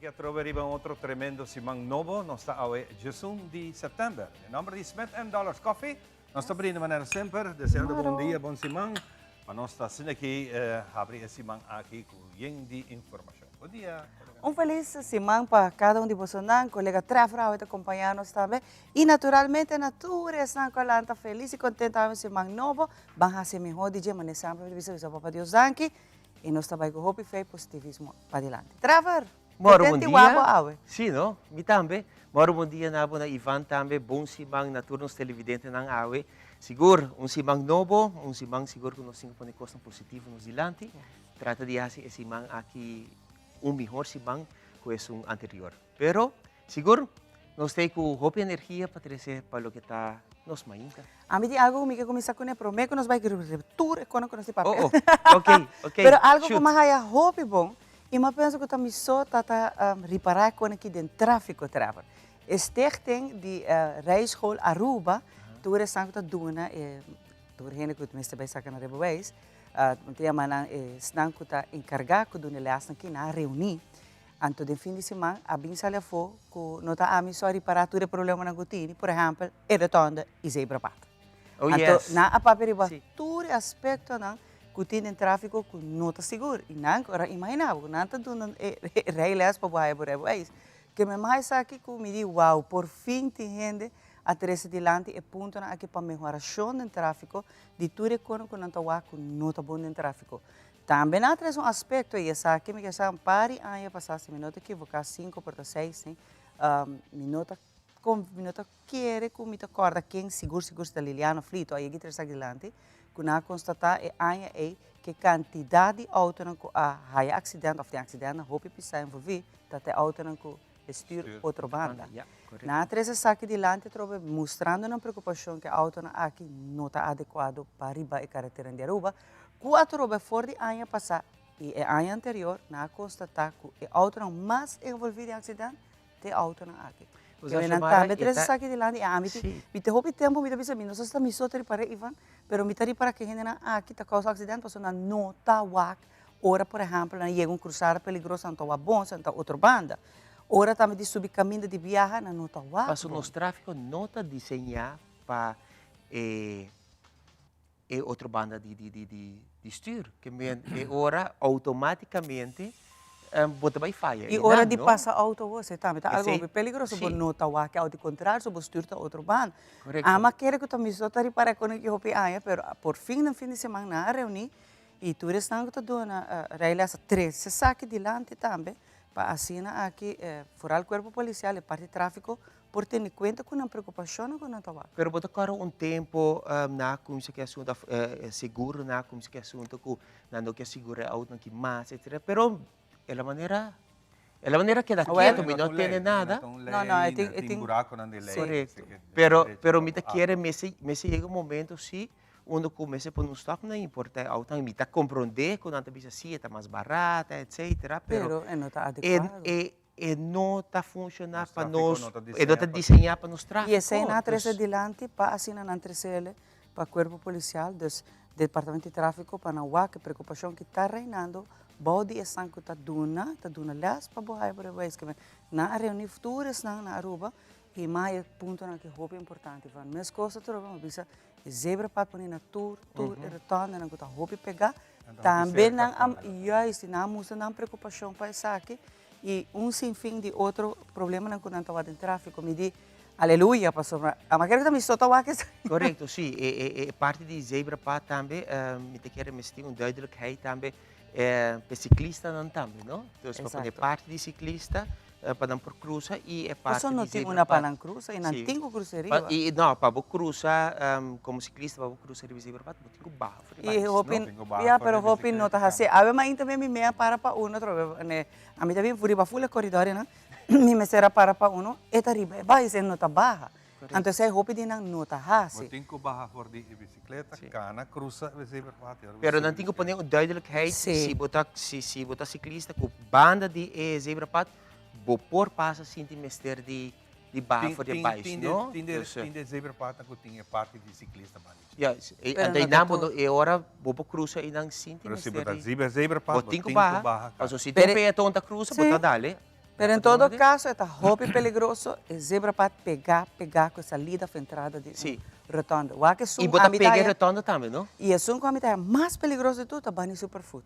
aki atrobe riba un otro tremendo siman nobo. Nos ta awe 11 di september. Den nomber di Smith and Dollars Coffee, nos ta brinda manera semper, deseando bon dia, bon siman. Pa nos ta asina aki habri e siman aki ku yen di informashon. Bon dia, kolega. Un felis siman pa kada un di bosonan. Kolega Trevor awe ta kompañá nos tambe. I naturalmente na tur esnan ku a lanta felis i kontento awe un siman nobo. Ban hasi e mihó di dje, manera semper mi ta bisa, bisa Papa Dios danki. I nos ta bai ku hopi fe i positivismo padilanti. Trevor! Moro bon Kontento i wapo dia. awe. Sí, no? Mi tambe. Moro bon dia na bo, na Ivan tambe. Bon siman na tur nos televidentenan awe. Sigur, un siman nobo, un siman sigur ku nos tin ku pone kosnan positivo nos dilanti. Trata di hasi e siman aki un mihor siman ku esun anterior. Pero, sigur, nos ta ei ku hopi energia pa trese pa loke ta nos mainta. Ami tin algo ku mi ke kuminsá kuné promé ku nos bai tur e kono ku nos tin papia. Oh, oh, ok, ok, Pero algo ku shoot. mi a haya hopi bon i mi a pensa ku ta mi so ta ta ripará e kono aki den tráfiko, Trevor. E stichting di Rijschool Aruba, tur esnan ku ta duna e tur hende ku mester bai saka nan rijbewijs, mi ta yama nan esnan ku ta enkargá ku duna e lèsnan aki, nan a reuní. Anto den fin di siman a bin sali afó ku no ta ami so a ripará tur e problemanan ku tini, por ehèmpel e rotonde i zebrapad. Oh Anto yes. nan a papia riba Sí. tur e aspektonan ku tin den tráfiko ku no ta sigur. I nan ora imaginá bo ku nan ta duna e rijles pa bo haya bo rijbewijs. Ke mi mas esaki ku mi di wou, por fin tin hende a trese dilanti e puntonan aki pa mehorashon den tráfiko di tur e kono ku nan ta wak ku no ta bon den tráfiko. Tambe nan a trese un aspekto i esaki mi ke sa un par di aña pasá si mi no ta ekivoká sinku por ta seis ni mi no ta mi no ta kere ku mi ta kòrda ken sigur sigur si ta Liliana Flito a yega i trese aki dilanti ku nan a konstatá e aña ei ku e kantidat di outonan ku a haya aksident òf tin aksidentnan hopi pisá envolví ta te outonan ku e stür otro banda. Nan a trese esaki dilanti atrobe mustrando nan preokupashon ku e outonan aki no ta adekuado pa riba e kareteran di Aruba Ku atrobe for di aña pasá i e aña anterior nan a konstatá ku e outonan mas envolví den aksident ta e outonan aki. Kende nan tambe trese esaki dilanti i ami tin mi tin hopi tempu mi ta bisa mi no sa si ta mi so ta ripará Ivan pero mi ta ripará ku e hendenan aki ta kousa aksident pasobra nan no ta wak ora por ehèmpel nan yega un krusada peligroso nan ta wak bon nan ta otro banda ora tambe di subi kaminda di biaha nan no ta wak bon. Pasobra nos tráfiko no ta diseñá pa e e otro banda di di di di di stuur. Ke men e ora automaticamente bo ta bai faya I einan, ora di no? pasa auto bo, esei tambe ta algo Esei, hopi peligroso, bo sí. no ta wak e auto, contrario so bo stuur ta otro banda. Correcto. Ama kere ku ta mi so ta ripara kon aki hopi aña, pero por fin den fin di siman nan a reuni i tur esnan ku ta duna rijles a trese esaki dilanti tambe pa asina aki foral cuerpo policial e parti trafico por tene cuenta cu nan preocupacionnan cu nan ta wak. Pero bo ta kòrda un tempo na cuminsa ki asunto of seguro na cuminsa ki asunto cu nan no kier sigura e autonan ki mas etcetera pero e la manera e la manera keda keto mi no tende nada. No no e tin e tin Correcto pero pero mi ta kere mester mester yega un momento si unda cu mester pone un stop na importa e autonan mi ta compronde cu nan ta bisa si e ta mas barata etcetera pero Pero e no ta adecuado. e E no ta funciona Nos pa trafico nos, no ta e no ta diseña pa. diseña pa nos I trafico. esei nan a trese Dus, dilanti pa asina nan tresele pa cuerpo policial, dus departamento di trafico pa nan wak e preocupacion ki ta reinando bou di esnan cu ta duna, ta duna les pa bo haya por e wijs ke men. Nan a reuni tur esnan na Aruba i mas e puntonan ki hopi importante van. Mescos ta trobe mi a bisa e zebrapad pone na tur tur e rotondenan cu ta hopi pega, tambe nan a, juist, nan a mustra nan preocupacion pa esaki. I un sinfin di otro problemanan ku nan ta wak den tráfiko. Mi di, Aleluya, pasobra a kere ku ta mi so ta wak esaki. Korekto, si. E e e parti di zebrapad tambe, mi ta kere mester tin un duidelijkheid tambe p'e siklistanan tambe, no? Dus pa pone parti di siklista pa nan por krusa i e parti Paso no di tin una pa zebrapad. nan krusa i nan Si. tin ku krusa riba. I no, pa bo krusa komo siklista pa bo krusa riba zebrapad bo tin ku baha for di I bais, hopi, no? Tin ku baha ya, for pero di hopi no ta bisikleta hasi. tambe. Awe mainta mi mea para pa uno atrobe, ne. Ami ta bin riba ful e koridornan, mi mester a para pa uno, e ta riba e bai, esei no ta baha. Anto esei hopi di nan no ta hasi. Bo tin ku baha for di e bisikleta, kana, krusa e zebrapad i ora bo Pero subi nan tin ku pone bisikleta. un duidelijkheid si bo ta si si bo ta siklista ku banda di e zebrapad bo por pasa sin tin mester di di baha Tin for di e tin bais, tin de no? tin de Dus tin de zebrapad ku tin e parti di siklista banda dje. Ja, e Pero anto no ta einan bo tur. no e ora bo por krusa einan sin tin Pero si bo mester ta di zebra zebrapad bo bo tin ku tin ku baha, baha pasobra kaba. si tin un Pero peaton ta krusa bo sí. ta dale. Pero en todo caso e ta hopi peligroso e zebrapad pega pega cu e salida of entrada di un rotonde. Wak esun Y bo ta ami ta pega e haya rotonde tambe, no? Y esun cu ami ta haya mas peligroso di tur ta bani Superfood.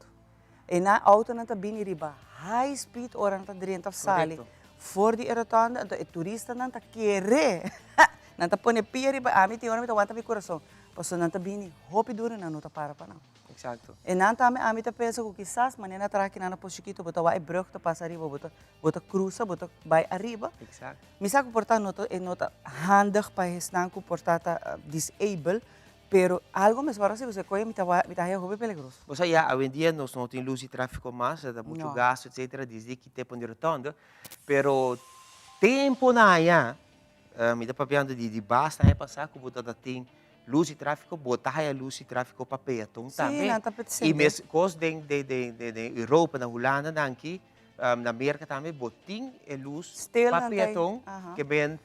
E nan autonan ta bini riba high speed ora nan ta drenta of sali for di e rotonde, anto e turistanan ta kere nan ta pone pia riba ami tin ora mi ta wanta mi curason pasobra nan ta bini hopi duro y nan no ta para pa nan. Exacto. E nan tambe ami ta pensa cu kisas manera nan traha kinan na Pos Chikito bo ta wak e brug ta pasa ariba bo ta bo ta crusa bo ta bay ariba. Exacto. Mi sa cu por ta no ta e no ta handig pa esnan cu por ta ta disable pero algo mes wor asi pasobra e coye mi ta wak mi ta haya hopi peligroso. Bo sa ya awendia nos no tin luz di trafico mas ta mucho No. gasto etcetera desde ki tempo di rotonde pero tempo na aya Mi ta papiando di di basta aña pasá ku bo ta tin lus di tráfiko, bo ta haya lus di tráfiko pa peaton tambe. Sí, nan ta I mes kos den den den den Europa, na Hulanda nan aki, na Merka tambe bo tin e lus pa peaton ke men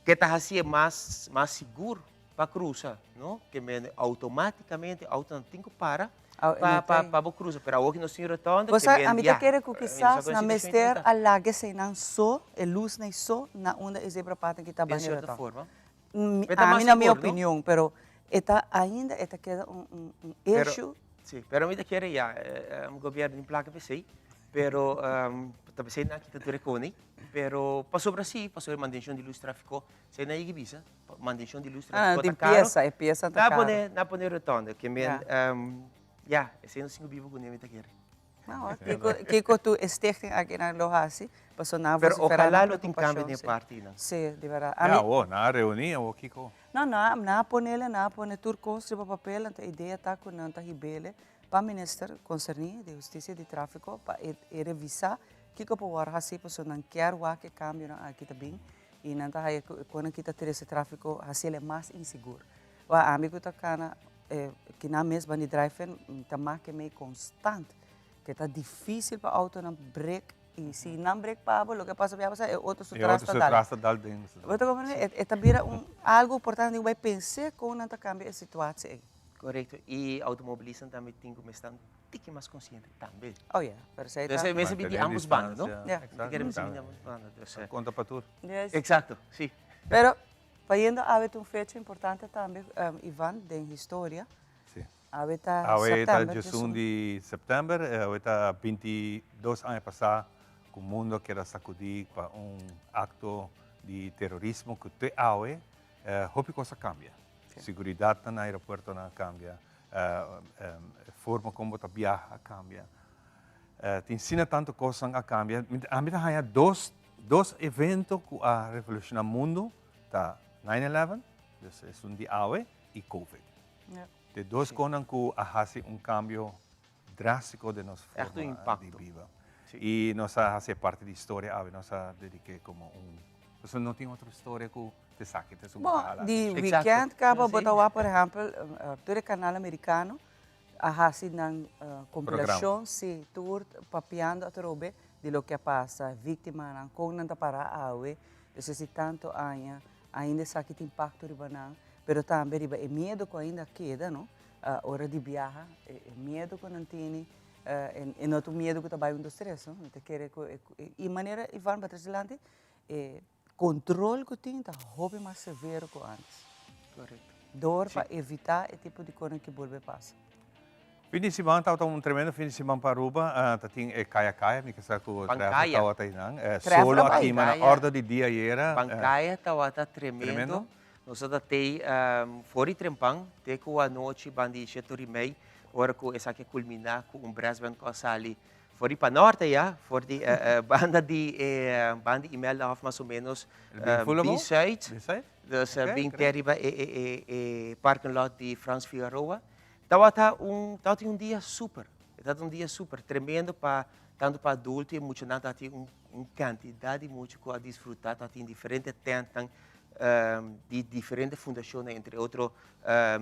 ke ta hasié mas mas sigur pa krusa, no? Ke men outomátikamente outonan tin ku para pa pa pa bo krusa, pero awor ki nos tin rotonda Bo ke sa, men ami ta ya, kere ku mi no kisas sa kon nan e situashon mester ta. a laga eseinan so, e lusnan ei so, na unda e zebrapad ki ta Den bani sierto rotonda. forma. Mi, Pero ta mas ami na mi sigur, no? opinion, pero e ta ainda e ta keda un un un Pero, issue. si, pero mi ta kere ya, gobierno tin plaka p'esei, pero ta p'esei nan a kita tur e koni, pero pasobra si, pasobra e mantenshon di lus trafiko, esei nan yega bisa. Mantenshon di lus Ah, tráfiko tin ta karo. piesa, e piesa ta Na karo. pone, na pone rotonde, ke men, ya, esei nos tin ku biba kuné mi ta kere. No, kiko, kiko tur e stichting aki nan lo hasi, pasobra nan a Pero vociferá ojalá nan lo tin kambio preokupashon, den e si. partinan. Si, di bèrdat. Ya, Ami. awor, nan a reuní awor kiko? No, nan, nan a ponele, nan a pone tur kos riba papel, anto e idea ta ku nan ta hibele pa minister konserní di hustisia di tráfiko pa e e revisá kiko por wòrdu hasí, pasobra nan kier wak e kambionan aki ta bin. I nan ta haya ku e konan ki ta trese trafiko hasiel e mas insigur. Wak ami ku ta kana kinan mes bandi drive-in mi ta make mei konstant ke ta difisil pa outonan brek i si nan brek pa abo loke pasa bia pasa e otro su tras ta dal. Bo ta komprende? E ta bira un algu importante ku bai pens'é kon nan ta kambia e situatie ei. Korekto. I outomobilistan tambe tin ku mester tiki mas konsiente tambe. Oh ya, pero esei ta. Entonces mester bin di ambos banda, no? Ya. Exacto. Mester bin di ambos banda. Ta konta pa tur. Yes. Exacto, si. Pero, bayendo awe ta un fecha importante tambe, Ivan, den historia. Si. Awe ta Awe ta september, diesun di september, awe ta 22 aña pasá ku mundo a keda sakudí pa un akto di terorismo ku te awe hopi kos a kambia. Siguridatnan na aeropuertonan a kambia. E forma kon bo ta biaha a kambia. Tin asina tantu kosnan a kambia. Ami ta haña dos dos evento ku a revolushoná mundu ta nine eleven, dus esun di awe, i covid. Te dos kosnan ku a hasi un kambio drástiko den nos forma di biba. I nos a hasi e parti di historia awe, nos a dedik'é komo un, pasobra no tin otro historia ku te saki te su Bo, hala. di weekend kaba bo ta wak por ehèmpel tur e kanal amerikano a hasi nan kompilashon, si, tur papiando atrobe di loke a pasa, víktimanan, kon nan ta para awe, despues di tantu aña ainda esaki tin impakto riba nan, pero tambe riba e miedu ku ainda keda, no, ora di biaha, e miedu ku nan tene, e no ta un miedu ku ta bai un dos tres, no, mi ta kere ku e manera Ivan bo a trese dilanti e Control cu tin ta hopi mas severo cu antes. Correcto. Door pa evita e tipo di conan ki bolbe pasa. Fin di siman tabata un tremendo fin di siman pa Aruba. Ta tin e Kaya Kaya, mi ke sa cu Trevor tabata einan. Solo a kima na orde di dia ayera. Pancaya tabata tremendo. Nos tabata tei for di trempan te cu anochi banda di shete ora y mei ora cu esaki a culmina cu un brass band cu a sali For di panorte ya, for di banda di e banda di Imeldahof mas o menos bin zuid. Dus bin te riba e e e parking lot di Frans Figaroa. Tabata un tabata un dia super. E tabata un dia super tremendo pa tanto pa adulto y muchanan tabatin un un cantidad di mucha cu a disfruta tabatin diferente tentnan di diferente fundacionnan entre otro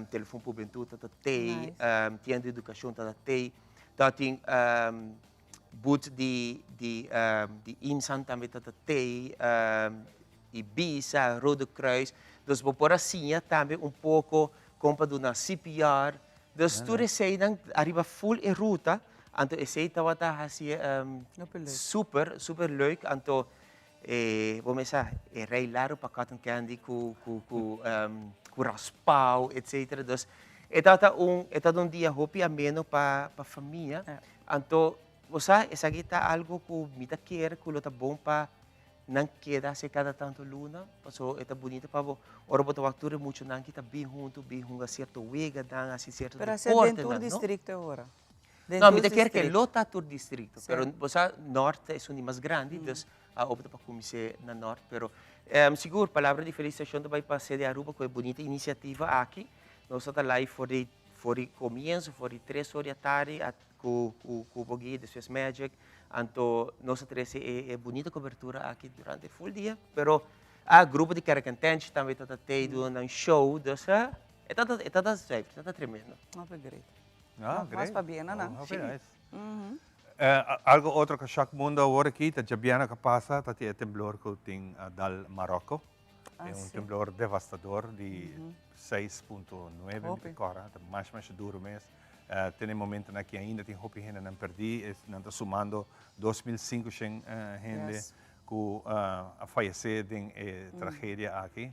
Telefon Hubentud tabata tey, Tienda di Educacion tabata tey. Ta tin booth di di di Insan tambe ta ta tei, Ibisa, Rode Kruis. Dus bo por a siña tambe un poko kon pa duna CPR. Dus tur eseinan ariba full e ruta. Anto esei tabata hasi super, super leuk. Anto e bo mester sa e rei largo pa cotton candy cu cu cu cu raspao etcetera. Dus e tabata un e tabata un dia hopi ameno pa pa famia. Anto bo sa esaki ta algo cu mi ta kere cu lo ta bon pa nan keda hasi kada tanto luna paso e ta bunita pa bo ora bo ta wak tur e muchanan ki ta bin hunto bin hunga cierto weganan hasi cierto Pero hasi den deportenan tur no. districto e ora. Den No, tur mi ta kier ke districto. lo ta tur districto, Sí. pero bo sa Noord ta esun di mas grandi, dus a opta pa kumins'é na Noord. Pero sigur palabra di felicitacion ta bai pa CD Aruba ku e bunita iniciativa aki. Nos ta ta live for di for di comienzo, for di tres or di atardi a ku ku ku Boguí, despues Magic. Anto nos a trese e e bunita cobertura aki durante full dia. Pero a grupo di Kerkentenchi tambe ta ta tei duna nan show, dus e ta ta e ta ta zuiver, e ta ta tremendo. Hopi great. Ah, Mas great. pabien na nan. Oh, hopi nice. Algo otro ku shock mundo awor aki ta djabièrnè ku pasa ta tin e temblor ku tin a dal Marokko. Ah, E un si. temblor devastador di 6.9 mi Hopi. ta kòrda. Ta masha masha duro mes. Te na e momentonan aki ainda tin hopi hendenan pèrdí. E nan ta sumando 2500 hende ku a fayesé den e tragedia aki.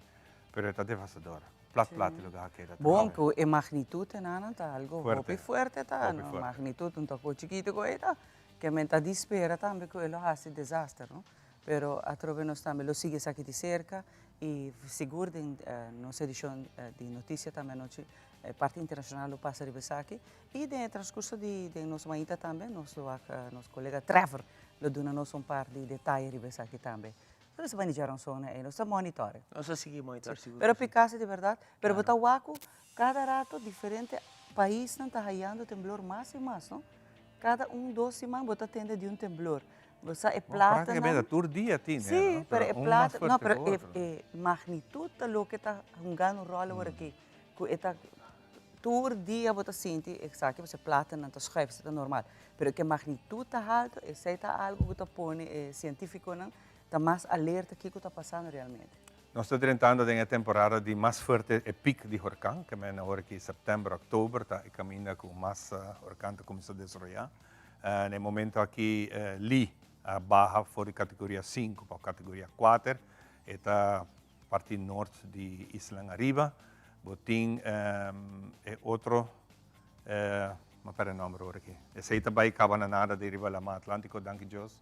Pero e ta devastador. Plat plat e lugar keda. Bon ku e magnitud enanan ta algo Fuerte. hopi fuerte ta. Hopi No, fuerte. magnitud un ta ko chikito ku e ta. Ke men ta di spera tambe ku e lo hasi desaster, no? Pero atrobe nos tambe lo sigui esaki di serka i sigur den nos edishon di notisia tambe anochi e parti internashonal lo pasa riba esaki. I den e transkurso di den nos mainta tambe nos lo wak nos kolega Trevor lo duna nos un par di detaye riba esaki tambe. Pero si manager un sona ei, nos ta monitore. Nos ta sigui monitor, sigur. Pero Picasso di berdad, pero bo ta wak ku kada rato diferente paisnan ta hayando temblor mas i mas, no? Kada un, dos siman bo ta tende di un temblor. Bo sa e platanan. Prácticamente tur dia tin, Sí, no? pero e un mas plata, no, fuerte pero ku e otro. e magnitud ta loke ta hungando un ròl awor aki. Ku e ta tur dia bo ta sinti esaki pasobra e platanan ta schuif, esei ta normal. Pero ke magnitud ta haltu, esei ta algu ku ta pone e sientífikonan ta mas alerta kiko ta pasando realmente. Nos ta drentando den e temporada di mas fuerte e piek di horkan, ke men awor aki sèptèmber, òktober ta e kaminda ku mas horkan ta kuminsá desaroyá. Na e momento aki Lee a baha for di kategoria sinku pa kategoria kuater, e ta parti nort di Islan Ariba. Bo tin e otro, mi a pèrdè e nòmber awor aki, esei ta bai kaba na nada di riba Laman Atlántiko, danki Dios.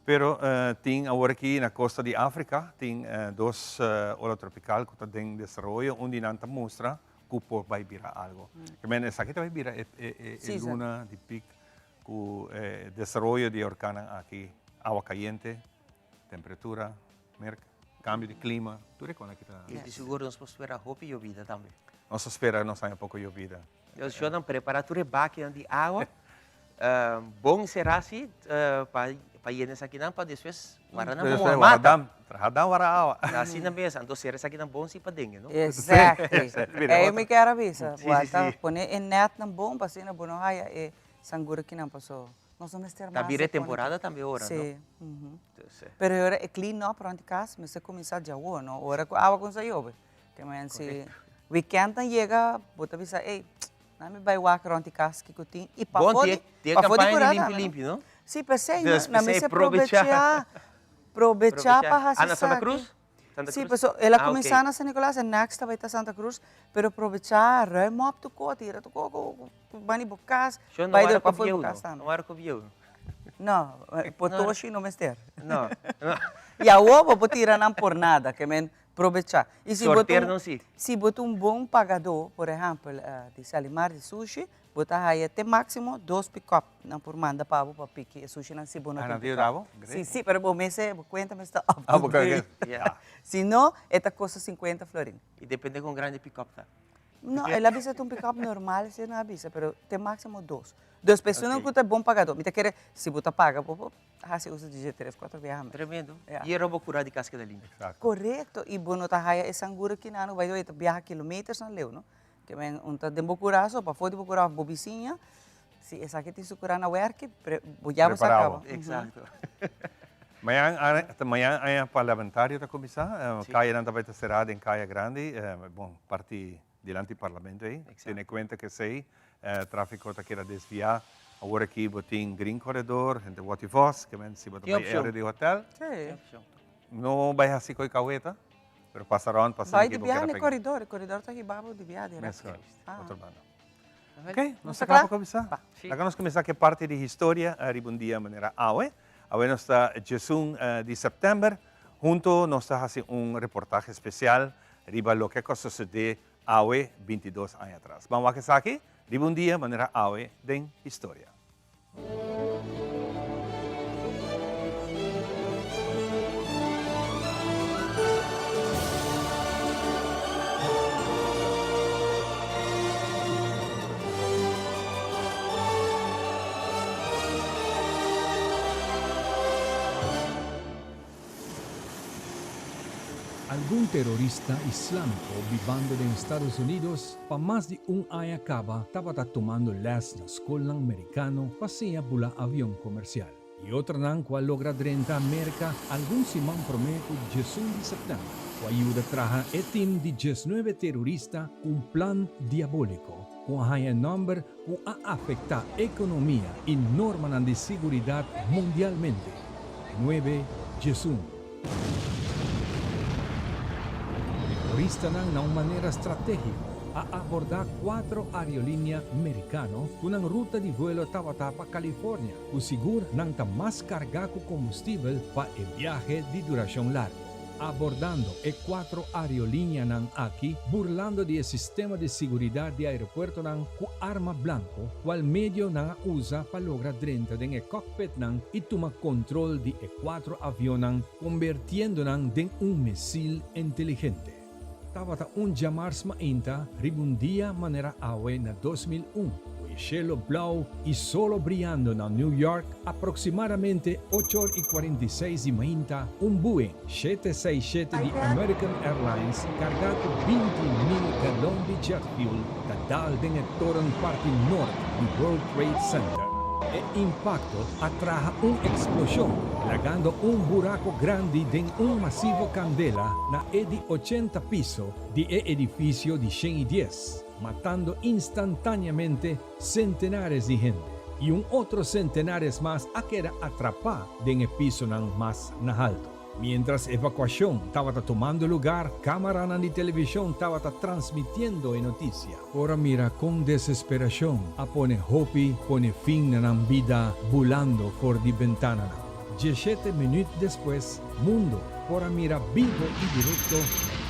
Pero tin awor aki na costa di Africa tin dos ola tropical cu ta den desaroyo, un di nan ta mustra cu por bay bira algo. Ke men esaki ta bay bira e e luna di piek cu e desaroyo di e orkannan aki, awa cayente, temperatura, merk, cambio di clima, tur e cosnan aki ta. Y di sigur nos por spera hopi yobida tambe. Nos ta spera nos haña poco yobida. Nos shownan prepara tur e bakinan di awa. Bon será si pa pa yena esakinan pa despues wara nan como mata. Traha dan wara awa. Asina mes, anto sera esakinan bon si pa dengue no. Exactly. Ei mi kier a bisa. Bo ta pone e netnan bon pa asina bo no haya e sangura kinan paso nos no mester mas. Ta bira e temporada tambe ora no. Si. Pero e ora e clean up rond di cas mester cuminsa djawo no ora cu awa cuminsa yobe. Te men si weekend nan yega bo ta bisa ey Na mi bai wak rond di cas kico tin y Bon, pafó tin di tin e pafó di campaña di cura limpi tambe no. limpi, no? Sí, p'esey Dus, na mi p'esey se probecha. probecha probecha pa Probecha. haci Ah, na Santa esaki. Cruz? Santa Sí, Cruz? paso el a Ah, ok. cuminsa na San Nicolas en next ta bai ta Santa Cruz, pero probecha ruim op tu ko, tira tu ko ku ku bani bo cas, Sho no bai wara de ku pafó di bo bieu, no? cas tambe. No wara ku bieu. No, potoshi no mester. No, no. Y awo bo por tira nan por nada, ke men Probechá. I si bo ta Sorteer un, no si. si bo ta un bon pagadó, por ehèmpel, di Salimar di sushi, bo ta haya te máksimo dos pikòp nan por manda pa bo pa piki e sushinan si bo no Ah, tin nan ta pikòp. yuda bo? Si, Great. si, pero bo mester, bo kuenta mester up Ah, to bo kuenta. date. Yeah. Si no, e ta kosta sinkuenta florin. I depende kon grandi e pikòp ta. No, el a bisa ta un pikòp normal, si nan a bisa, pero te máksimo dos. Dos personanan Ok. ku ta bon pagadó. Mi ta kere, si bo ta paga bo por hasi uso di dje tres, kuater biaha mes. Tremendo. Ja. I e robo kurá di kas keda limpi. Exacto. Korekto, i bo no ta haya e sangura kinan, by the way, ta biaha kilometersnan leu, no? Ke men un ta den bo kurá so, pafó di bo kurá òf bo bisiña, si esaki tin su kurá na wèrki, pre, bo ya bo sa Prepará kaba. bo. Exacto. Mañan, mañan aña parlamentario ta kuminsá, Sí. kayanan ta bai ta será den Kaya Grandi, bon, parti dilanti parlamento ei. Exacto. Tene kuenta ku esei, tráfiko ta keda desviá. Awor aki bo tin Green Corredor, henter Watty Vos, ke men si bo ta Tin bai opcion. area di hotel. Sí. Tin opcion. No bai haci koe kaweta, pero pasa rond pa Bai asina di ki bo biaha keda na e pega. corredor, e corredor ta hiba bo di biaha direct. Meskos, Ah. otro banda. Awel. Ok, nos Nos ta ta kla kla? pa kuminsá? Ba. Sí. Laga nos kuminsá ku e parti di historia riba un dia manera awe. Awe nos ta djesun di sèptèmber. Hunto nos ta hasi un reportahe spesial riba loke ku a sosodé awe 22 aña atras. Ban wak esaki riba un dia manera awe den historia. Algun terorista islámiko bibando den Estados Unidos pa mas di un aña kaba tabata tumando lès na skolnan merikano pa siña bula avion komersial. I otronan ku a logra drenta Merka algun siman promé ku djesun di sèptèmber, ku a yuda traha e tim di djesnuebe terorista ku un plan diabóliko ku a haña e nòmber ku a afektá ekonomia i normanan di siguridat mundialmente. Nuebe djesun. Teroristanan na un manera stratégiko a abordá kuatro aerolínea merikano ku nan ruta di vuelo tabata pa California, ku sigur nan ta mas kargá ku kombustibel pa e biahe di durashon largu. Abordando e cuatro aerolíneanan aki, burlando di e sistema di siguridad di aeropuertonan cu arma blanco, cual medio nan a usa pa logra drenta den e cockpitnan y tuma control di e cuatro avionnan, conbertiendo nan den un misil inteligente. Tabata un djamars mainta riba un dia manera awe na 2001, ku e shelo blou i solo briando na New York, aproksimadamente ocho or i 46 di mainta, un Boeing 767 di American Airlines kargá ku 20,000 galon di jet fuel ta dal den e toren parti nort di World Trade Center. E impakto a traha un eksploshon, lagando un buraco grandi den un masivo kandela na e di 80 piso di e edifisio di 110, matando instantáneamente sentenares di hende. I un otro sentenares mas a keda atrapá den e pisonan mas na haltu. Mientras evacuacion tabata tumando lugar, camaranan di television tabata transmitiendo e noticia. Por a mira con desesperacion a pone hopi pone fin na nan bida bulando for di bentananan. Dieshete minuut despues, mundo por a mira bibo y directo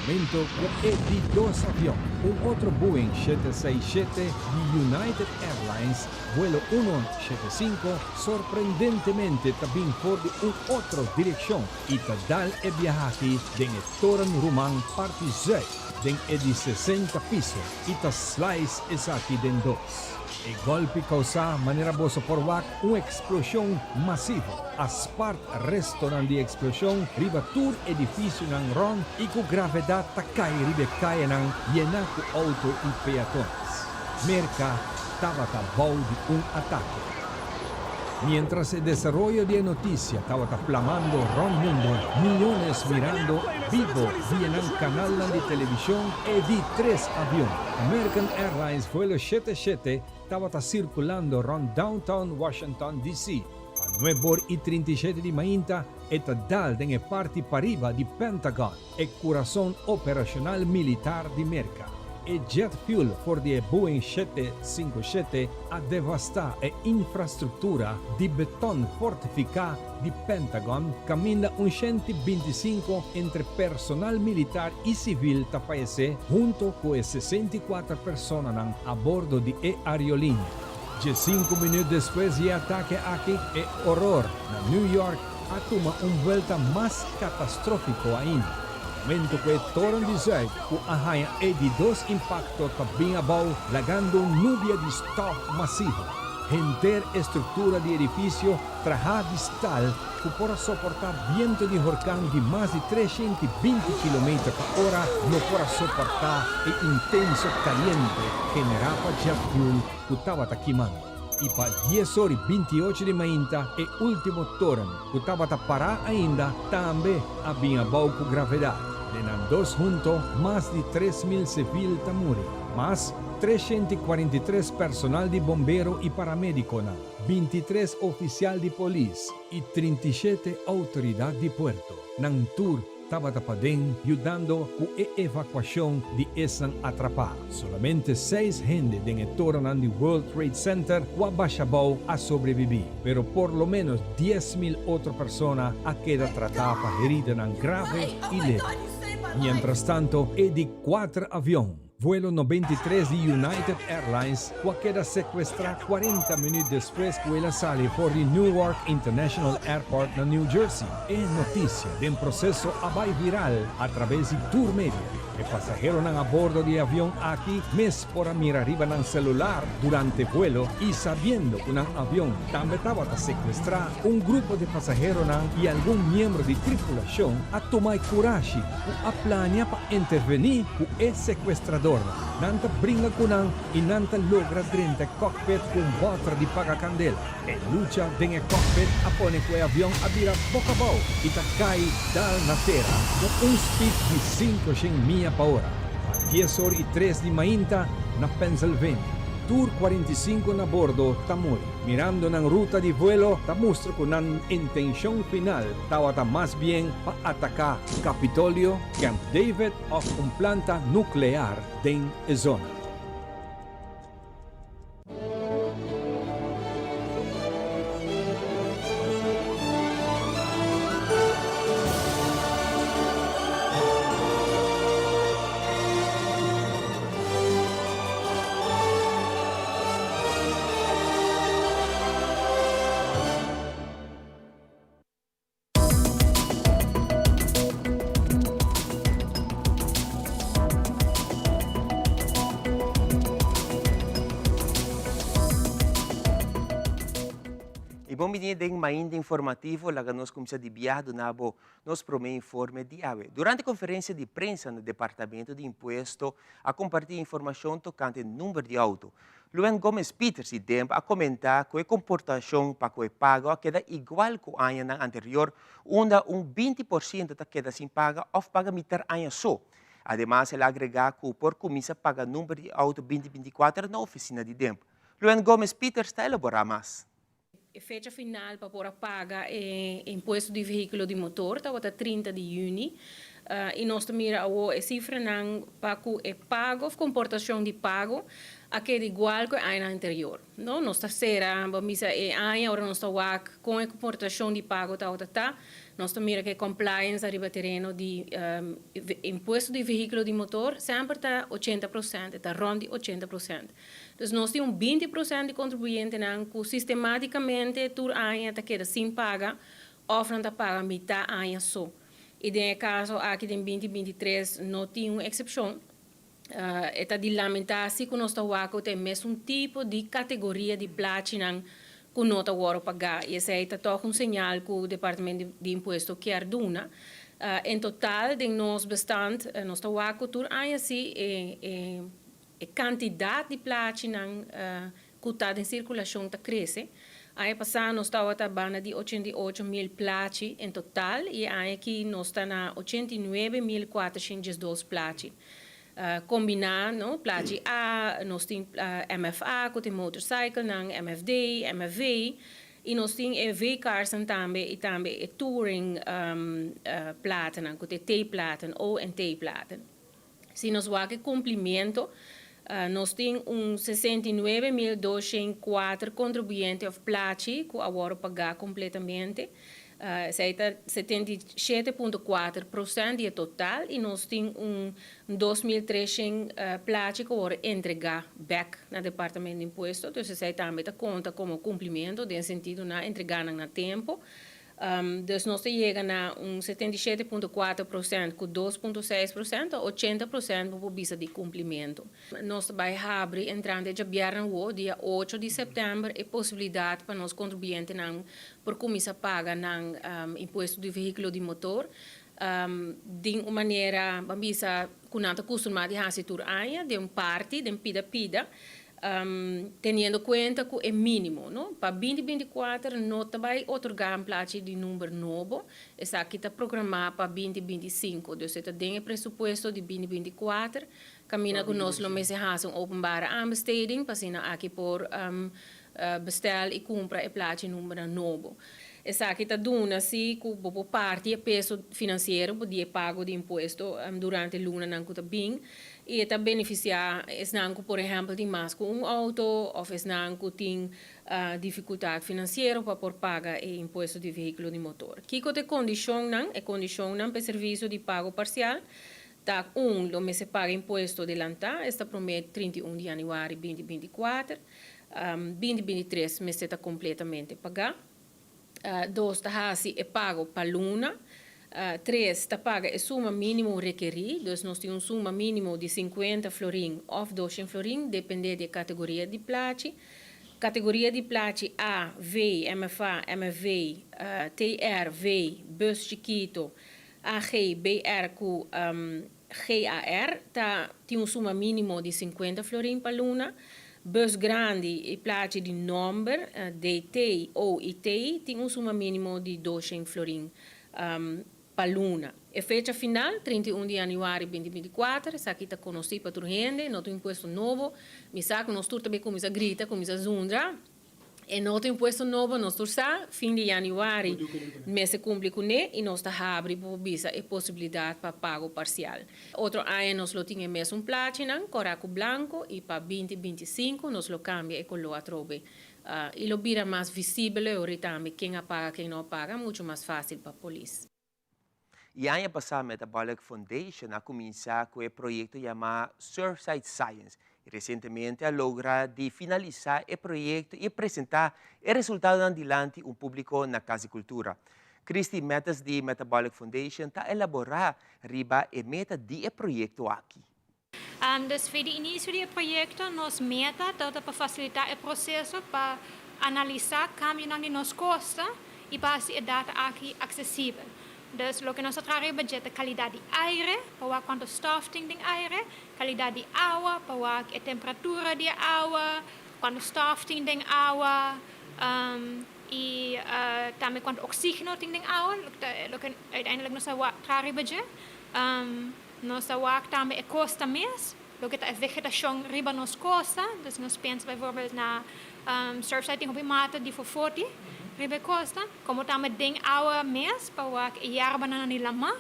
na e momento cu e di dos avion, un otro Boeing 767 di United Airlines, Vuelo uno 75 sorprendentemente ta bin for di un otro direkshon i ta dal e biahaki den e toren ruman parti zuid den e di 60 piso i ta slice esaki den dos. E golpi kousá manera boso por wak un eksploshon masivo a spart restonan di eksploshon riba tur edifisionan rònt i ku gravedat ta kai riba e kayanan yená ku outo i peatones. Merka tabata bou di un atake. Mientras e desaroyo di e notisia tabata plamando rònt mundu, miyones mirando bibo via nan kanalnan di televishon, e di tres avion, American Airlines vuelo 77, tabata sirkulando rònt downtown Washington, DC. Pa nuebor i 37 di mainta e ta dal den e parti pariba di Pentagon, e kurason operashonal militar di Merka. E jet fuel for di e Boeing 757 a devastá e infrastruktura di beton fortifiká di Pentagon kaminda un 125 entre personal militar i sivil ta fayesé hunto ku e 64 personanan a bordo di e aerolínea. 15 minüt despues di e atake aki, e horor na New York a tuma un buelta mas katastrófiko ainda. Momento ku e toren di Zuid ku a haña e di dos impakto ta bin abou lagando un nubia di stòf masivo. Henter e struktura di edifisio trahá di stal ku por a soportá bientu di horkan di mas di 320 kilometer pa ora no por a soportá e intenso kaliente generá pa jet fuel ku tabata kimando. I pa dies or i 28 di mainta e último toren ku tabata pará ainda tambe a bin abou ku gravedat. Den nan dos hunto mas di 3000 sivil ta muri. Mas 343 personal di bombero i paramedikonan, 23 ofisial di polis i 37 outoridat di puerto. Nan tur tabata paden yudando ku e evakuashon di esnan atrapá. Solamente seis hende den e torennan di World Trade Center ku a basha abou a sobrebibí, pero por lo ménos 10,000 otro persona a keda tratá pa heridanan grave i leve. Mientrastanto, e di kuater avion, vuelo 93 di United Airlines, ku a keda sekuestrá 40 minüt despues ku el a sali for di Newark International Airport na New Jersey. E notisia den proseso a bai viral atraves di tur media. E pasaheronan a bordo di e avion aki mes por a mira riba nan celular durante vuelo y sabiendo cu nan avion tambe tabata secuestra, un grupo di pasaheronan y algun miembro di tripulacion a tuma e curashi cu a plania pa interveni cu e secuestradornan. Nan ta bringa cu nan y nan ta logra drenta e cockpit cu un boter di paga candela. E lucha den e cockpit a pone cu e avion a bira boca abou y ta cay dal na tera cu un speed di 500 mia pa ora. Pa 10 or y 3 di mainta na Pennsylvania, tur 45 na bordo ta muri. Mirando nan ruta di vuelo ta mustra cu nan intencion final tawata mas bien pa ataca Capitolio, Camp David of un planta nuclear den e zona. Y bon bini den Mainta Informativo, laga nos cuminsa di biaha duna bo nos prome informe di awe. Durante conferencia di prensa na Departamento di Impuesto a comparti informacion tocante number di auto. Luen Gomez Pieters di DEMP a komentá ku e komportashon pa ku e pago a keda igual ku añanan anterior unda un 20% ta keda sin paga òf paga mitar aña so. Ademas el a agregá ku por kuminsá paga number di outo 2024 na ofisina di DEMP. Luen Gomez Pieters ta elaborá mas. E fecha final pa por a paga e impuesto di vehíkulo di motor tabata 30 di yüni i nos ta mira awor e sifranan pa ku e pago òf komportashon di pago a keda igual ku e añanan anterior. No, nos ta sera, bo bisa e aña ora nos ta wak kon e komportashon di pago tabata ta, nos ta mira ku e compliance ariba tereno di impuesto di vehíkulo di motor semper ta 80%, e ta rònt di 80%. Dus nos tin un 20% di kontribuyentenan ku sistematikamente tur aña ta keda sin paga òf nan ta paga mitá aña so. I den e kaso aki den 2023 no tin un eksepshon. E ta di lamentá si ku nos ta wak ku ta e mesun tipo di kategoria di plachinan ku no ta wòrdu pagá i esei ta tòg un señal ku Departamento di Impuesto kier duna. En total den nos bestand nos ta wak ku tur aña si e E kantidat di plachinan ku ta den sirkulashon ta krese. Aña pasá nos tabata banda di 88,000 plachi en total i e aña aki nos ta na 89,412 plachi. Kombiná, no, plachi A, nos tin MFA ku tin motorcyclenan, MFD, MFV i nos tin e V-carsnan tambe i tambe e touring platennan ku ta e T-platen, O en T-platen. Si nos wak e kumplimiento, nos tin un 69,204 kontribuyente òf plachi ku a wòrdu pagá kompletamente. Esei ta 77.4% di e total i nos tin un 2,300 plachi ku a wòrdu entregá bèk na Departamento di Impuesto. Dus esei tambe ta konta komo kumplimiento den sentido nan a entregá nan na tempu. Dus nos ta yega na un 77.4% ku 2.6% o 80% bo por bisa di kumplimentu. Nos ta bai habri entrante djabièrnè awo, dia 8 di sèptèmber, e posibilidat pa nos kontribuyentenan por kuminsá paga nan impuesto di vehíkulo di motor den un manera, ban bisa, ku nan ta kustumá di hasi tur aña, den un parti, den pida pida. Teniendo kuenta ku e mínimo, no? Pa 2024 no ta bai otorgá un plachi di number nobo, esaki ta programá pa 2025, dus e ta den e presupuesto di 2024, kaminda ku nos lo mester hasi un openbare aanbesteding pa asina aki por bestel i kumpra e plachi numbernan nobo. Esaki ta duna si ku bo por parti e peso finansiero di e pago di impuesto durante lunanan ku ta bin i e ta benefisiá esnan ku por ehèmpel tin mas ku un outo òf esnan ku tin difikultat finansiero pa por paga e impuesto di vehíkulo di motor. Kiko ta e kondishonnan? E kondishonnan pa e servisio di pago parsial ta, un, lo mester paga impuesto delantá, esta promé 31 di yanüari 2024. 2023 mester ta kompletamente pagá. Dos, ta hasi e pago pa luna. Tres, ta paga e suma mínimo rekerí, dus nos tin un suma mínimo di 50 florin òf 200 florin, dependé di e kategoria di plachi. Kategoria di plachi A, V, MFA, MFV, TR, V, bus chikitu, AG, BR ku GAR ta tin un suma mínimo di 50 florin pa luna. Bus grandi i plachi di nòmber DT, O i T tin un suma mínimo di 200 florin pa luna. E fecha final, 31 di yanüari 2024, esaki ta konosí pa tur hende, no ta un impuesto nobo. Mi sa ku nos tur ta bin kuminsá grita, kuminsá zundra. E no ta impuesto nobo, nos tur sa, fin di yanüari mester kumpli kuné i nos ta habri pa por bisa e posibilidat pa pago parsial. Otro aña nos lo tin e mesun plachinan, kòrá ku blanku, i pa 2025 nos lo kambia e koló atrobe i lo bira mas visibel e tambe ken a paga, ken no a paga, muchu mas fásil pa polis. E aña pasá Metabolic Foundation a kuminsá ku e proyekto yamá Surfside Science i resientemente a logra di finalisá e proyekto i presentá e resultadonan dilanti un públiko na Kas di Kultura. Christy Mettes di Metabolic Foundation ta elaborá riba e meta di e proyekto aki. Dus for di inisio di e proyekto nos meta tabata pa fasilitá e proseso pa analisá kambionan di nos kosta i pa hasi e data aki aksesibel. Dus loke nos a traha riba dje ta kalidat di aire, pa wak kuantu stòf tin den aire, kalidat di awa, pa wak e temperatura di e awa, kuantu stòf tin den awa i tambe kuantu oksígeno tin den awa, loke uiteindelijk nos a traha riba dje. Nos ta wak tambe e kosta mes, loke ta e vegetashon riba nos kosta. Dus nos pensa bijvoorbeeld na Surfside tin hopi mata di fofoti riba e kosta, komo tambe den awa mes pa wak e yerbanan di lamá,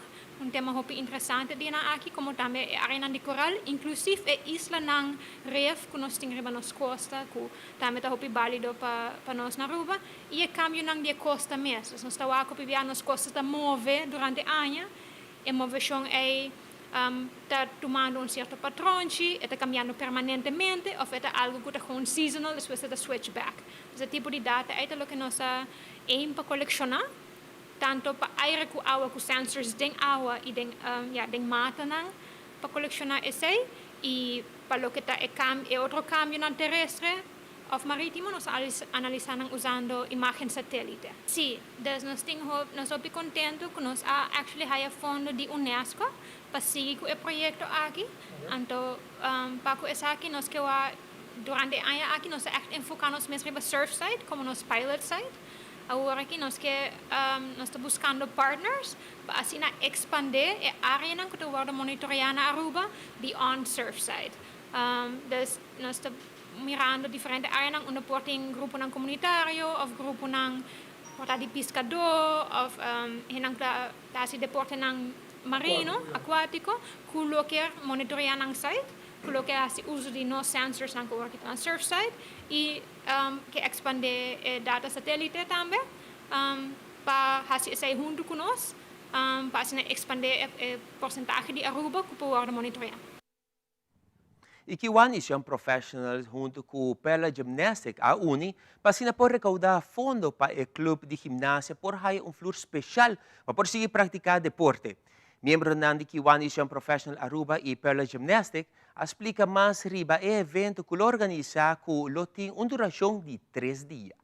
un tema hopi interesante di nan aki, komo tambe e areanan di koral, inklusif e islanan ref ku nos tin riba nos kosta ku tambe ta hopi bálido pa nos na Aruba, i e kambionan di e kosta mes. Dus nos ta wak hopi bia nos kosta ta move durante aña. E moveshon ei ta tumando un sierto patronchi, e ta kambiando permanentemente òf e ta algu ku ta gewoon seasonal despues e ta switch back. Dus e tipo di data ei ta loke nos a aim pa kolekshoná, tanto pa aire ku awa ku sensors den awa i den ya den matanan pa kolekshoná esei i pa loke ta e e otro kambionan terestre òf marítimo nos a analisá nan usando imágen satélite. Sí, dus nos tin nos hopi kontentu ku nos a actually haya fondo di UNESCO pa sigui ku e proyekto aki. Anto pa ku esaki nos ke wak durante e aña aki nos a ègt enfoká nos mes riba Surfside komo nos pilot site. Awor aki nos ke nos ta buskando partners pa asina ekspandé e áreanan ku ta wòrdu monitoreá na Aruba beyond Surfside. Dus nos ta mirando diferente áreanan unda por tin gruponan komunitario òf gruponan por ta di piskadó òf hendenan ku ta hasi deportenan marino, akuátiko, ku lo kier monitoreá nan site, ku lo kier hasi uso di nos sensorsnan ku awor ki ta na Surfside i ke ekspandé e data satélite tambe pa hasi esei huntu ku nos pa asina ekspandé e porsentahe di Aruba ku por wòrdu monitoreá. I Kiwanis Young Professionals huntu ku Perla Gymnastic a uni pa asina por rekaudá fondo pa e klup di gimnasia por haya un flur speshal pa por sigui praktiká deporte. Miembronan di Kiwanis Young Professional Aruba i Perla Gymnastic a splika mas riba e evento ku lo organisá ku lo tin un durashon di tres dia.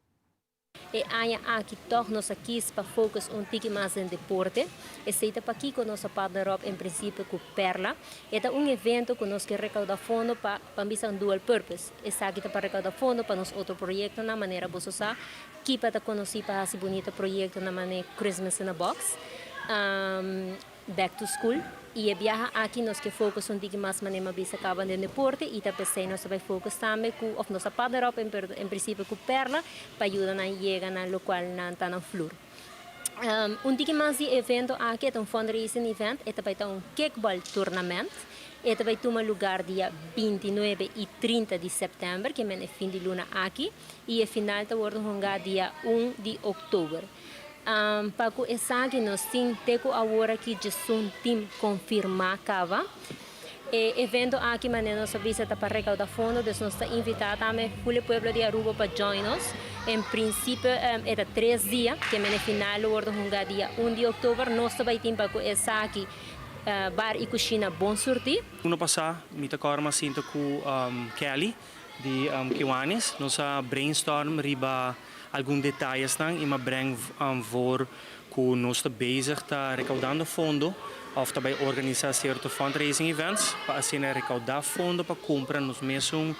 E aña aki toch nos a kies pa focus un tiki mas den deporte. Esey ta pakico nos a partner up en principio cu Perla. E ta un evento cu nos kier recauda fondo pa pa bisa un dual purpose. Esaki ta pa recauda fondo pa nos otro proyectonan manera boso sa Kipa ta conoci pa haci bunita proyectonan mane Christmas in a Box, Back to School y e biaha aki nos ke focus un tiki mas mane m'a bisa caba den deporte y ta pesey nos ta bay focus tambe cu of nos a partner up en principio cu Perla pa yuda nan yega na locual nan ta nan flur. Un tiki mas di e evento aki e ta un fundraising event, e ta bai ta un kickball tournament. E ta bai tuma lugar dia 29 y 30 di september, ke men e fin di luna aki, y e final ta wordo hunga dia 1 di october. Pa cu esaki nos tin te cu awor aki djesun team confirma caba. E evento aki manera nos a bisa ta pa recauda fondo, dus nos ta invita tambe full e pueblo di Aruba pa join nos. En principio e ta tres dia, ke mene final lo wordo hunga dia un di october. Nos ta bay tin pa cu esaki bar y cushina bon surti. Uno pasa mi ta kòrda mi a sinta ku Kelly di Kiwanis, nos a brainstorm riba algun detayesnan i mi a breng voor ku nos ta bezig ta rekaudando fondo òf ta bai organisá sierto fundraising events pa asina rekaudá fondo pa kumpra nos mesun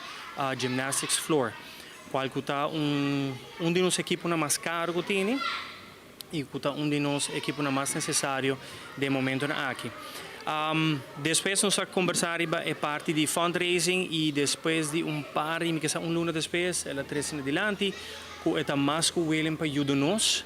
gymnastics floor, kual ku ta un un di nos ekiponan mas karu ku tini i ku ta un di nos ekiponan mas nesesario den momentonan aki. Despues nos a kombersá riba e parti di fundraising i despues di un par di mi kesa un luna despues el a trese na dilanti ku e ta mas ku willing pa yuda nos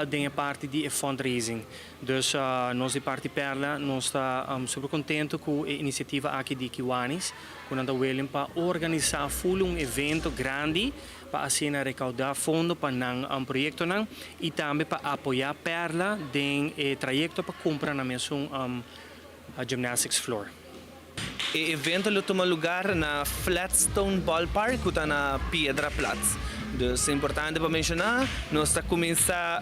den e parti di e fundraising. Dus nos di parti Perla nos ta super contento cu e iniciativa aki di Kiwanis cu nan ta willing pa organisa full un evento grandi pa asina recauda fondo pa nan proyectonan y tambe pa apoya Perla den e trayecto pa cumpra nan mesun gymnastics floor. E evento lo tuma lugar na Flatstone Ballpark cu ta na Piedra Plat. Dus importante pa menciona, nos ta cuminsa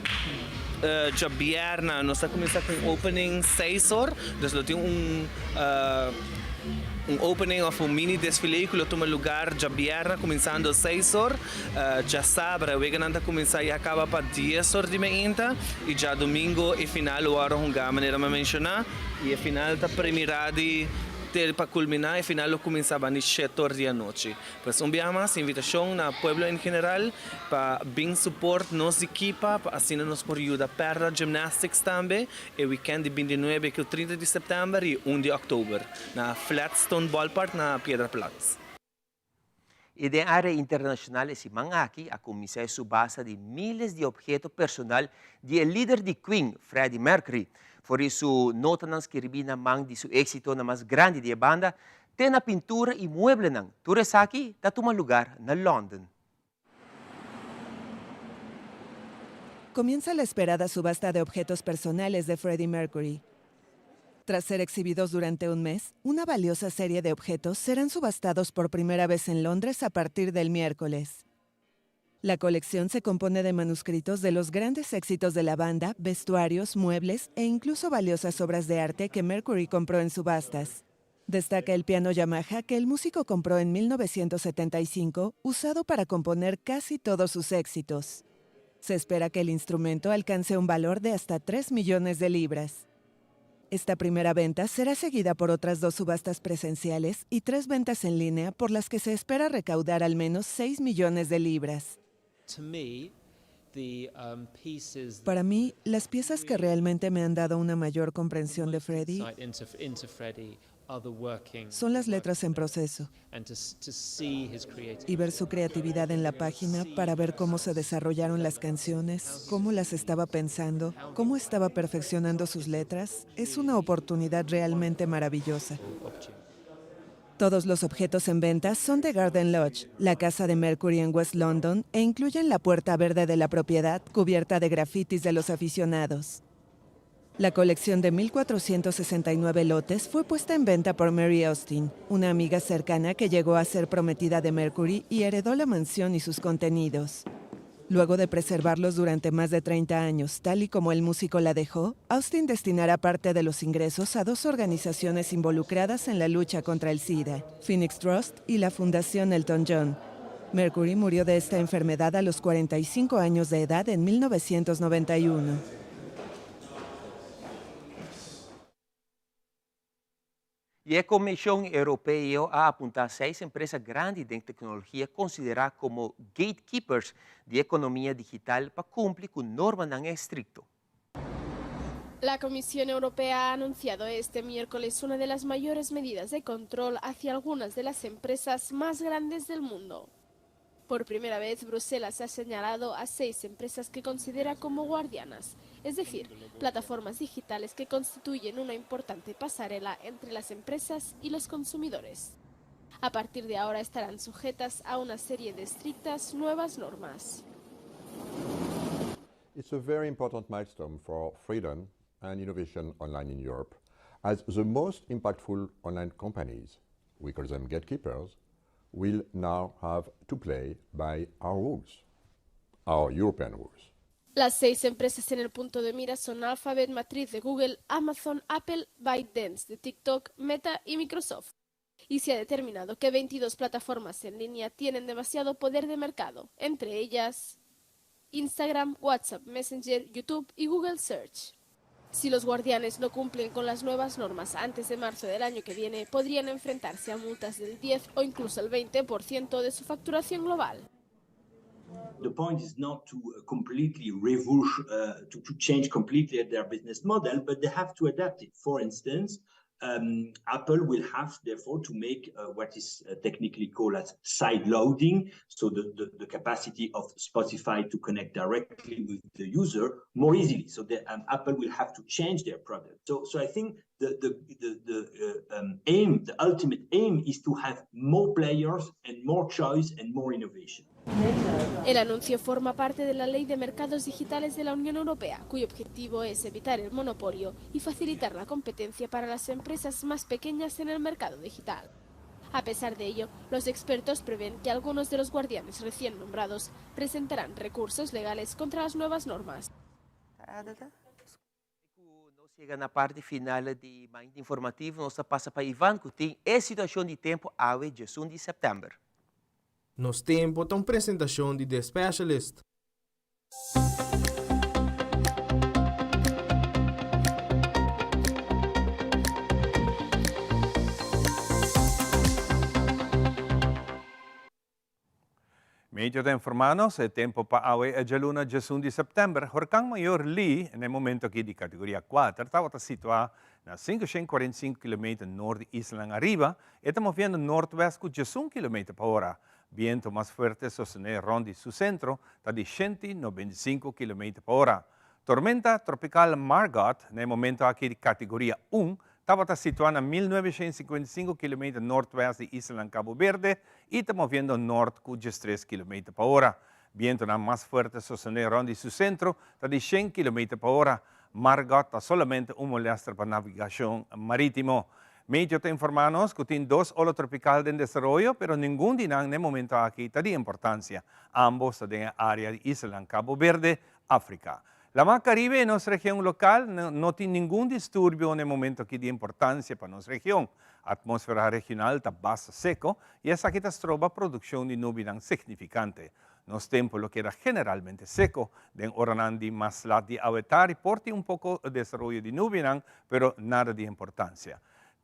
djabierna, nos ta cuminsa cu un opening seis or, dus lo tin un un opening of un mini desfile cu lo tuma lugar djabierna cuminsando seis or, djasabra weganan ta cuminsa y a caba pa dies or di meinta y djadomingo e final lo worde hunga manera mi a menciona. Y e final ta premira di ter pa culmina e final lo cuminsa bandi shetor di anochi. Pues un biaha mas invitacion na pueblo en general pa bin support nos di Kipa pa asina nos por yuda Perla Gymnastics tambe e weekend di 29 cu 30 di september y 1 di october na Flatstone Ballpark na Piedra Plat. Y den area internacional e siman aki a cuminsa e subasta di miles di obheto personal di e lider di Queen, Freddie Mercury. For di su notanan skirbi na man di su exitonan mas grandi di e banda, te na pintura y mueblenan, tur esaki ta tuma lugar na London. Comienza la esperada subasta de objetos personales de Freddie Mercury. Tras ser exhibidos durante un mes, una valiosa serie de objetos serán subastados por primera vez en Londres a partir del miércoles. La colección se compone de manuscritos de los grandes éxitos de la banda, vestuarios, muebles e incluso valiosas obras de arte que Mercury compró en subastas. Destaca el piano Yamaha que el músico compró en 1975, usado para componer casi todos sus éxitos. Se espera que el instrumento alcance un valor de hasta 3 millones de libras. Esta primera venta será seguida por otras dos subastas presenciales y tres ventas en línea por las que se espera recaudar al menos 6 millones de libras. Para mí, las piezas que realmente me han dado una mayor comprensión de Freddie son las letras en proceso y ver su creatividad en la página para ver cómo se desarrollaron las canciones, cómo las estaba pensando, cómo estaba perfeccionando sus letras, es una oportunidad realmente maravillosa. Todos los objetos en venta son de Garden Lodge, la casa de Mercury en West London, e incluyen la puerta verde de la propiedad cubierta de grafitis de los aficionados. La colección de 1.469 lotes fue puesta en venta por Mary Austin, una amiga cercana que llegó a ser prometida de Mercury y heredó la mansión y sus contenidos. Luego de preservarlos durante más de 30 años, tal y como el músico la dejó, Austin destinará parte de los ingresos a dos organizaciones involucradas en la lucha contra el SIDA, Phoenix Trust y la Fundación Elton John. Mercury murió de esta enfermedad a los 45 años de edad en 1991. I e Komishon Europeo a apuntá seis empresa grandi den teknologia konsiderá komo gatekeepers di ekonomia digital pa kumpli ku normanan estrikto. La Comisión Europea ha anunciado este miércoles una de las mayores medidas de control hacia algunas de las empresas más grandes del mundo. Por primera vez, Bruselas ha señalado a seis empresas que considera como guardianas, es decir, plataformas digitales que constituyen una importante pasarela entre las empresas y los consumidores. A partir de ahora estarán sujetas a una serie de estrictas nuevas normas. It's a very important milestone for freedom and innovation online in Europe, as the most impactful online companies, we call them gatekeepers, will now have to play by our rules, our European rules. Las seis empresas en el punto de mira son Alphabet, matriz de Google, Amazon, Apple, ByteDance de TikTok, Meta y Microsoft. Y se ha determinado que 22 plataformas en línea tienen demasiado poder de mercado, entre ellas Instagram, WhatsApp Messenger, YouTube y Google Search. Si los guardianes no cumplen con las nuevas normas antes de marzo del año que viene, podrían enfrentarse a multas del 10 o incluso el 20% de su facturación global. The point is not to uh, completely revolution, uh, to, to change completely their business model, but they have to adapt it. For instance, um, Apple will have, therefore, to make uh, what is uh, technically called as side loading, so the, the, the, capacity of Spotify to connect directly with the user more easily. So the, um, Apple will have to change their product. So, so I think the, the, the, the uh, um, aim, the ultimate aim is to have more players and more choice and more innovation. El anuncio forma parte de la Ley de Mercados Digitales de la Unión Europea, cuyo objetivo es evitar el monopolio y facilitar la competencia para las empresas más pequeñas en el mercado digital. A pesar de ello, los expertos prevén que algunos de los guardianes recién nombrados presentarán recursos legales contra las nuevas normas. Nos yega na parti final di Mainta Informativo, nos ta pasa pa Ivan ku tin e situashon di tempu awe 11 di sèptèmber. Nos Tempo ta un presentashon di The Specialist. Medio ta informa nos e tempo pa awe e djaluna 11 di september, Horcan Mayor Lee, na e momento aki di categoria kuater, tabata situa na 545 kilometer noord di islanan ariba, e ta moviendo noordwest cu 11 kilometer pa ora. Biento mas fuerte sostene rond di su centro ta di 195 kilometer pa ora. Tormenta tropical Margot, na e momento aki di categoria un, tabata situá na 1955 kilometer noordwest di islanan Cabo Berde y ta moviendo noord cu 13 kilometer pa ora. Bientonan mas fuerte sostene rond di su centro ta di 100 kilometer pa ora. Margot ta solamente un molester pa navigacion maritimo. Meteo ta informa nos cu tin dos ola tropical den desaroyo, pero ningun di nan n'e momento aki ta di importancia. Ambos ta den e area di islanan Cabo Berde, Africa. Laman Caribe e nos region local no tin ningun disturbio n'e momento aki di importancia pa nos region. Atmosfera regional ta basta seco y esaki ta stroba produccion di nubinan significante. Nos tempo lo keda generalmente seco. Den oranan di mas lat di awe tari por tin un poco desaroyo di nubinan, pero nada di importancia.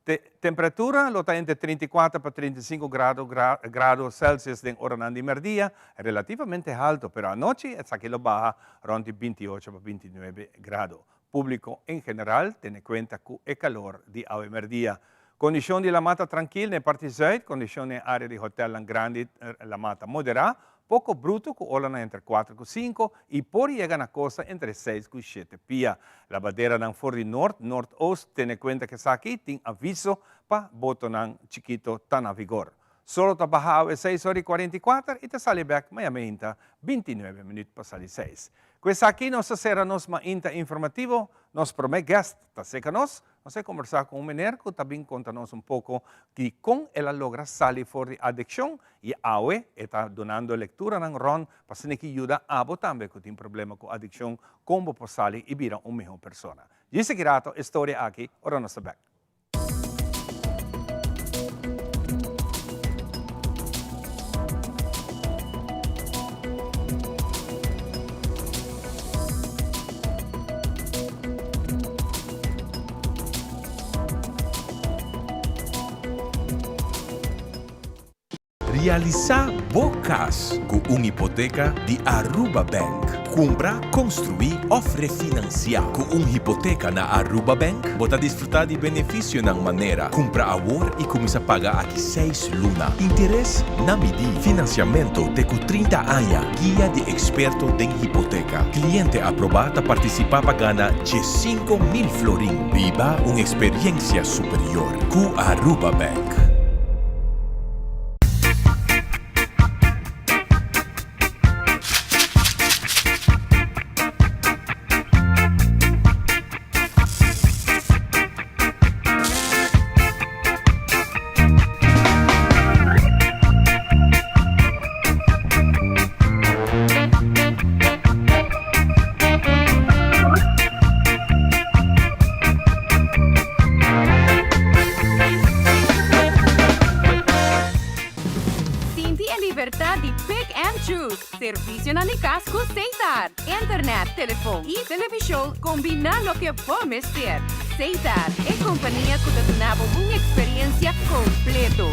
Te temperatura lo ta entre 34 pa 35 grado grado Celsius den oranan di merdia, relativamente halto, pero anochi esaki lo baha rond di 28 pa 29 grado. Publico en general tene cuenta cu e calor di awe merdia. Condicion di lama ta trankil na e parti zuid, condicion den e area di hotelnan grandi lama ta modera, Poko bruto ku olanan entre kuater ku sinku i por yega na kosta entre seis ku shete pia. Labaderanan for di nort, noordoost tene kuenta ku esaki tin aviso pa botonan chikito ta na vigor. Solo ta baha awe seis ora i 44 i ta sali bek maya meinta 29 minuut pa sali seis. Ku esaki nos ta sera nos mainta informativo. Nos prome guest ta seka nos. Nos a kombersá ku un meneer ku ta bin konta nos un poko di kon el a logra sali for di adikshon i awe e ta dunando lekturanan rònt pa asina ki yuda abo tambe ku tin problema ku adikshon kon bo por sali i bira un mihó persona. Djis aki rato e storia aki ora nos ta bèk. Realisa bo cas cu un hipoteca di Aruba Bank. Cumpra, construi of refinancia. Cu un hipoteca na Aruba Bank, bo ta disfruta di beneficionan manera, cumpra awor y cuminsa paga aki seis luna. Interes na midi. Financiamento te cu 30 aña. Guia di experto den hipoteca. Cliente aproba ta participa pa gana 15,000 florin. Biba un experiencia superior cu Aruba Bank. Sinti e libertad di pick and choose. Servicionan di cas cu Setar. Internet, telefon y television combina loke bo mester. Setar, e compania cu ta duna bo un experiencia completo.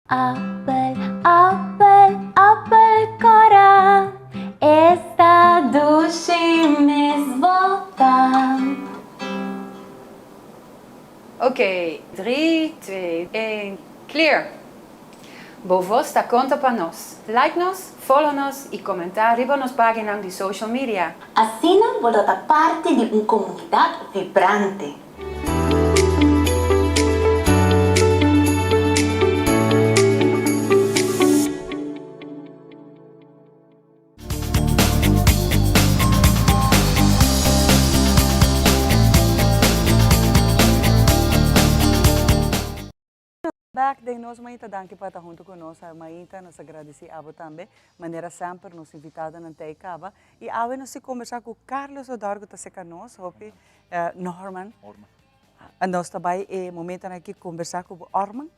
Appel, appel, appel cora, esta dushi mes bota. Ok, 3, 2, 1, clear! Bo voz ta conta pa nos. Like nos, follow nos y comenta riba nos paginan di social media. Asina bo lo ta parti di un comunidad vibrante. Bek den nos mainta danki pa ta hunto cu nos awe mainta nos ta gradici abo tambe manera semper nos invitadonan ta ey caba y awe nos tin combersa cu Carlos Odor cu ta seca nos hopi Norman nos ta bay e momentonan aki combersa cu bo Orman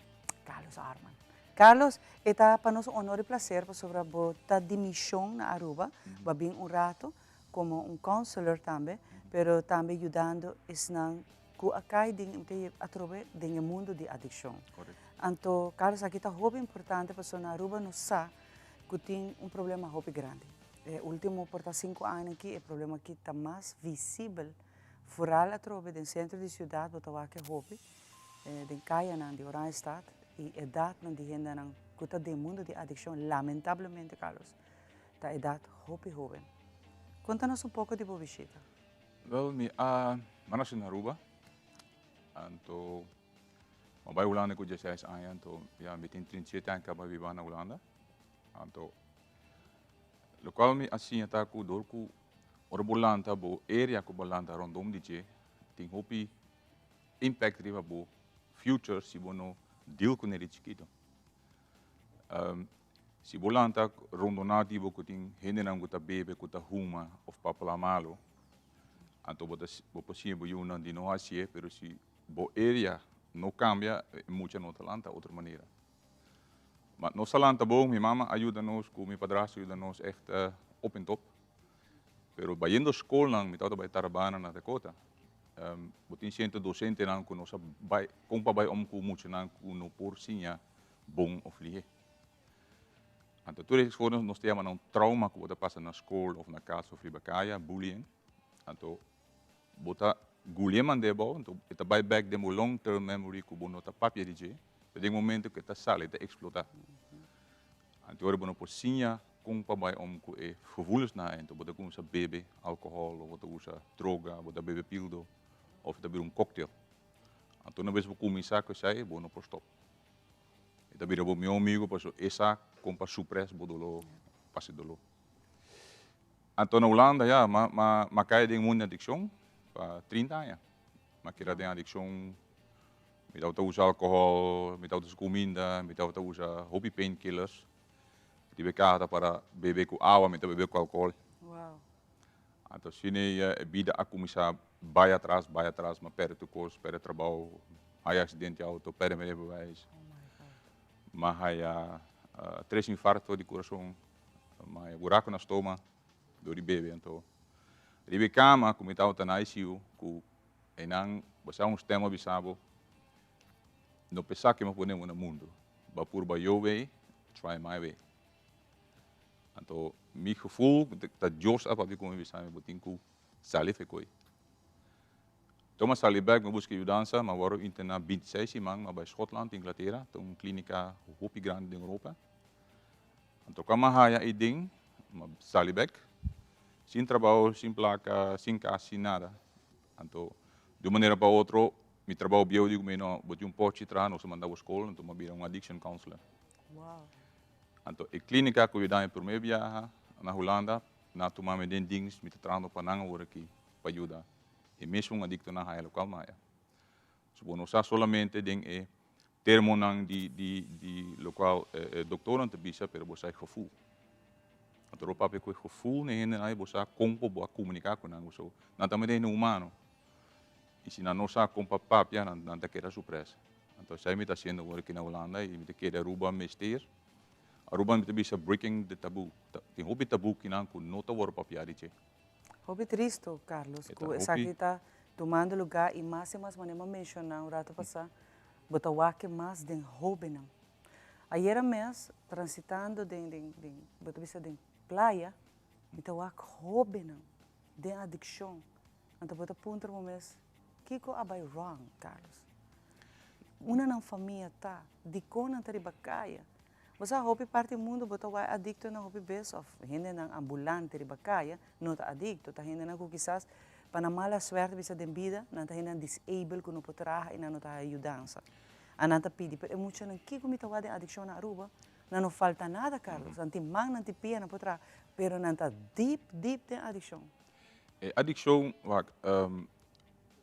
Carlos Orman Carlos e ta pa nos un honor y placer pasobra bo ta di mision na Aruba bo a bin un rato como un counselor tambe pero tambe yudando esnan Ku a kai den te atrobe den e mundu di adikshon. Anto Carlos aki ta hopi importante pasobra na Aruba nos sa ku tin un problema hopi grandi. E ultimo por ta sinku aña aki e problema aki ta mas visibel foral atrobe den sentro di siudat bo ta wak e hopi den kayanan di Oranjestad i edatnan di hendenan ku ta den mundu di adikshon lamentablemente Carlos ta edat hopi hoben. Konta nos un poko di bo bishita. Wel, mi a mi a nace na Aruba, anto mi a bai Hulanda cu dieseis aña, anto ya mi tin 37 aña caba biba na Hulanda. Anto locual mi a siña ta cu door cu ora bo lanta bo area cu bo lanta rondom di dje tin hopi impact riba bo future si bo no deal cune di chikito. Si bo lanta rondoná di bo ku tin hendenan ku ta bebe, ku ta huma òf papla malu, anto bo ta bo por siña bo yunan di no hasié, pero si bo area no kambia, e mucha no ta lanta otro manera. Ma nos a lanta bon, mi mama a yuda nos ku mi padrastro a yuda nos ègt op en top. Pero bayendo skolnan, mi tabata bai Tarabana na Dakota, bo tin siento dosentenan ku no sa bai kon pa bai om ku muchanan ku no por siña bon of lihé. Anto tur e esforznan nos ta yama na un trauma ku bo ta pasa na skol of na kas of riba kaya, bullying. Anto bo ta gulié mand'é abou, anto e ta bai bèk den bo long term memory ku bo no ta papia di dje, pero den momento ku e ta sali e ta eksplotá. Anto ora bo no por siña kon pa bai om ku e gevoelensnan ei, anto bo ta kuminsá bebe alkohòl of bo ta usa droga, bo ta bebe pildo of e ta bira un cocktail. Anto una bes bo kuminsá ku esei bo no por stòp. E ta bira bo mihó amigo pasobra e sa kon pa supres bo doló, pasa e doló. Anto na Hulanda ya, m'a m'a m'a kai den mundu di adikshon pa 30 aña. M'a keda den adikshon, mi tabata usa alkohòl, mi tabata usa kuminda, mi tabata usa hopi painkillers. Riba e kaha ta para bebe ku awa, mi ta bebe ku alkohòl. Anto asina e bida a kuminsá bai atras, bai atras, m'a pèrdè tur kos, pèrdè trabou, haya aksidente di outo, pèrdè mi rijbewijs, m'a haya tres infarto di kurason, m'a haya buraku na stoma dor di bebe. Anto riba e kama ku mi tabata na ICU ku einan bo sa un stèm a bisa bo. No p'esaki mi a pone bo na mundu. Bo a purba yo way, try my way. Anto mi gevoel ta Dios a papia ku mi bisa mi bo tin ku sali fe koe. Anto mi a sali bek mi a buska yudansa, mi a wòrdu interná bintiseis siman, mi a bai Schotland, Inglatera, ta un klínika hopi grandi den Europa. Anto ku mi a haya ei den, mi a sali bek, sin trabou, sin plaka, sin kas, sin nada. Anto di un manera pa otro mi trabou bieu di ku mi no, bo tin un pochi traha, nos a manda bo skol, anto mi a bira un addiction counselor. Anto e klínika ku yuda mi promé biaha na Hulanda, nan a tuma mi den dienst, mi ta trahando pa nan awor aki pa yuda e mesun adiktonan haya lokual mi haya. So bo no sa solamente den e termonan di di di lokual e doktornan ta bisa, pero bo sa e gevoel. Anto ora bo papia ku e gevoel na e hendenan ai bo sa kon ku bo a komuniká ku nan, so nan ta mete hende humano i si nan no sa kon pa papia nan nan ta keda supres. Anto esei mi ta hasiendo awor aki na Hulanda i mi ta kere Aruba mester. Aruba mi ta bisa breaking the taboo. Tin hopi taboo kinan ku no ta wòrdu papia di dje. Hopi tristo, Carlos, ku esaki ta tumando lugá i mas i mas manera mi a menshoná un rato pasá, bo ta wak mas den hóbennan. Ayera mes, transitando den, den, den, bo ta bisa den playa, mi ta wak hóbennan den adikshon. Anto bo ta puntra bo mes, kiko a bai wrong, Carlos? Unda nan famia ta? Dikon nan ta riba kaya? Bo sa hopi parti mundu bo ta wak adiktonan hopi bes òf hendenan ambulante riba kaya no ta adikto, ta hendenan ku kisas pa nan mala suerte bisa den bida nan ta hendenan disabel ku no por traha i nan no ta haya yudansa. A nan ta pidi, pero e muchanan kiko mi ta wak den adikshon na Aruba? Nan no falta nada Carlos, nan tin man, nan tin pia, nan por traha, pero nan ta dip dip den adikshon. E adikshon, wak,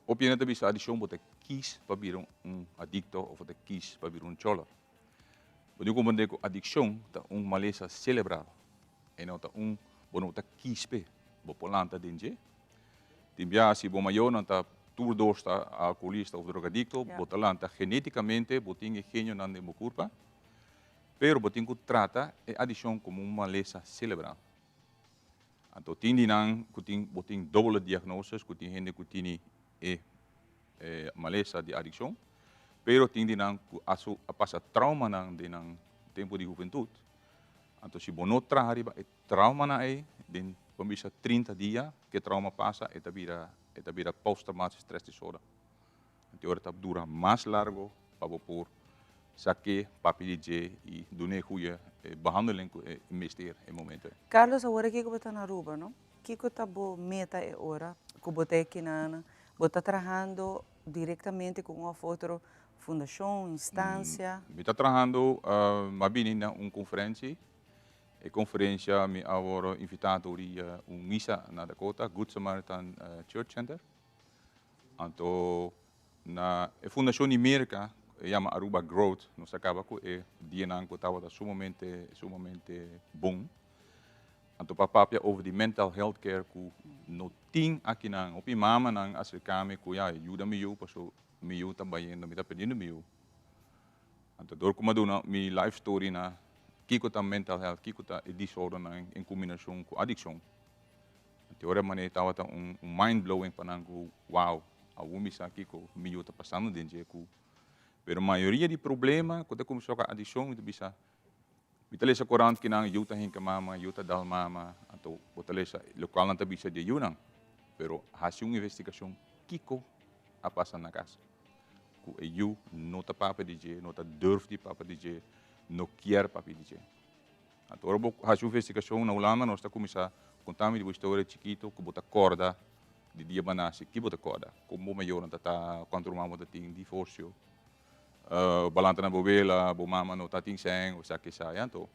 hopi hende ta bisa adikshon bo ta kis pa bira un adikto òf bo ta kis pa bira un chòler. Bo tin comprende cu adiccion ta un malesa celebral. E no ta un, bo no ta kies p'e, bo por lanta den dje. Tin biaha si bo mayornan ta tur dos ta alcoholista of drogadicto, bo ta lanta geneticamente, bo tin e genionan den bo curpa, pero bo tin cu trata e adiccion como un malesa celebral. Anto tin di nan cu tin, bo tin doble diagnosis, cu tin hende cu tini e malesa di adiccion, pero tin di nan cu a su a pasa traumanan den nan tempo di huventud. Anto si bo no traha riba e traumanan ey den bo bisa 30 dia cu e trauma pasa e ta bira e ta bira post traumatic stress disorder. Anto e ora ta dura mas largo pa bo por sake papia di dje y duna e goeie behandeling cu e mester e momento ey. Carlos awor aki cu bo ta na Aruba no? Kiko ta bo meta e ora ku bo ta e kinan? Bo ta trahando direktamente ku un òf otro fundashon, instansia? Mi ta trahando, mi a bini na un konferensi. E konferensia mi a wòrdu invitá dor di un misa na Dakota, Good Samaritan Church Center. Anto na e fundashon di Merka e yama Aruba Growth, nos a kaba ku e dianan ku tabata sumamente, sumamente bon. Anto pa papia over di mental health care ku no tin akinan. Hopi mamanan a aserka mi ku ya yuda mi yu paso mi yu ta bayendo, mi ta perdiendo mi yu. Anto dor ku mi a duna mi life story na kiko ta mental health, kiko ta e disordernan en kombinashon ku adikshon. Anto ora manera tabata un mind blowing pa nan ku wow, awor mi sa kiko mi yu ta pasando den dje ku. Pero mayoria di problema ku ta kuminsá ku adikshon mi ta bisa Mi ta lesa korant kinan yu ta hinka mama, yu ta dal mama, anto bo ta lesa lokual nan ta bisa di e yunan. Pero hasi un investigashon kiko a pasa na kas. Ku e yu no ta papia di dje, no ta durf di papia di dje, no kier papia di dje. Anto ora bo hasi un investigashon na Hulanda nos ta kuminsá konta mi di bo historia chikito ku bo ta kòrda di dia bo a nase, ki bo ta kòrda, kon bo mayornan ta ta, kuantu ruman bo ta tin, divorsio. Bo lanta na bo wela, bo mama no ta tin sèn o sa ke sa ya. Anto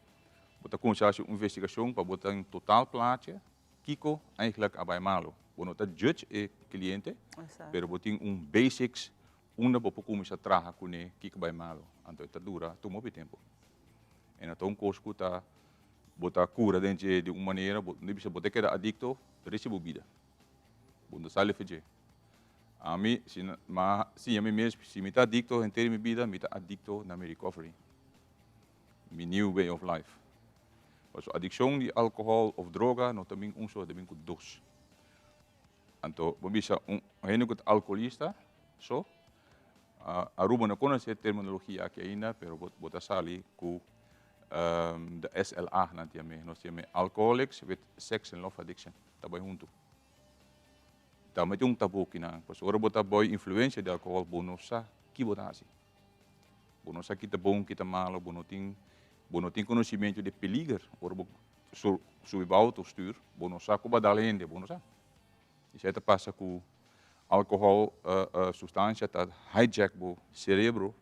bo ta kuminsá hasi un investigashon pa bo tin total plaatje kiko eigenlijk a bai malo. Bo no ta judge e kliente, pero bo tin un basics unda bo por kuminsá traha kuné kiko bai malo. Anto e ta dura tuma hopi tempu. E no ta un kos ku ta bo ta kura den dje di un manera, bo no bisa bo ta keda adikto resti bo bida. Bo no sali for dje. Ami, si ma siña mi mes, si mi ta adicto henter mi bida, mi ta adicto na mi recovery, mi new way of life. Pasobra adiccion di alcohol of droga no ta bin un so, ta bin cu dos. Anto, bo bisa un hende cu ta alcoholista so. Aruba no conoce e terminologia aki ainda, pero bo ta sali cu de SLA nan ta yam'e. Nos ta yam'e Alcoholics with Sex and Love Addiction. Ta bai hunto. Tambe tin un tabu kinan, pasobra ora bo ta bou influencia di alcohol bo no sa ki bo ta haci. Bo no sa ki ta bon, ki ta malo, bo no tin bo no tin conocimento di peliger ora bo subi bo auto stuur, bo no sa cu bo a dal hende, bo no sa. Esei ta pasa cu alcohol, sustancia ta hijack bo cerebro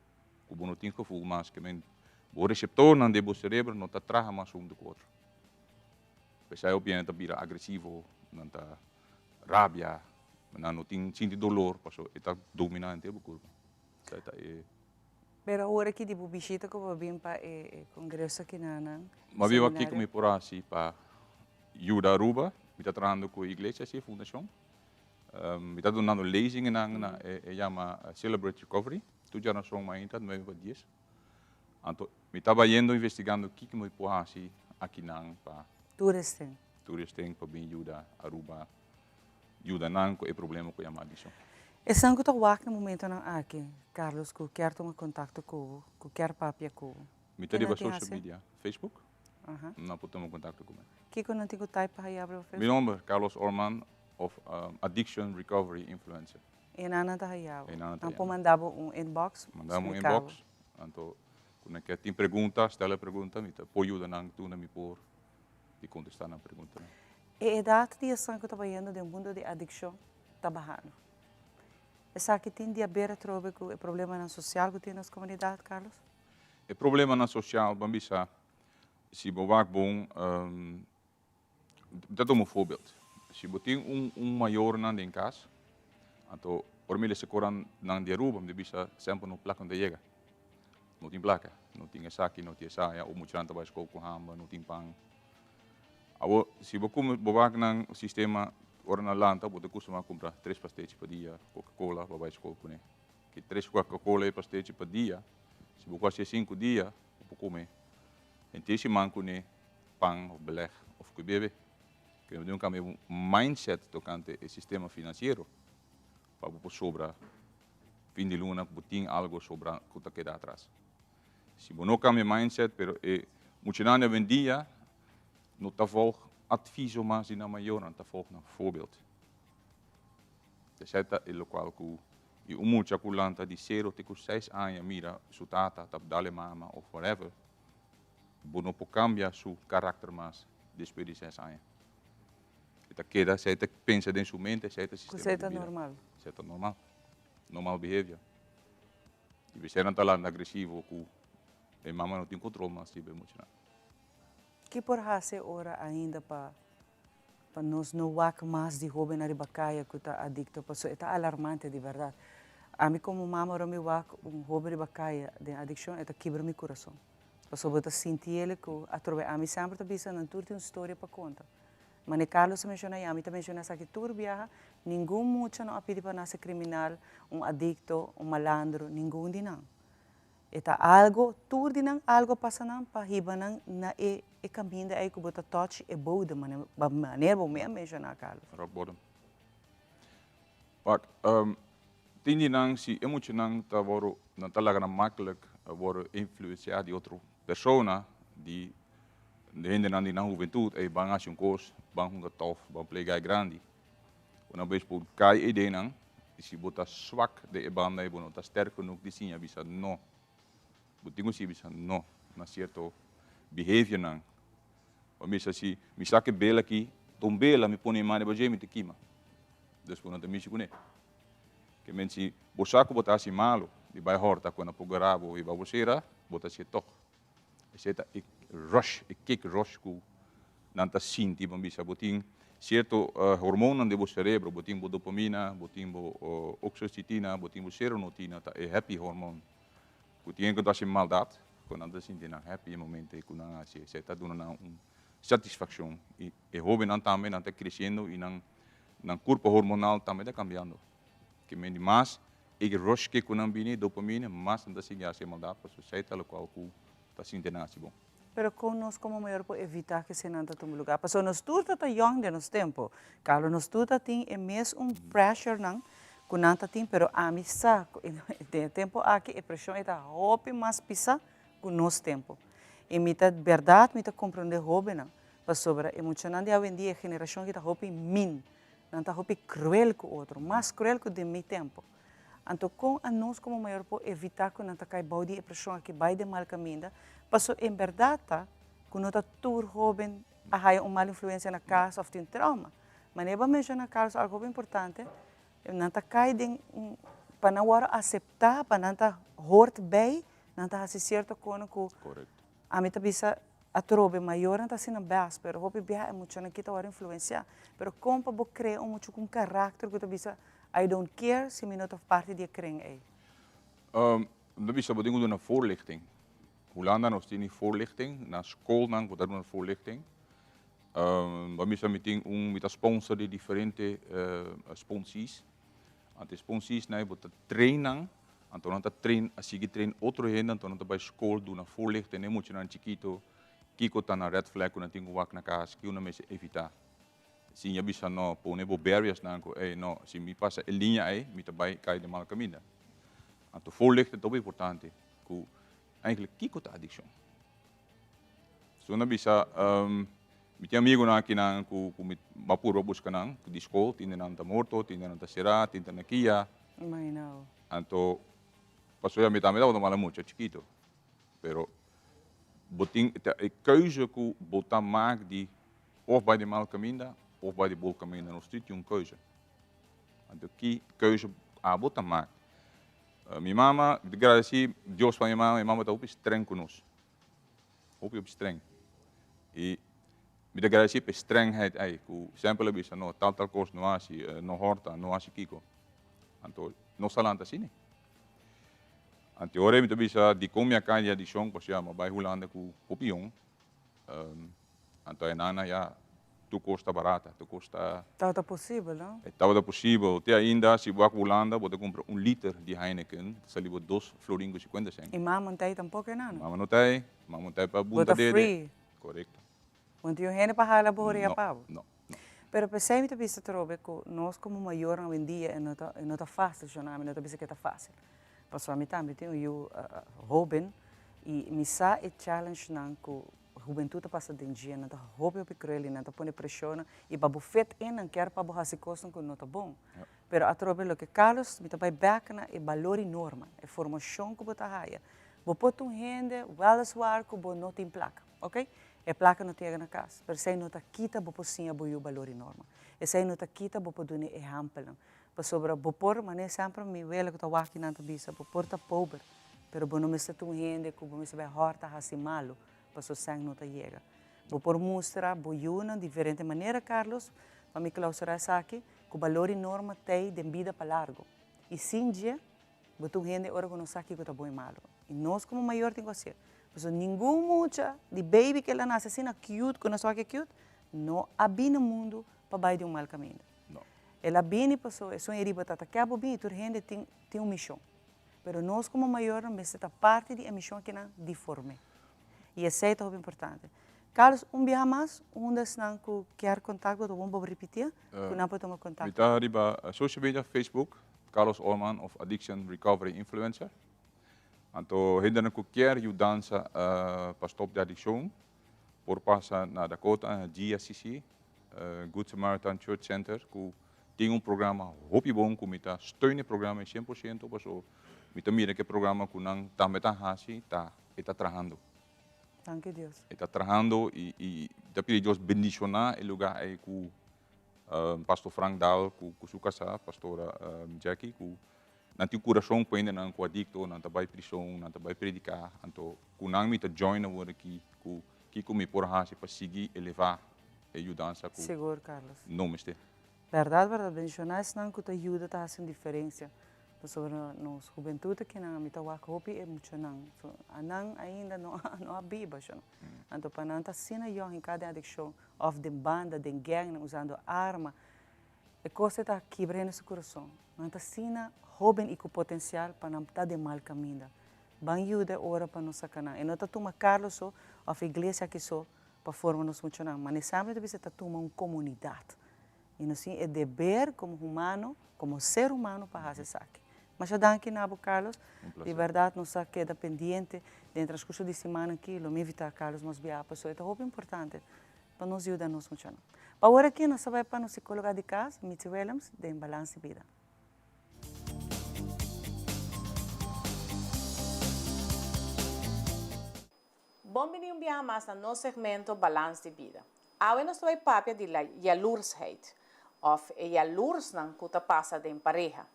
cu bo no tin gevoel mas, ke men bo receptornan den bo cerebro no ta traha mas hunto cu otro. P'esei hopi hende ta bira agresivo, nan ta rabia, nan no tin sinti dolor pasobra e ta domina henter bo kurpa. Esei ta e. Pero awor aki di bo bishita ku bo a bin pa e kongreso aki na nan Mi a biba kiko mi por hasi pa yuda Aruba. Mi ta trahando ku e iglesia si, e fundashon. Mi ta dunando lezingennan na e yama Celebrate Recovery. Tur djarason mainta nuebe pa dies. Anto mi ta bayendo investigando kiko mi por hasi akinan pa. Tur esten. Tur esten pa bin yuda Aruba, yuda nan ku e problema ku yama adikshon. Esnan ku ta wak na momentonan aki, Carlos, ku kier tuma kontakto ku bo, ku kier papia ku bo, Mi ta riba social media, Facebook, nan por tuma kontakto ku mi. Kiko nan tin ku type pa haya bo riba Facebook? Mi nomber, Carlos Orman of Addiction Recovery Influencer. E nan ta haya bo. Nan por manda bo un inbox. Manda bo un inbox. Anto ku nan ke tin pregunta, stel e pregunta, mi ta por yuda nan duna mi por di kontestá nan preguntanan. E edat di esnan ku ta bayendo den mundo di adikshon ta bahando. Esaki tin di aber atrobe ku e problemanan sosial ku tin nos komunidat, Carlos? E problemanan sosial, ban bisa, si bo wak bon, Mi ta tuma un voorbeeld. Si bo tin un un mayornan den cas, anto ora mi lesa coran nan di Aruba, mi ta bisa semper no placa no ta yega. No tin placa, no tin esaki, no tin esaya, o muchanan ta bai school cu hamber, no tin pan. Awor, si bo cume, bo wak nan sistema, ora nan lanta, bo ta custuma cumpra tres pastechi pa dia, coca cola, pa bai school cune. Ki tres coca cola y pastechi pa dia, si bo cu haci sinku dia, bo por come henter siman cune. pan of beleg of ku bebe. Ke no tin un kambia bo mindset tokante e sistema finansiero pa bo por sobra fin di luna ku bo tin algo sobra ku ta keda atras. Si bo no kambia mindset pero e muchanan di awendia no ta volg adviso mas di nan mayornan, ta volg nan voorbeeld. Esei ta e lokual ku i un mucha ku lanta di sero te ku seis aña mira su tata ta dal e mama of whatever, Bo no por cambia su caracter mas despues di ses aña. E ta keda, esey ta pensa den su mente, esey ta sistema di bida. Esey ta normal. Esey ta normal. Normal behavior. Y besey nan ta lanta agresivo cu e mama no tin control mas riba e muchanan. Ki por haci ora ainda pa pa nos no wak mas di hobennan riba kaya ku ta adikto pasobra e ta alarmante di bèrdat. Ami komo mama ora mi wak un hoben riba kaya den adikshon e ta kibra mi kurason pasobra bo ta sinti el ku atrobe ami semper ta bisa nan tur tin un storia pa konta. Mane Carlos a menshona i ami ta menshona esaki tur biaha ningun mucha no a pidi pa nase kriminal, un adikto, un malandro, ningun di nan. E ta algo, tur di nan algo a pasa nan pa hiba nan na e e kaminda ei ku bo ta touch e bodem, manera manera bo mes a menshoná, Carlos. Rock bottom. Wak, tin di nan si e muchanan ta wòrdu, nan ta laga nan maklik wòrdu influensiá di otro persona, di hendenan di nan hubentut, ey ban hasi un kos, ban hunga tòf, ban play gai grandi. Una bes bo kai e ideanan y si bo ta swak den e banda y bo no ta sterk genoeg di siña bisa no, bo tin cu siña bisa no na cierto behaviornan. Bo bisa si mi sa cu e bel aki ta un bela mi pone e man riba dje mi ta kima, dus bo no ta mishi cune. Ke men si bo sa cu bo ta haci malo di bay horta cu nan por gara bo hiba bo cera, bo ta hacié tog. Esei ta e rush, e kick rush ku nan ta sinti. Bo bisa bo tin sierto hormonnan den bo serebro, bo tin bo dopamina, bo tin bo oxocitina, bo tin bo seronotina, ta e happy hormon. Ku tin ku ta hasi maldat, ku nan ta sinti nan happy e momento ku nan hasi. Esei ta duna nan un satisfakshon. I e hobennan tambe nan ta kresiendo i nan nan kurpo hormonal tambe ta kambiando. Ke men di mas E rush ke ku nan bini, dopamine, mas nan ta sigui hasi e maldat, pasobra esei ta lokual ku ta sinti nan hasi bon. Pero kon nos komo mayor por evitá ku eseinan ta tuma lugá? Pasobra nos tur ta ta yòn den nos tempu. Carlo, nos tur ta tin e mes un pressurenan ku nan ta tin, pero ami sa ku den e tempu aki e preshon e ta hopi mas pisá ku nos tempu. I mi ta bèrdat mi ta komprondé hóbennan, pasobra e muchanan di awendia, e generashon aki ta hopi min, nan ta hopi kruel ku otro, mas kruel ku den mi tempu. Anto kon anos komo mayor por evitá ku nan ta kai bou di e preshon aki bai den mal kaminda? Paso en bèrdat ta ku no ta tur hóben a haya un mal influensia na kas òf tin trauma. Manera bo a menshoná Carlos algu hopi importante, nan ta kai den un, pa nan wòrdu aseptá, pa nan ta hort bei, nan ta hasi sierto kono ku ami ta bisa atrobe mayornan ta hasi nan bèst, pero hopi biaha e muchanan kita wòrdu influensiá. Pero kon pa bo krea un mucha ku un karakter ku ta bisa I don't care si mi no ta parti di e kren ei? Mi ta bisa bo tin ku duna voorlichting. Hulanda nos tin e voorlichting, na skolnan bo ta duna voorlichting. Bo misa mi tin un, mi ta sponsor di diferente sponsees. Anto e sponsees nan bo ta train nan, anto nan ta train, a sigui train otro hende, anto nan ta bai skol duna voorlichting na e muchanan chikito kiko ta nan red flag ku nan tin ku wak na kas, kiko nan mester evitá. Si mi a bisa no, pone bo barriers nan ku ey no, si mi pasa e liña ey mi ta bai kai den mal kaminda. Anto voorlichting ta hopi importante ku eigenlijk kiko ta adikshon. So nan bisa mi tin amigunan akinan ku ku mi a purba buska nan di skol, tin di nan ta morto, tin di nan ta será, tin ta na kia. Imaginabo. Anto pasobra mi tambe tabata mala mucha chikito, pero bo tin e keuze ku bo ta mak di Of bai di mal kaminda of bai di bon kaminda. Nos tur tin un keuze. Anto ki keuze abo ta mak? Mi mama, mi ta gradesí Dios pa mi mama, mi mama ta hopi streng ku nos. Hopi hopi streng. I mi ta gradesí pa e strengheid ei, ku semper el a bisa, no, tal tal kos no hasi, no hòrta, no hasi kiko. Anto nos a lanta asina. Anto ora mi ta bisa dikon mi a kai di adikshon, pasobra mi a bai Hulanda ku hopi yong. Anto e nana ya tur kos ta barata, tur kos ta. Tabata posibel, no? E tabata posibel. Te ainda si bo a Hulanda bo ta kumpra un liter di Heineken, ta sali bo dos florin ku sikuenta sènt. I mama no ta ei tampoko e nana? Mama no ta ei. Mama no ta ei pa Bo bunta ta dede. free. Korekto. Bo no tin un hende pa hala bo horea No, pa bo? no, no. Pero p'esei mi ta bisa atrobe ku nos komo mayornan awendia e no ta e no ta fásil, shona, mi no ta bisa ku e ta fásil. Pasobra mi tambe tin un yu hóben i mi sa e challengenan ku hubentut ta pasa den dje. Nan ta hopi hopi kruel i nan ta pone preshonnan i pa bo fit in nan kier pa bo hasi kosnan ku no ta bon. Pero atrobe loke Carlos, mi ta bai bèk na e balor i norma, e formashon ku bo ta haya. Bo por ta un hende wèliswaar ku bo no tin plaka, oke? E plaka no ta yega na kas, pero esei no ta kita bo por siña bo yu balor i norma. Esei no ta kita bo por duna e ehèmpelnan. Pasobra bo por, manera semper mi wela ku ta wak kinan ta bisa, bo por ta pober, pero bo no mester ta un hende ku bo mester bai hòrta hasi malu, paso sèn no ta yega. Bo por mustra bo yunan diferente manera, Carlos, pa mi klausurá esaki, ku balor i norma t'ei den bida pa largu. I sin dje, bo ta un hende ora ku no sa kiko ta bon i malu. I nos komo mayor tin ku hasié. Pasobra ningun mucha di baby ku el a nase asina cute, ku nos wak e cute, no a bini na mundu pa bai den un mal kaminda. El a bini paso esun e riba ta ta kè bo bini, tur hende tin tin un mishon. Pero nos komo mayornan mester ta parti di e mishon akinan di form'é. I esei ta hopi importante. Carlos, un biaha mas, unda esnan ku kier kontak bo ta bon bo ripitié ku nan por tuma kontak. Mi ta riba social media, Facebook, Carlos Orman of Addiction Recovery Influencer. Anto hendenan ku kier yudansa pa stop di adikshon por pasa na Dakota, GSCC, Good Samaritan Church Center ku tin un programa hopi bon ku mi ta steun e programa ei 100% paso mi ta mira ku e programa ku nan tambe ta hasi ta e ta trahando. Danki Dios. E ta trahando i i ta pidi Dios bendishoná e lugá ei ku Pastor Frank Daal ku ku su kasá Pastora Jackie ku nan tin kurason ku hendenan ku adikto nan ta bai prison nan ta bai prediká anto ku nan mi ta join awor aki ku Kiko mi por hasi pa sigui elevá e yudansa ku Sigur, Carlos. no mester? Bèrdat, bèrdat, bendishoná esnan ku ta yuda ta hasi un diferensia. Pasobra nos hubentut akinan mi ta wak hopi e muchanan. So, anan ainda no no a biba shon. Anto pa nan ta asina yòn hinká den adikshon òf den banda, den gèngnan usando arma, e kos ei ta kibra hende su kurason. Nan ta asina hóben i ku potensial pa nan ta den mal kaminda. Ban yuda e ora pa nos saca nan. E no ta tuma Carlos so of iglesia aki so pa forma nos muchanan. Ma nesamente ta bisa ta tuma un comunidad. I nos tin e deber komo humano, komo ser humano pa hasi esaki. Masha danki na bo Carlos. Di bèrdat nos a keda pendiente den transkurso di siman aki lo mi invitá Carlos mas biaha pasobra e ta hopi importante pa nos yuda nos muchanan. Pa awor aki nos ta bai pa nos sikóloga di kas, Mitzi Willems, den Balans di Bida. Bon bini un biaha mas na nos segmento Balans di Bida. Awe nos ta bai papia di la jaloersheid, of e jaloersnan ku ta pasa den pareha.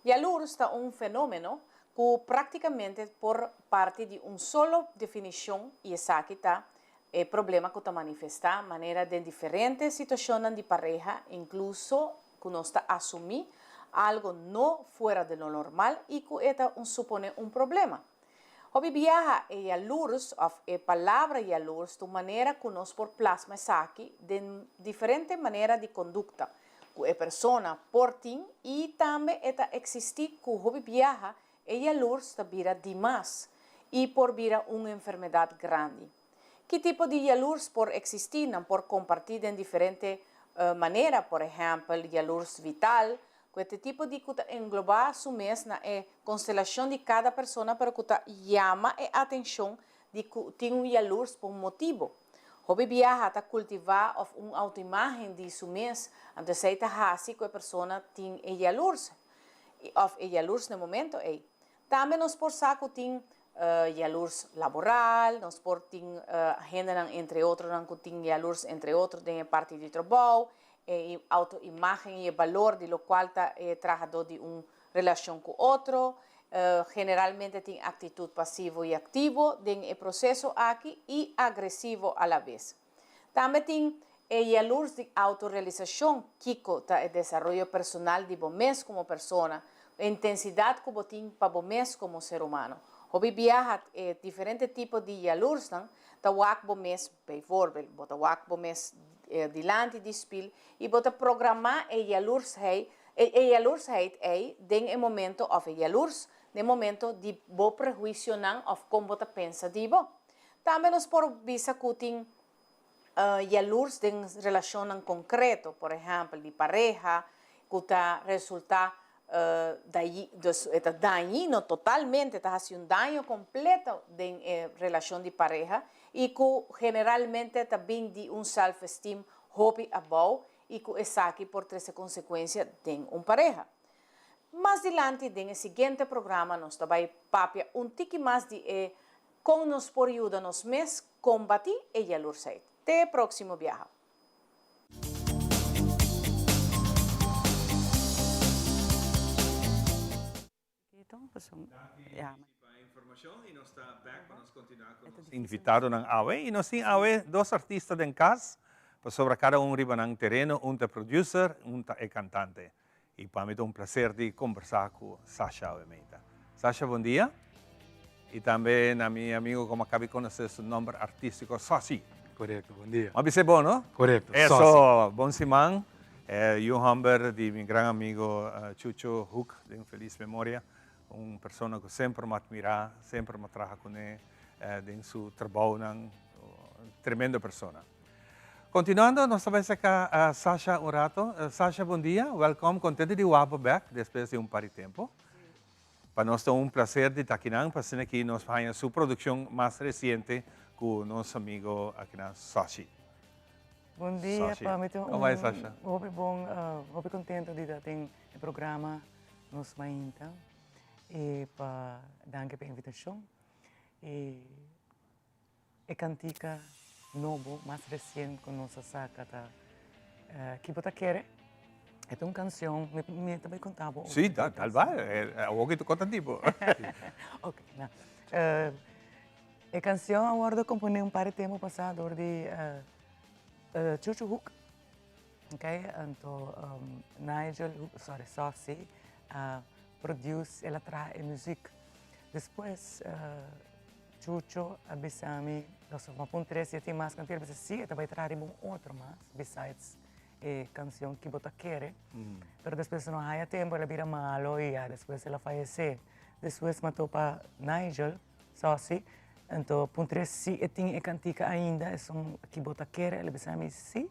Jaloers ta un fenomeno ku praktikamente por parti di un solo definishon i esaki ta e problema ku ta manifestá manera den diferente situashonnan di pareha inkluso ku nos ta asumí algo no fuera de lo normal i ku e ta un supone un problema. Hopi biaha e yalurs òf e palabra yalurs ta un manera ku nos por plasma esaki den diferente manera di kondukta ku e persona por tin i tambe e ta eksistí ku hopi biaha e yalurs ta bira dimas i por bira un enfermedat grandi. Ki tipo di yalurs por eksistí? Nan por kompartí den diferente manera, por ehèmpel yalurs vital, ku e ta e tipo di ku ta englobá su mes na e konstelashon di kada persona pero ku ta yama e atenshon di ku tin un yalurs pa un motibu. Hopi biaha ta kultivá òf un outoimágen di su mes, anto esei ta hasi ku e persona tin e yalurs òf e yalurs na e momento ei. Tambe nos por sa ku tin yalurs laboral, nos por tin hendenan entre otronan ku tin yalurs entre otro den e parti di trabou, e outoimágen i e balor di lokual ta e trahadó di un relashon ku otro. Generalmente tin aktitut pasivo i aktivo den e proseso aki i agresivo alabes. Tambe tin e yalurs di autorealisashon, kiko ta e desaroyo personal di bo mes komo persona, e intensidat ku bo tin pa bo mes komo ser humano. Hopi biaha e diferente tipo di yalursnan ta wak bo mes, bijvoorbeeld, bo ta wak bo mes dilanti di spil i bo ta programá e yalursheid e yalursheid ei den e momento òf e yalurs den momento di bo prehuisionan òf kon bo ta pensa di bo. Tambe nos por bisa ku tin yalurs den relashonnan konkreto, por ehèmpel di pareha, ku ta resultá dus e ta dañino totalmente, ta hasi un daño kompleto den e relashon di pareha i ku generalmente ta bin di un self-esteem hopi abou i ku esaki por trese konsekuensia den un pareha. Mas dilanti den e siguiente programa nos ta bai papia un tiki mas di e Kon nos por yuda nos mes kombatí e yalursheid? Te e próksimo biaha! Invitadonan awe y nos tin awe dos artista den cas pasobra cada un riba nan tereno, un ta e producer, un ta e cantante. Y pa mi ta un placer di combersa cu Sasha awe meita. Sasha bon dia. Y tambe na mi amigo como a cabi conoce su nomber artistico Sossi. Correcto, bon dia. M'a bis'e bon no? Correcto, Sossi. Eso, bon siman. E yu homber di mi gran amigo Chucho Hoek, den feliz memoria. Un persona cu semper m'a admira, semper m'a traha cune den su trabounan. Tremendo persona. Continuando, nos ta bai saca Sasha un rato. Sasha, bon dia. Welcome. Contento di wak bo bek despues di un par di tempo. Pa nos ta un placer di ta akinan, pa asina aki nos haña su produccion mas reciente cu nos amigo akinan, Sashi. Bon dia, Sashi. pa mi ta Como bai, Sasha? un hopi bon, hopi contento di ta den e programa Nos Mainta. Y pa danki pa e invitacion. Y E kantika nobo mas resien ku nos a saka ta Ki bo ta kere? E ta un kansion, mi ta bai konta bo. Sí, tal bai, awor ki ta konta di bo. Ok, na. E kansion a wòrdu komponé un par di tempu pasá dor di Chuchu Hoek, ok, anto Nigel Hoek, sorry, Sossi a produce, el a traha e muzik. Despues Chucho a bisa mi, nos a pon tres dia tin mas cantiga, el a bisa si, e ta bai traha riba un otro mas besides e cancion Ki Bo Ta Kere, pero despues no haya tempo, el a bira malo y ya despues el a fayece. Despues mi a topa Nigel Sossi, anto puntr'e si e tin e cantica ainda, esun Ki Bo Ta Kere, el a bisa mi si.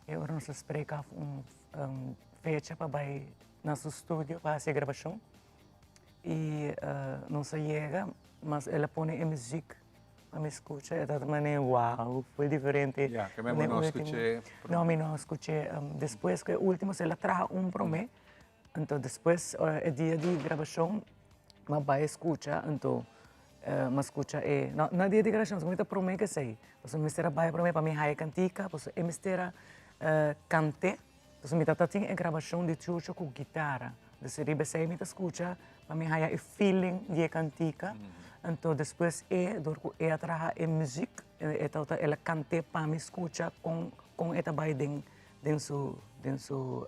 E ora nos a spreek af un fecha pa bai na su studio pa hasi e grabashon. I nos a yega, mas el a pone e muziek pa mi skucha, e tabata manera wow, ful diferente. Ya, ke men bo no a skuch'é? No, mi no a skuch'é. Despues ku e ultimo, el a traha un promé, anto despues e dia di grabashon mi a bai skucha, anto mi a skucha e, no, no e dia di grabashon, mi ta promé ku esei, pasobra mi mester a bai promé pa mi haya e kantika, pasobra e mester a kant'é. Pasobra mi tabata tin e grabashon di Chucho ku gitara. Dus riba esei mi ta skucha pa mi haya e feeling di e kantika. Anto despues e, dor ku e a traha e muzik, e tabata el a kant'é pa mi skucha kon kon e ta bai den den su den su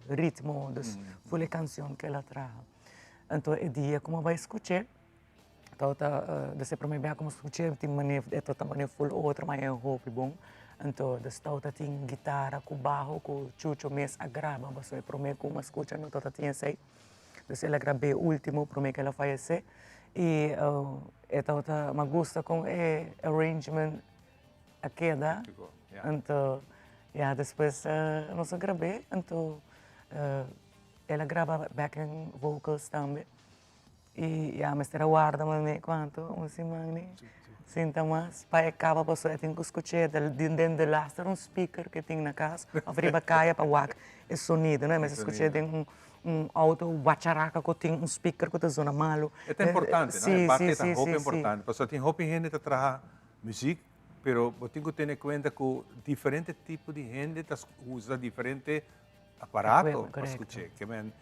ritmo, dus ful e kanshon ku el a traha. Anto e dia ku mi a bai skuch'é Tabata desde prome bia ku mi skuch'é tin manera e tabata manera ful otro ma e hopi bon. Anto des tabata tin gitara ku baho ku Chucho mes a graba pasobra e prome ku mi a skucha no tabata tin esei. Dus el a grab'é ultimo prome ku el a fayesé i e tabata mi a gusta kon e arrangement a keda. Anto ya despues nos a grab'é anto el a graba backing vocals tambe. I ya mester a warda mane kuantu un siman ni sinta mas pa e kaba pasobra e tin ku skuch'é den delaster un speaker ke tin na kas òf riba kaya pa wak e sonido no e mester skuch'é den un outo wacharaka ku tin un speaker ku ta zona malu. E ta importante no e parti ta hopi importante pasobra tin hopi hende ta traha muzik pero bo tin ku tene kuenta ku diferente tipo di hende ta usa diferente aparato pa skuch'é. Ke men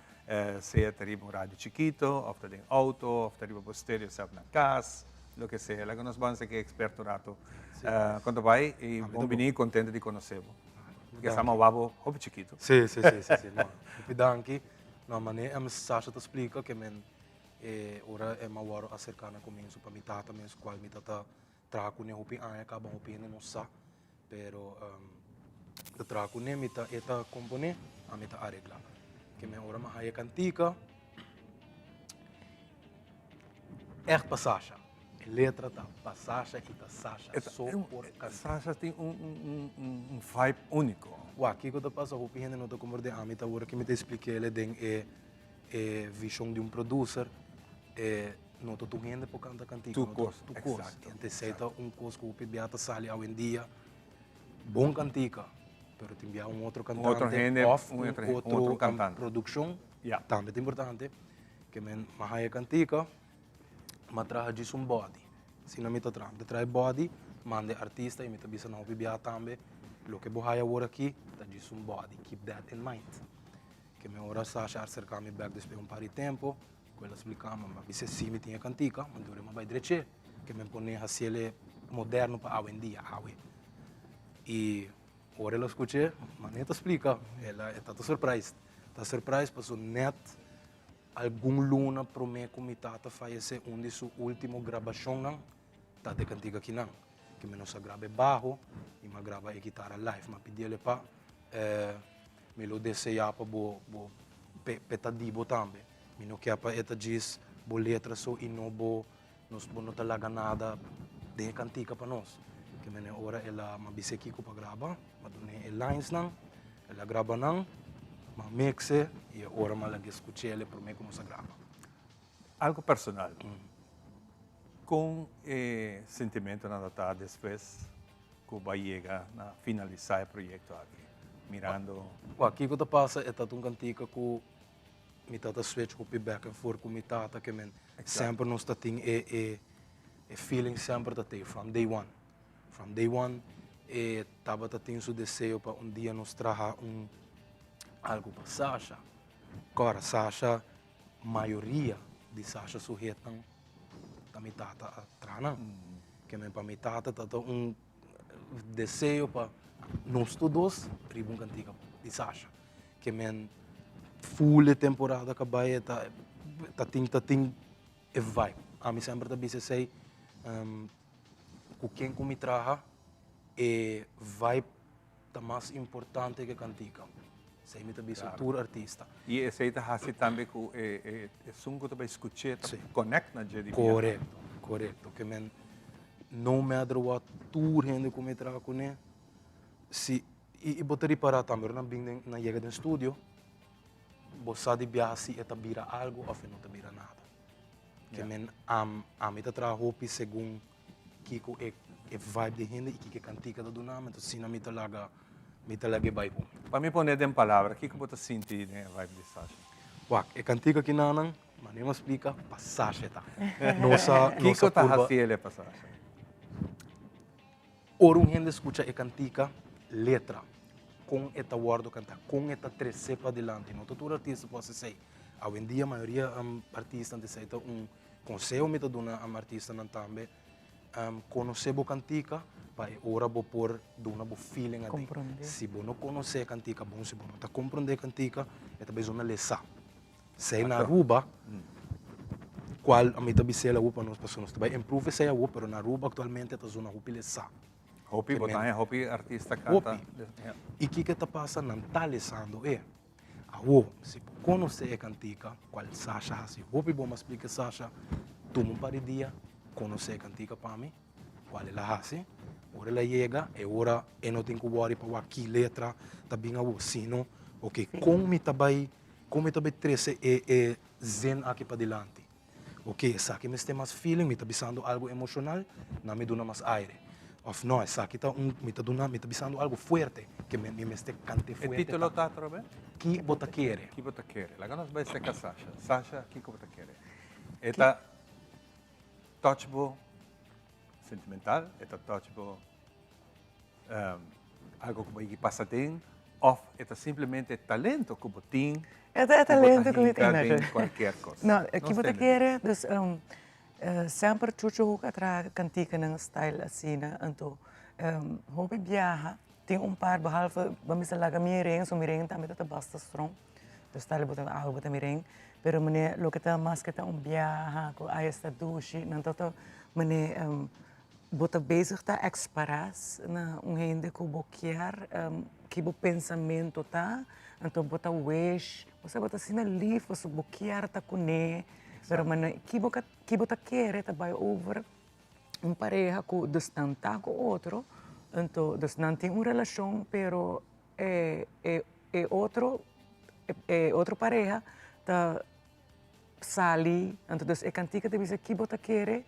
sea ta riba un radio chikito òf ta den outo òf ta riba bo stereo sèf na kas, loke sea. Laga nos bansa ku e eksperto un rato. Kon ta bai? I bon bini, kontento di konosé bo. Ke sa mawá bo hopi chikito. Sí, sí, sí, sí, sí. No, hopi danki. No, manera em Sasha ta splika ke men e ora em a wòrdu aserká na komienso pa mi tata mes kual mi tata traha kuné hopi aña kaba hopi hende no sa. Pero ta traha kuné, mi ta e ta komponé, ami ta areglá. Ke men ora mi haya kantika, ègt pa Sasha. E letra ta pa Sasha i ta Sasha so por kant'é. Sasha tin un vibe úniko. Wak, kiko ta pasa hopi hende no ta komprendé ami ta ora ke mi ta esplik'é den e e vishon di un producer, e no ta tur hende por kanta kantika, Tur kos, tur kos. Enta esei ta un kos ku hopi bia ta sali awendia, bon kantika, pero tin bia un otro kantante òf un otro produkshon tambe ta importante. Ke men a haña kantika, mi a traha djis un body, asina mi ta traha, mi ta traha e body, manda e artista i mi ta bisa nan hopi bia tambe, loke bo haya awor aki ta djis un body, keep that in mind. Ke mi ora Sasha a aserká mi bèk despues un par di tempu, ku el a spliká mi, mi a bis'é si mi tin e kantika, ma dure mi a bai drech'é, ke mi pone hasiel e moderno pa awendia, awe. I ora el a skuch'é, manera ta splika, el a e ta ta surprised, ta surprised pasobra nèt algun luna promé ku mi tata fayesé un di su último grabashonnan ta de kantika kinan, ke mi nos a graba e baho i mi a graba e kitara live, mi a pidiel e pa. Mi lo deseá pa bo bo p'e ta di bo tambe. Mi no ke pa e ta djis bo letra so i no bo nos bo no ta laga nada den e kantika pa nos. Ke mene ora el a m'a bis'é kiko pa graba, m'a dun'é e linesnan, el a graba nan, m'a mix'e i e ora m'a lag'é skuch'el e promé ku nos a graba. Algo personal, kon e sentimentonan ta ta despues ku bo a yega na finalisá e proyekto aki, mirando. Wak, kiko ta pasa e ta un kantika ku mi tata switch hopi back and forth ku mi tata ke men semper nos ta tin e e e feeling semper ta tei from day one. From day one e tabata tin su deseo pa un dia nos traha un algu pa Sasha. Kòrda Sasha mayoria di Sasha su hitnan ta mi tata a traha nan. Ke men pa mi tata ta ta un deseo pa nos tur dos riba un kantika di Sasha. Ke men ful e temporada ka bai e ta ta tin ta tin e vibe. Ami semper ta bisa esei ku ken ku mi traha e vibe ta mas importante ke kantika. Esei mi ta bisa tur artista. I esei ta hasi tambe ku e esun ku ta bai skuch'é ta connect na dje di biaha. Korekto, korekto. Ke men no matter what tur hende ku mi traha kuné, si. I bo ta ripará tambe ora nan bin den, nan yega den studio, bo sa di biaha si e ta bira algu òf e no ta bira nada. Ke men ami ta traha hopi segun kiko e e vibe di hende i kiko e kantika ta duna mi, entonces asina mi ta laga mi ta laga e bai ku mi. Pa mi pone den palabra, kiko bo ta sinti den e vibe di Sasha? Wak, e kantika kinanan, manera mi a splika, pa Sasha e ta. Nos a nos Kiko a ta purba. hasi el e pa Sasha? Ora un hende skucha e kantika, letra, kon e ta wòrdu kantá, kon e ta tresé padilanti. No ta tur artista por hasi esei. Awendia mayoria artistanan ta esei ta un konseho mi ta duna artistanan tambe, konosé bo kantika pa e ora bo por duna bo feeling aden. Si bo no konosé e kantika bon, si bo no ta komprondé e kantika, e ta bai zona lesá. Esei na Aruba, cual mi ta bis'el awo pa nos, pasobra nos ta bai improve esei awo, pero na Aruba actualmente ta zona hopi lesá. Hopi, bo ta haña hopi artista canta. Hopi. I kiko ta pasa? Nan ta lesando e. Awo, si bo conoce e cantica, cual Sasha haci hopi bon, mi a splica Sasha, tuma un par di dia, conoce e cantica pa mi, cual el a haci. Ora el a yega, e ora e no tin cu worry pa wak ki letra ta bin awo, sino, ok, con mi ta bai Kon mi ta bai trese e e zin aki padilanti? Ok, esaki mester mas feeling, mi ta bisando algu emoshonal, nan mi duna mas aire. Òf no, esaki ta un, mi ta duna, mi ta bisando algu fuerte, ke mi mi mester kant'é E fuerte título tambe. ta atrobe? Ki bo ta kere? Ki bo ta kere? Laga nos bai seka Sasha. Sasha, kiko bo ta kere? E ta touch bo sentimental? E ta touch bo Algo ku bo yigi pasa den òf e ta simplemente talento ku bo tin E ta e talento ku mi tin. ku bo ta hinka den kualkier kos. No, ki bo ta kere, dus semper Chucho Hoek a traha kantikanan style asina, anto hopi biaha tin un par behalve bo mester laga mi ren, so mi ren tambe ta basta strong, dus tal bo ta awe bo ta mi ren, pero manera loke ta mas ke ta un biaha ku ai esta dushi nan ta ta manera Bo ta bezig ta exparas na un hende ku bo kier, ki bo pensamento ta, anto bo ta wish, osea bo ta asina lif pasobra bo kier ta kuné, pero manera ki bo ki bo ta kere ta bai over un pareha ku dus nan ta ku otro, anto dus nan tin un relashon pero e e e otro e otro pareha ta sali, anto dus e kantika ta bisa ki bo ta kere.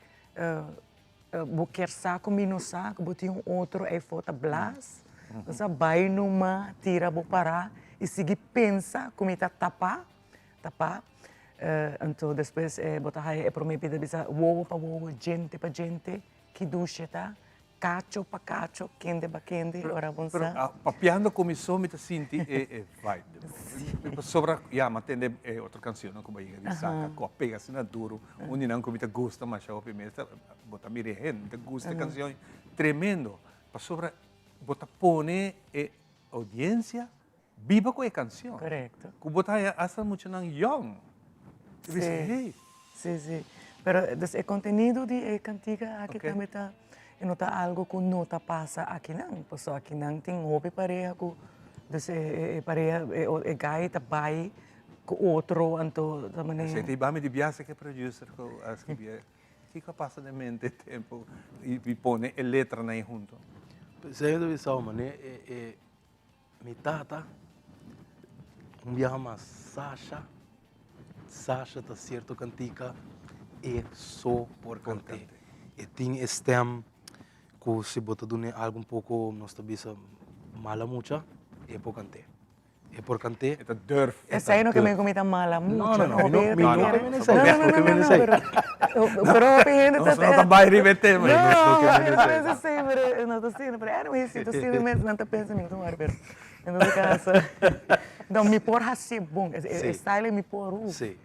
Bo kier sa ku mi no sa ku bo tin un otro eyfo ta blas? Bo sa bai numa tira bo para i sigui pensa ku mi ta tapa, tapa. Anto despues bo ta haya e prome pida bisa wowo pa wowo, djente pa djente, ki dushe ta. Cacho pa cacho, kende pa kende, ora bon Pero sa. papiando cu mi so mi ta sinti e e vibe. Pasobra ya mi a tende e otro cancionnan cu bo a yega di saca cu a pega asina duro. Un di nan cu mi ta gusta masha hopi mes ta bo ta mira e hende, mi ta gusta e cancion tremendo. Pasobra bo ta pone e audiencia biba cu e cancion. Correcto. Cu bo ta haya hasta muchanan young. Ta bisa, hey. Si, si. Pero dus e contenido di e cantica aki tambe ta, e no ta algo cu no ta pasa akinan. Pasobra akinan tin hopi pareha cu, dus e pareha, e guy ta bay cu otro, anto ta manera. Esey ta hiba mi di biaha cu e producer cu a scribi e. Kico a pasa den mente e tempo y pone e letranan ey hunto? Esey ta bisa bo manera e. Mi tata un biaha mas Sasha, Sasha ta cierto cantica e so por cant'é. E tin e stem cu si bo ta dun'é algo un poco nos ta bisa mala mucha e por cant'é. E por cant'é. E ta durf. Esei no ke men ku mi ta mala mucha. No, no, no, mi no ke men esei. No, no, no, no, pero pero hopi hende ta. Nos no ta bai riba e tema. No, no ta esei, pero no ta asina. Pero anyway, si ta asina mes nan ta pensa mi no ta wòri, pero en todo caso no mi por hasié bon, e style ei mi por hu. Sí,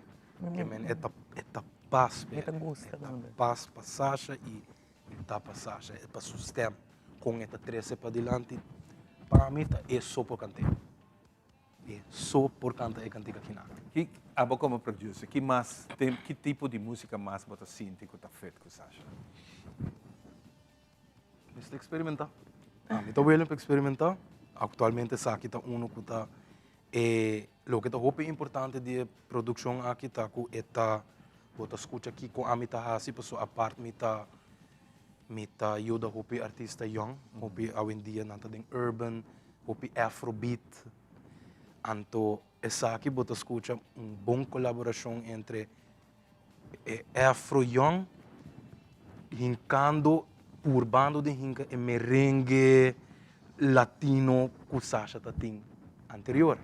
ke men e ta e ta pas Mi ta gusta tambe. E ta pas pa Sasha i e ta pa Sasha, e pa su stem kon e ta trese padilanti pa mi ta e so por kant'é. E so por canta e cantica kinan. Ki abo como producer, ki mas tem, ki tipo di musica mas bo ta sinti cu ta fit cu Sasha? Mester experimenta. Ami ta willing pa experimenta. Actualmente esaki ta uno cu ta e loke ta hopi importante di e produccion aki ta cu e ta bo ta scucha kico ami ta haci pasobra apart mi ta mi ta yuda hopi artista young, hopi awendia nan ta den urban. Hopi afrobeat. Anto esaki bo ta skucha un bon kolaborashon entre e afro yòn hinkando, purbando di hinka e merengue latino ku Sasha ta tin anterior.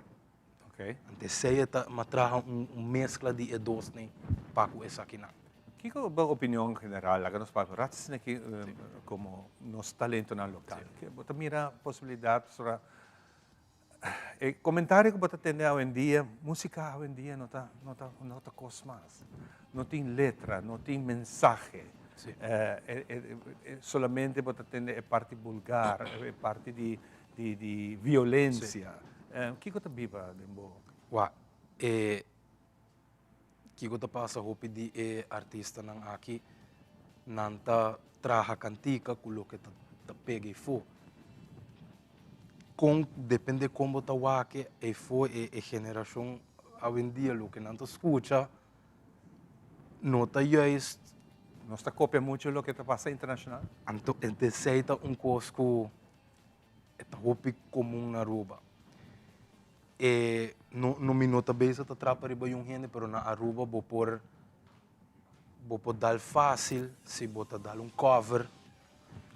Anto esei e ta ma traha un meskla di e dosnan pa ku esakinan. Kiko bo opinion general? Laga nos papia un rato asina aki komo nos talentonan lokal. Bo ta mira posibilidat pasobra e komentario ku bo ta tende awendia, musika awendia no ta no ta no ta kos mas. No tin letra, no tin mensahe. Solamente bo ta tende e parti bulgar, e parti di di violencia. Kiko ta biba den bo? Wak, e kiko ta pasa hopi di e artistanan aki, nan ta traha kantika ku loke ta ta pega efo. Kon, depende kon bo ta wak efo e e generashon awendia loke nan ta skucha no ta juist. Nos ta kopia mucho loke ta pasa internashonal? Anto esei ta un kos ku E ta hopi komun na Aruba. E no no mi no ta bezig ta trapa riba yun hende pero na Aruba bo por bo por dal fácil si bo ta dal un cover,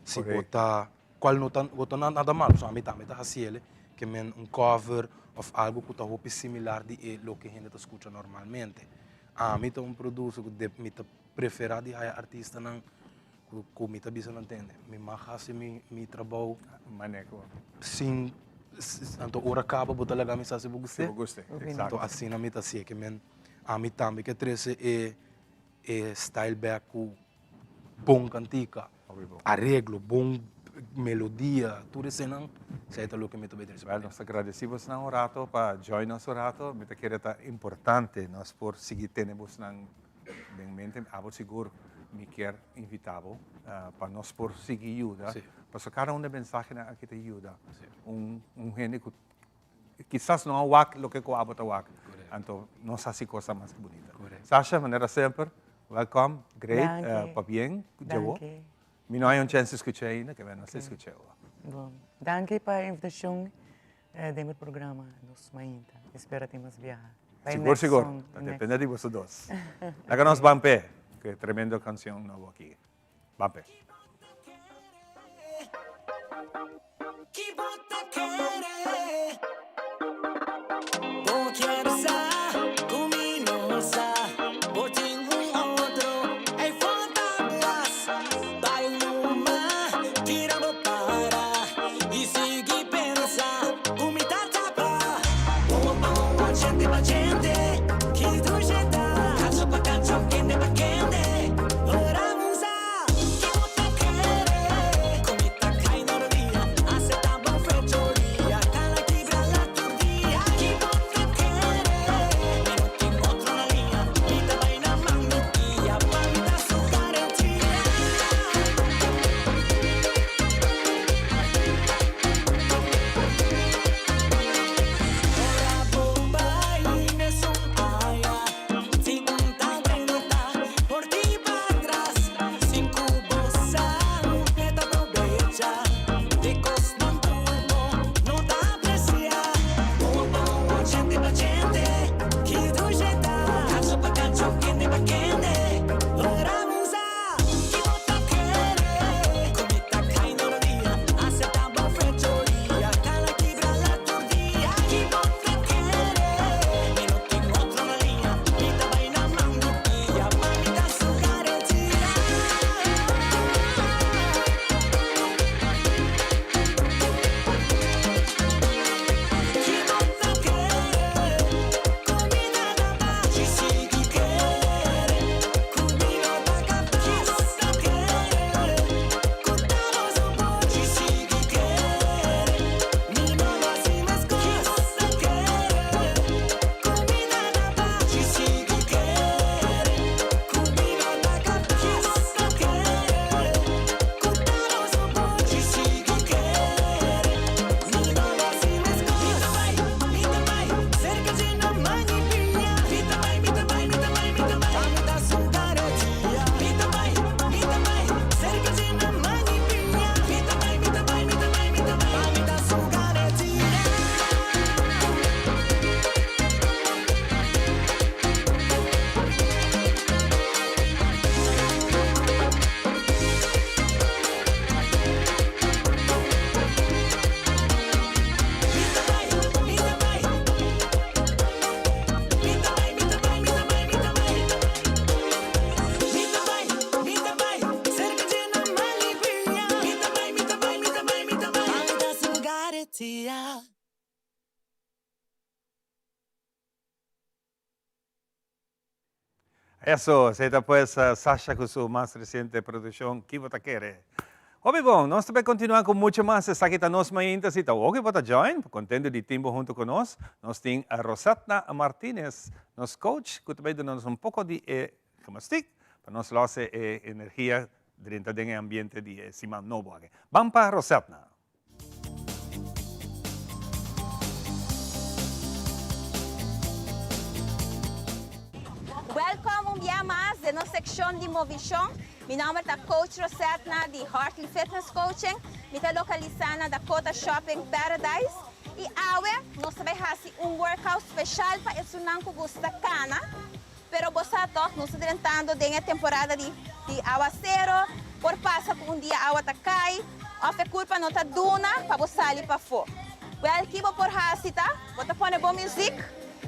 si bo ta cual no ta bo ta nada malo pasobra ami tambe ta haciele ke men un cover of algo ku ta hopi similar di e loke hende ta skucha normalmente. Ami ta un producer ku mi ta prefera di haya artistanan Ku mi ta bisa nan tende. Mi mag hasi mi mi trabou. Manera ku. Sin anto ora kaba bo ta laga mi sa si bo gust'é. Si bo gust'é, eksakto. Anto asina mi ta hasié ke men ami tambe ke trese e e style bèk ku bon kantika, areglo, bon melodia, tur esenan esei ta loke mi ta bai trese. Wèl, nos ta gradesí bosnan un rato pa join nos un rato. Mi ta kere ta importante nos por sigui tene bosnan Den mente abo sigur mi kier invita bo pa nos por sigui yuda. Pasobra kada un di e mensahenan aki ta yuda un un hende ku kisas no a wak loke ku abo ta wak. Anto nos hasi kosnan mas bunita. Sasha, manera semper, welkom, great, pabien ku djawo. Mi no hay un chance di skucha ainda, ke nos ta skucha awo. Bon, danki pa e invitashon den e programa Nos Mainta. Espera tin mas biaha. Sigur, sigur. Ta depende di boso dos. Laga nos ban p'e, ku e tremendo kanshon nobo aki. Ban p'e. Eso, esey ta pues Sasha cu su mas reciente produccion Ki Bo Ta Kere. Hopi bon, nos ta bay continua cu mucho mas, esaki ta nos mainta, si ta woki bo ta join, contento di tin bo hunto cu nos. Nos tin Rosetna Martinez, nos coach, cu ta bay duna nos un poco di e gymnastiek pa nos los e energia drenta den e ambiente di e siman nobo aki. Ban pa Rosetna. Welkom un bia mas den nos seccion di Movishon. Mi nomber ta Coach Rosetna di Hartley Fitness Coaching. Mi ta localisa na Dakota Shopping Paradise. Y awe nos ta bay haci un workout special pa esunnan cu gusta cana. Pero bo sa toch, nos ta drentando den e temporada di di awacero, por pasa cu un dia awa ta cay of e curpa no ta duna pa bo sali pafo. Wel, ki bo por haci ta, bo ta pone bo muziek,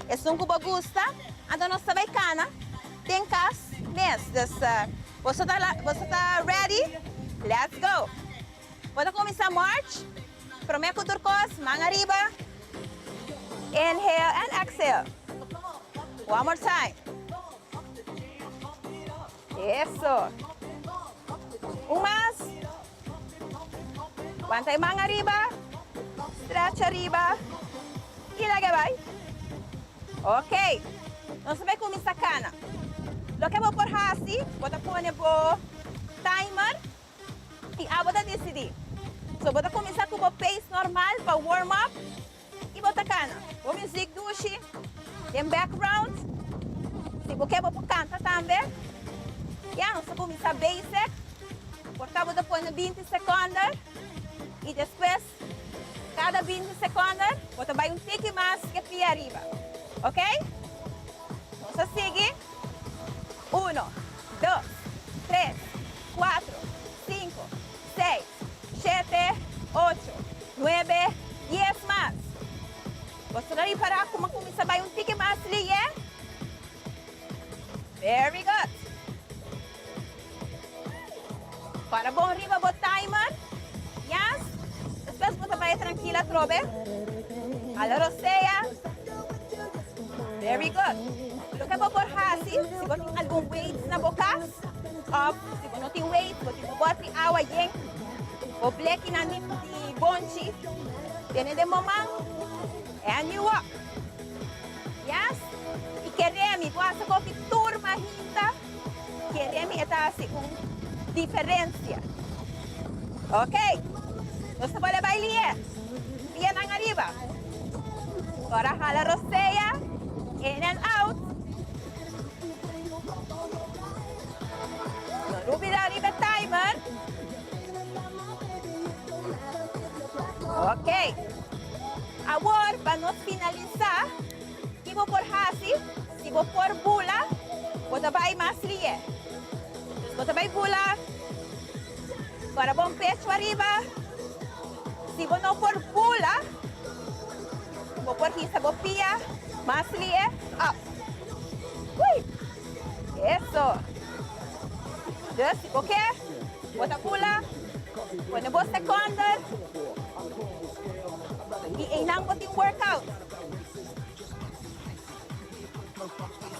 esun cu bo gusta, anto nos ta bay cana den cas mes. Dus, boso ta boso ta ready? Let's go! Bo ta cuminsa march, prome cu tur cos, man ariba, inhale and exhale, one more time, eso, un mas, wanta e man ariba, stretch ariba y laga bay, ok, nos ta bay cuminsa cana, loke bo por haci, bo ta pone bo timer. I abo ta disidí. So bo ta kuminsá ku bo pace normal pa warm up i bo ta kana. Bo muzik dushi den background. Si bo ke bo por kanta tambe. Ya, nos ta kuminsá basic. Por ta bo ta pone 20 sekònder i despues kada 20 sekònder bo ta bai un tiki mas ke pia ariba. Ok? Nos ta sigui. Uno, dos, tres. 4, 5, 6, 7, 8, 9, 10 mas. Boso ta ripará kuma kuminsá bai un tiki mas liye? Very good. Para bon riba bo timer. Yes. Despues bo ta bai trankil atrobe. Hala rosea. Very good. Loke bo por hasi, si bo tin algun weights na bo kas, Of si bo no tin weit, bo tin bo bòt di awa yen, bo blekinan di bonchi tene den bo man and you walk. Yes? I kere mi, bo hasi koki tur mahinta, kere mi e ta hasi un diferensia. Ok, nos ta bole bai lié, pianan ariba. Ora hala rosea, in and out. No lubida riba e timer. Ok. Awor pa nos finalisa, ki bo por hasi? Si bo por bula, bo ta bai mas lie. Dus bo ta bai bula, para bon pecho ariba. Si bo no por bula, bo por hisa bo pia mas lie, up. Ui! Eso. Dus si bo ke, bo ta bula, pone bo seconder y eynan bo tin workout.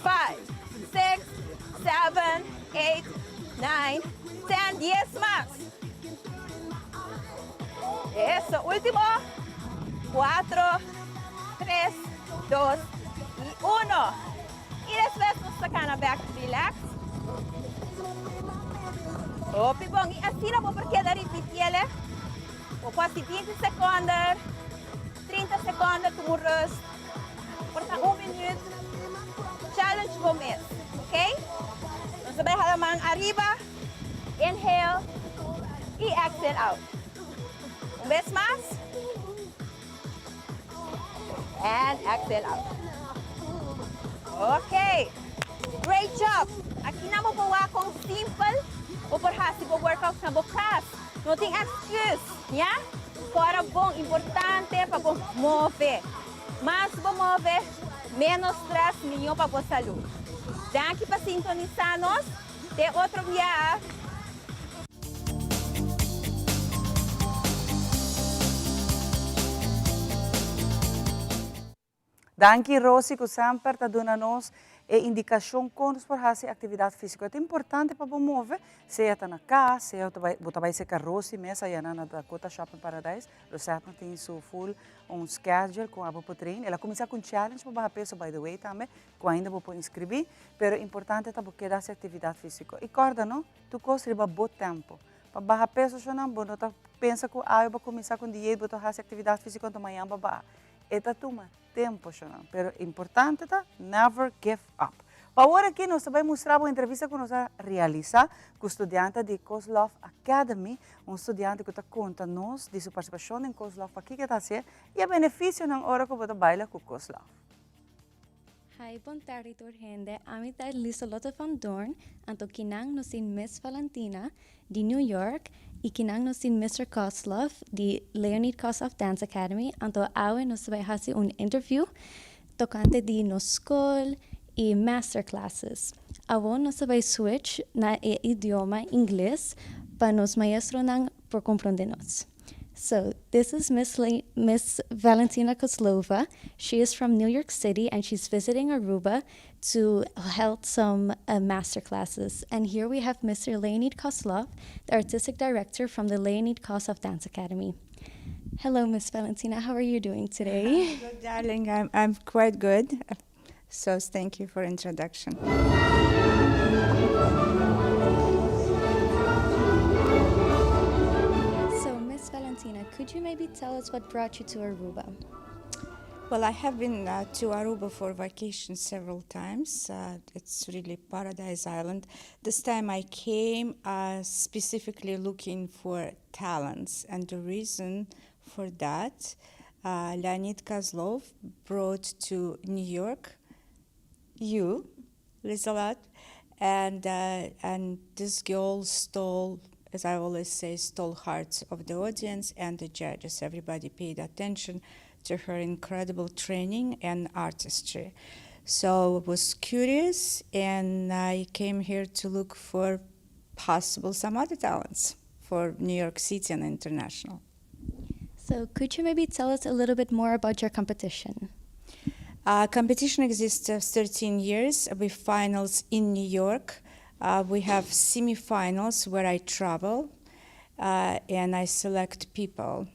Five, six, seven, eight, nine, ten, dies mas. Eso, ultimo. Cuatro, tres, dos y uno. Y despues nos ta cana bek relax. Hopi bon. Y asina bo por keda ripitiele. Bo por haci 20 seconden, 30 seconden, tuma un rust. Por ta un minuut. Challenge bo mes, ok? Nos ta bay hala man ariba. Inhale y exhale out. Un bes mas. And exhale out. Ok. Great job. Aki nan bo por wak con simpel bo por haci bo workout na bo cas. No tin excuse, ya? Cora bon, importante pa bo move. Mas bo move, menos stress, mijo pa bo salud. Danki pa sintonisa nos. Te otro biaha. Danki Rosy cu semper ta duna nos E indikashon kon nos por hasi aktividat físiko. E ta importante pa bo move, sea ta na kas, sea bo ta bai seka Rosi mes aya na Dakota Shopping Paradise. Rosette tin su full un schedule ku abo por train. El a kuminsá ku un challenge pa baha peso by the way tambe, ku ainda bo por inskribí. Pero importante ta bo keda hasi aktividat físiko. I kòrda no, tur kos riba bo tempu. Pa baha peso shonnan bo no ta pensa ku awe bo a kuminsá ku un diet, bo ta hasi aktividat físiko anto mañan bo a baha. E ta tuma tempo shonnan, pero importante ta never give up. Pa awor aki nos ta bai mustra bo un entrevista ku nos a realisa ku studiante di Kozlov Academy, un studiante ku ta konta nos di su partisipashon den Kozlov, pakiko e ta hasié i e benefisionan ora ku bo ta baila ku Kozlov. Hi, bon tardi tur hende. Ami ta Liselotte van Doorn, anto kinan nos tin Miss Valentina di New York y kinan nos tin Mister Kozlov di Leonid Kozlov Dance Academy, anto awe nos ta bai haci un interview tocante di nos school y master classes. Awo nos ta bai switch na e idioma Ingles pa nos maestronan por comprende nos. So, this is Miss Le Miss Valentina Kozlova. She is from New York City and she's visiting Aruba to hold some uh, master classes. And here we have Mr. Leonid Kozlov, the artistic director from the Leonid Kozlov Dance Academy. Hello, Miss Valentina. How are you doing today? Hello, darling. I'm, I'm quite good. So thank you for introduction. So, Miss Valentina, could you maybe tell us what brought you to Aruba? Well, I have been uh, to Aruba for vacation several times. Uh, it's really paradise island. This time I came uh, specifically looking for talents, and the reason for that, uh, Leonid Kozlov brought to New York you, Lizelotte, and, uh, and this girl stole, as I always say, stole hearts of the audience and the judges. Everybody paid attention to her incredible training and artistry. So I was curious, and I came here to look for possible some other talents for New York City and international. So could you maybe tell us a little bit more about your competition? Uh, competition exists uh, 13 years with finals in New York. Uh, we have semifinals where I travel uh, and I select people.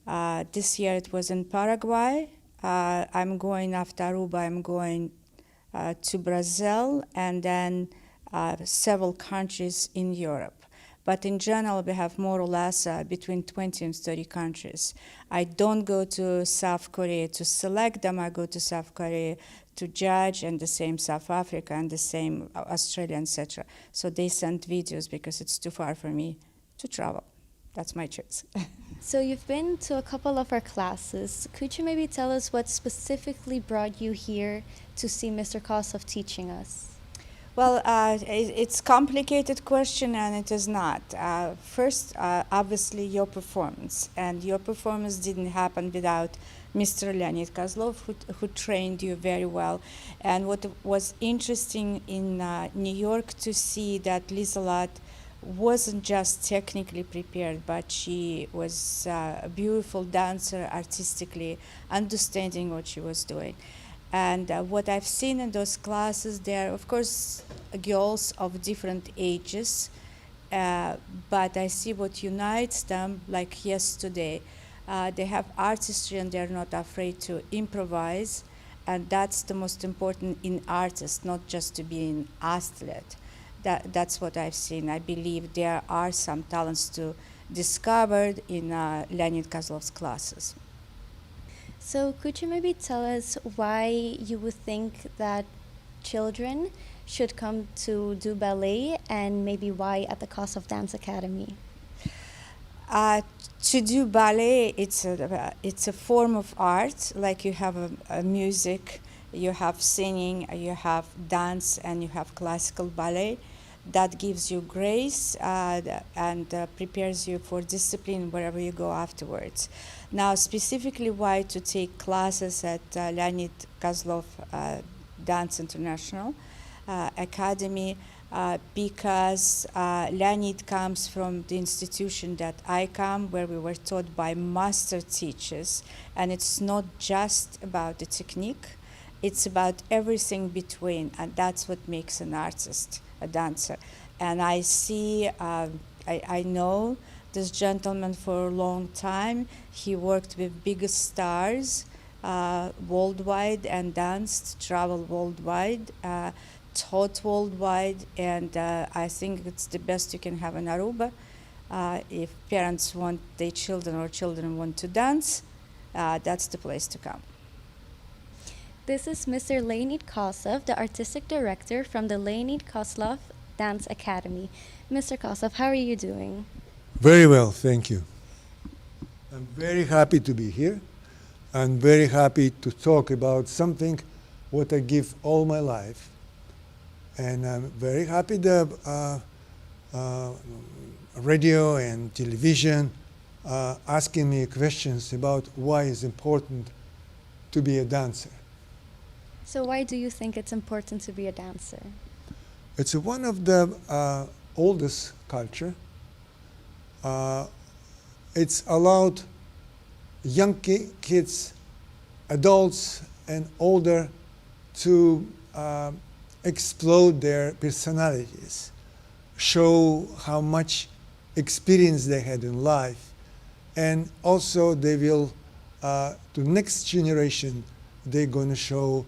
Uh, this year it was in Paraguay. Uh, I'm going after Aruba, I'm going to Brazil and then several countries in Europe. But in general, we have more or less uh, between 20 and 30 countries. I don't go to South Korea to select them. I go to South Korea to judge, and the same South Africa and the same Australia, etc. So they send videos because it's too far for me to travel. That's my choice. so you've been to a couple of our classes. Could you maybe tell us what specifically brought you here to see Mr. Kosov teaching us? Well, uh, it's complicated question and it is not. Uh, first, uh, obviously, your performance. And your performance didn't happen without Mr. Leonid Kozlov, who, who trained you very well. And what was interesting in uh, New York to see that Lizelotte wasn't just technically prepared, but she was uh, a beautiful dancer artistically, understanding what she was doing. And uh, what I've seen in those classes, there are, of course, girls of different ages, uh, but I see what unites them, like yesterday. Uh, they have artistry and they're not afraid to improvise, and that's the most important in artists, not just to be an athlete. That, that's what I've seen. I believe there are some talents to discover in uh, Leonid Kozlov's classes. So could you maybe tell us why you would think that children should come to do ballet and maybe why at the Kozlov Dance Academy? Uh, to do ballet, it's a, it's a form of art, like you have a, a music, you have singing, you have dance, and you have classical ballet. That gives you grace uh, and uh, prepares you for discipline wherever you go afterwards. Now, specifically why to take classes at uh, Leonid Kozlov uh, Dance International uh, Academy, uh, because uh, Leonid comes from the institution that I come, where we were taught by master teachers, and it's not just about the technique. It's about everything between, and that's what makes an artist, a dancer. And I see, I, I know this gentleman for a long time. He worked with biggest stars worldwide and danced, traveled worldwide, taught worldwide, and I think it's the best you can have in Aruba. If parents want their children or children want to dance, that's the place to come. This is Mr. Leonid Kosov, the artistic director from the Leonid Koslov Dance Academy. Mr. Kosov, how are you doing? Very well, thank you. I'm very happy to be here. I'm very happy to talk about something what I give all my life. And I'm very happy the radio and television asking me questions about why it's important to be a dancer. So why do you think it's important to be a dancer? It's one of the oldest culture. It's allowed young kids, adults, and older to explode their personalities, show how much experience they had in life, and also they will, to next generation, they're going to show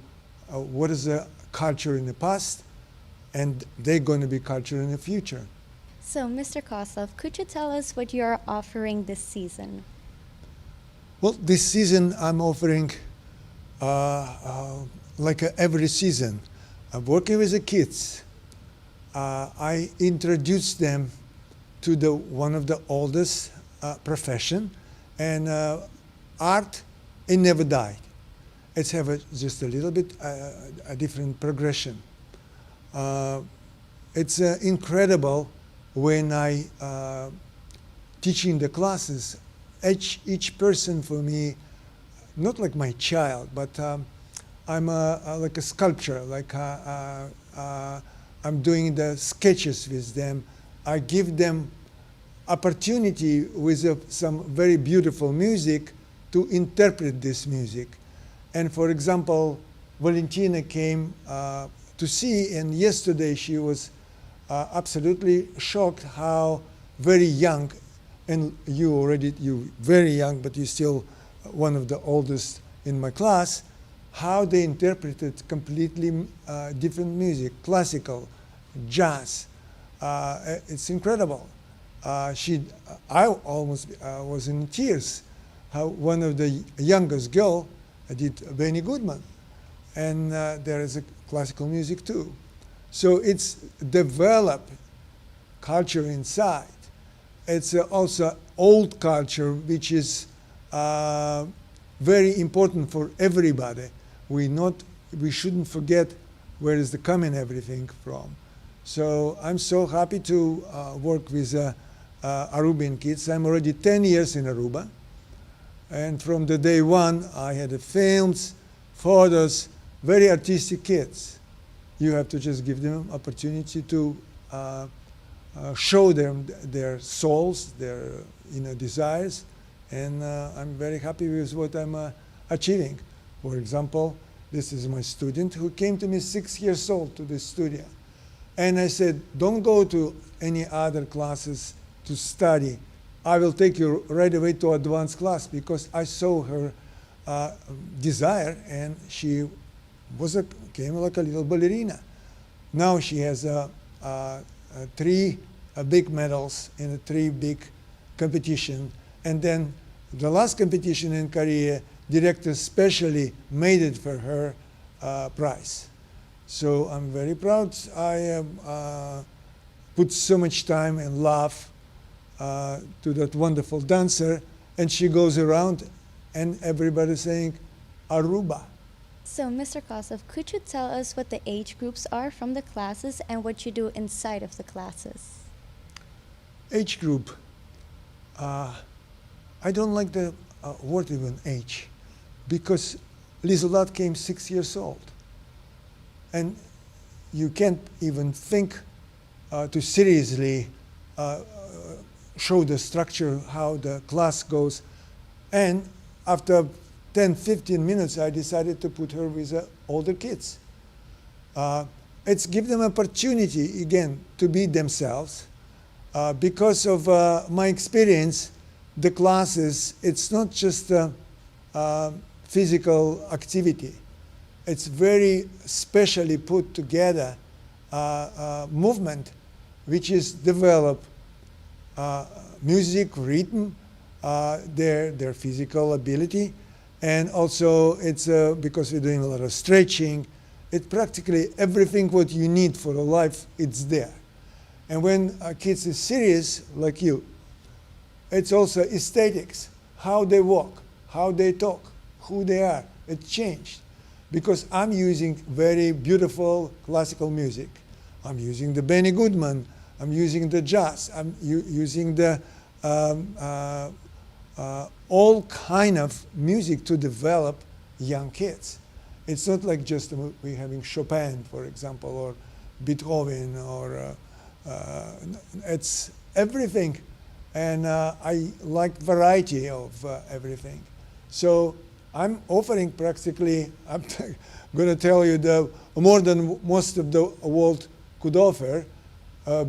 what is the culture in the past, and they're going to be culture in the future. So, Mr. Kosov, could you tell us what you are offering this season? This season I'm offering, like every season, I'm working with the kids. I introduce them to the one of the oldest profession, and art, it never died. It's have a, just a little bit a different progression. It's incredible when I teaching the classes, each person for me, not like my child, but I'm like a sculptor, I'm doing the sketches with them. I give them opportunity with some very beautiful music to interpret this music. And for example, Valentina came to see, and yesterday she was absolutely shocked how very young, and you already, you very young, but you're still one of the oldest in my class, how they interpreted completely different music, classical, jazz. It's incredible. I almost was in tears how one of the youngest girl did Benny Goodman. And there is a classical music too. So it's developed culture inside. It's also old culture, which is very important for everybody. We not, we shouldn't forget where is the coming everything from. So I'm so happy to work with Aruban kids. I'm already 10 years in Aruba. And from the day one, I had the films, photos, very artistic kids. You have to just give them opportunity to show them their souls, their inner desires. And I'm very happy with what I'm achieving. For example, this is my student who came to me 6 years old to the studio. And I said, don't go to any other classes to study. I will take you right away to advanced class, because I saw her desire, and she came like a little ballerina. Now she has 3 big medals in a 3 big competition. And then the last competition in Korea, director specially made it for her prize. So I'm very proud. I put so much time and love to that wonderful dancer, and she goes around and everybody's saying, Aruba. So, Mr. Kosov, could you tell us what the age groups are from the classes and what you do inside of the classes? Age group. I don't like the word even age, because Liselotte came 6 years old. And you can't even think to seriously show the structure, how the class goes. And after 10, 15 minutes, I decided to put her with the older kids. It's give them opportunity, again, to be themselves. Because of my experience, the classes, it's not just a physical activity. It's very specially put together movement, which is develop music, rhythm, their physical ability, and also it's because we're doing a lot of stretching, it practically everything what you need for a life, it's there. And when a kids is serious, like you, it's also aesthetics, how they walk, how they talk, who they are. It changed because I'm using very beautiful classical music. I'm using the Benny Goodman. I'm using the jazz. I'm using the all kind of music to develop young kids. It's not like just we're having Chopin, for example, or Beethoven, or it's everything. And I like variety of everything. So I'm offering practically, I'm going to tell you, the more than most of the world could offer,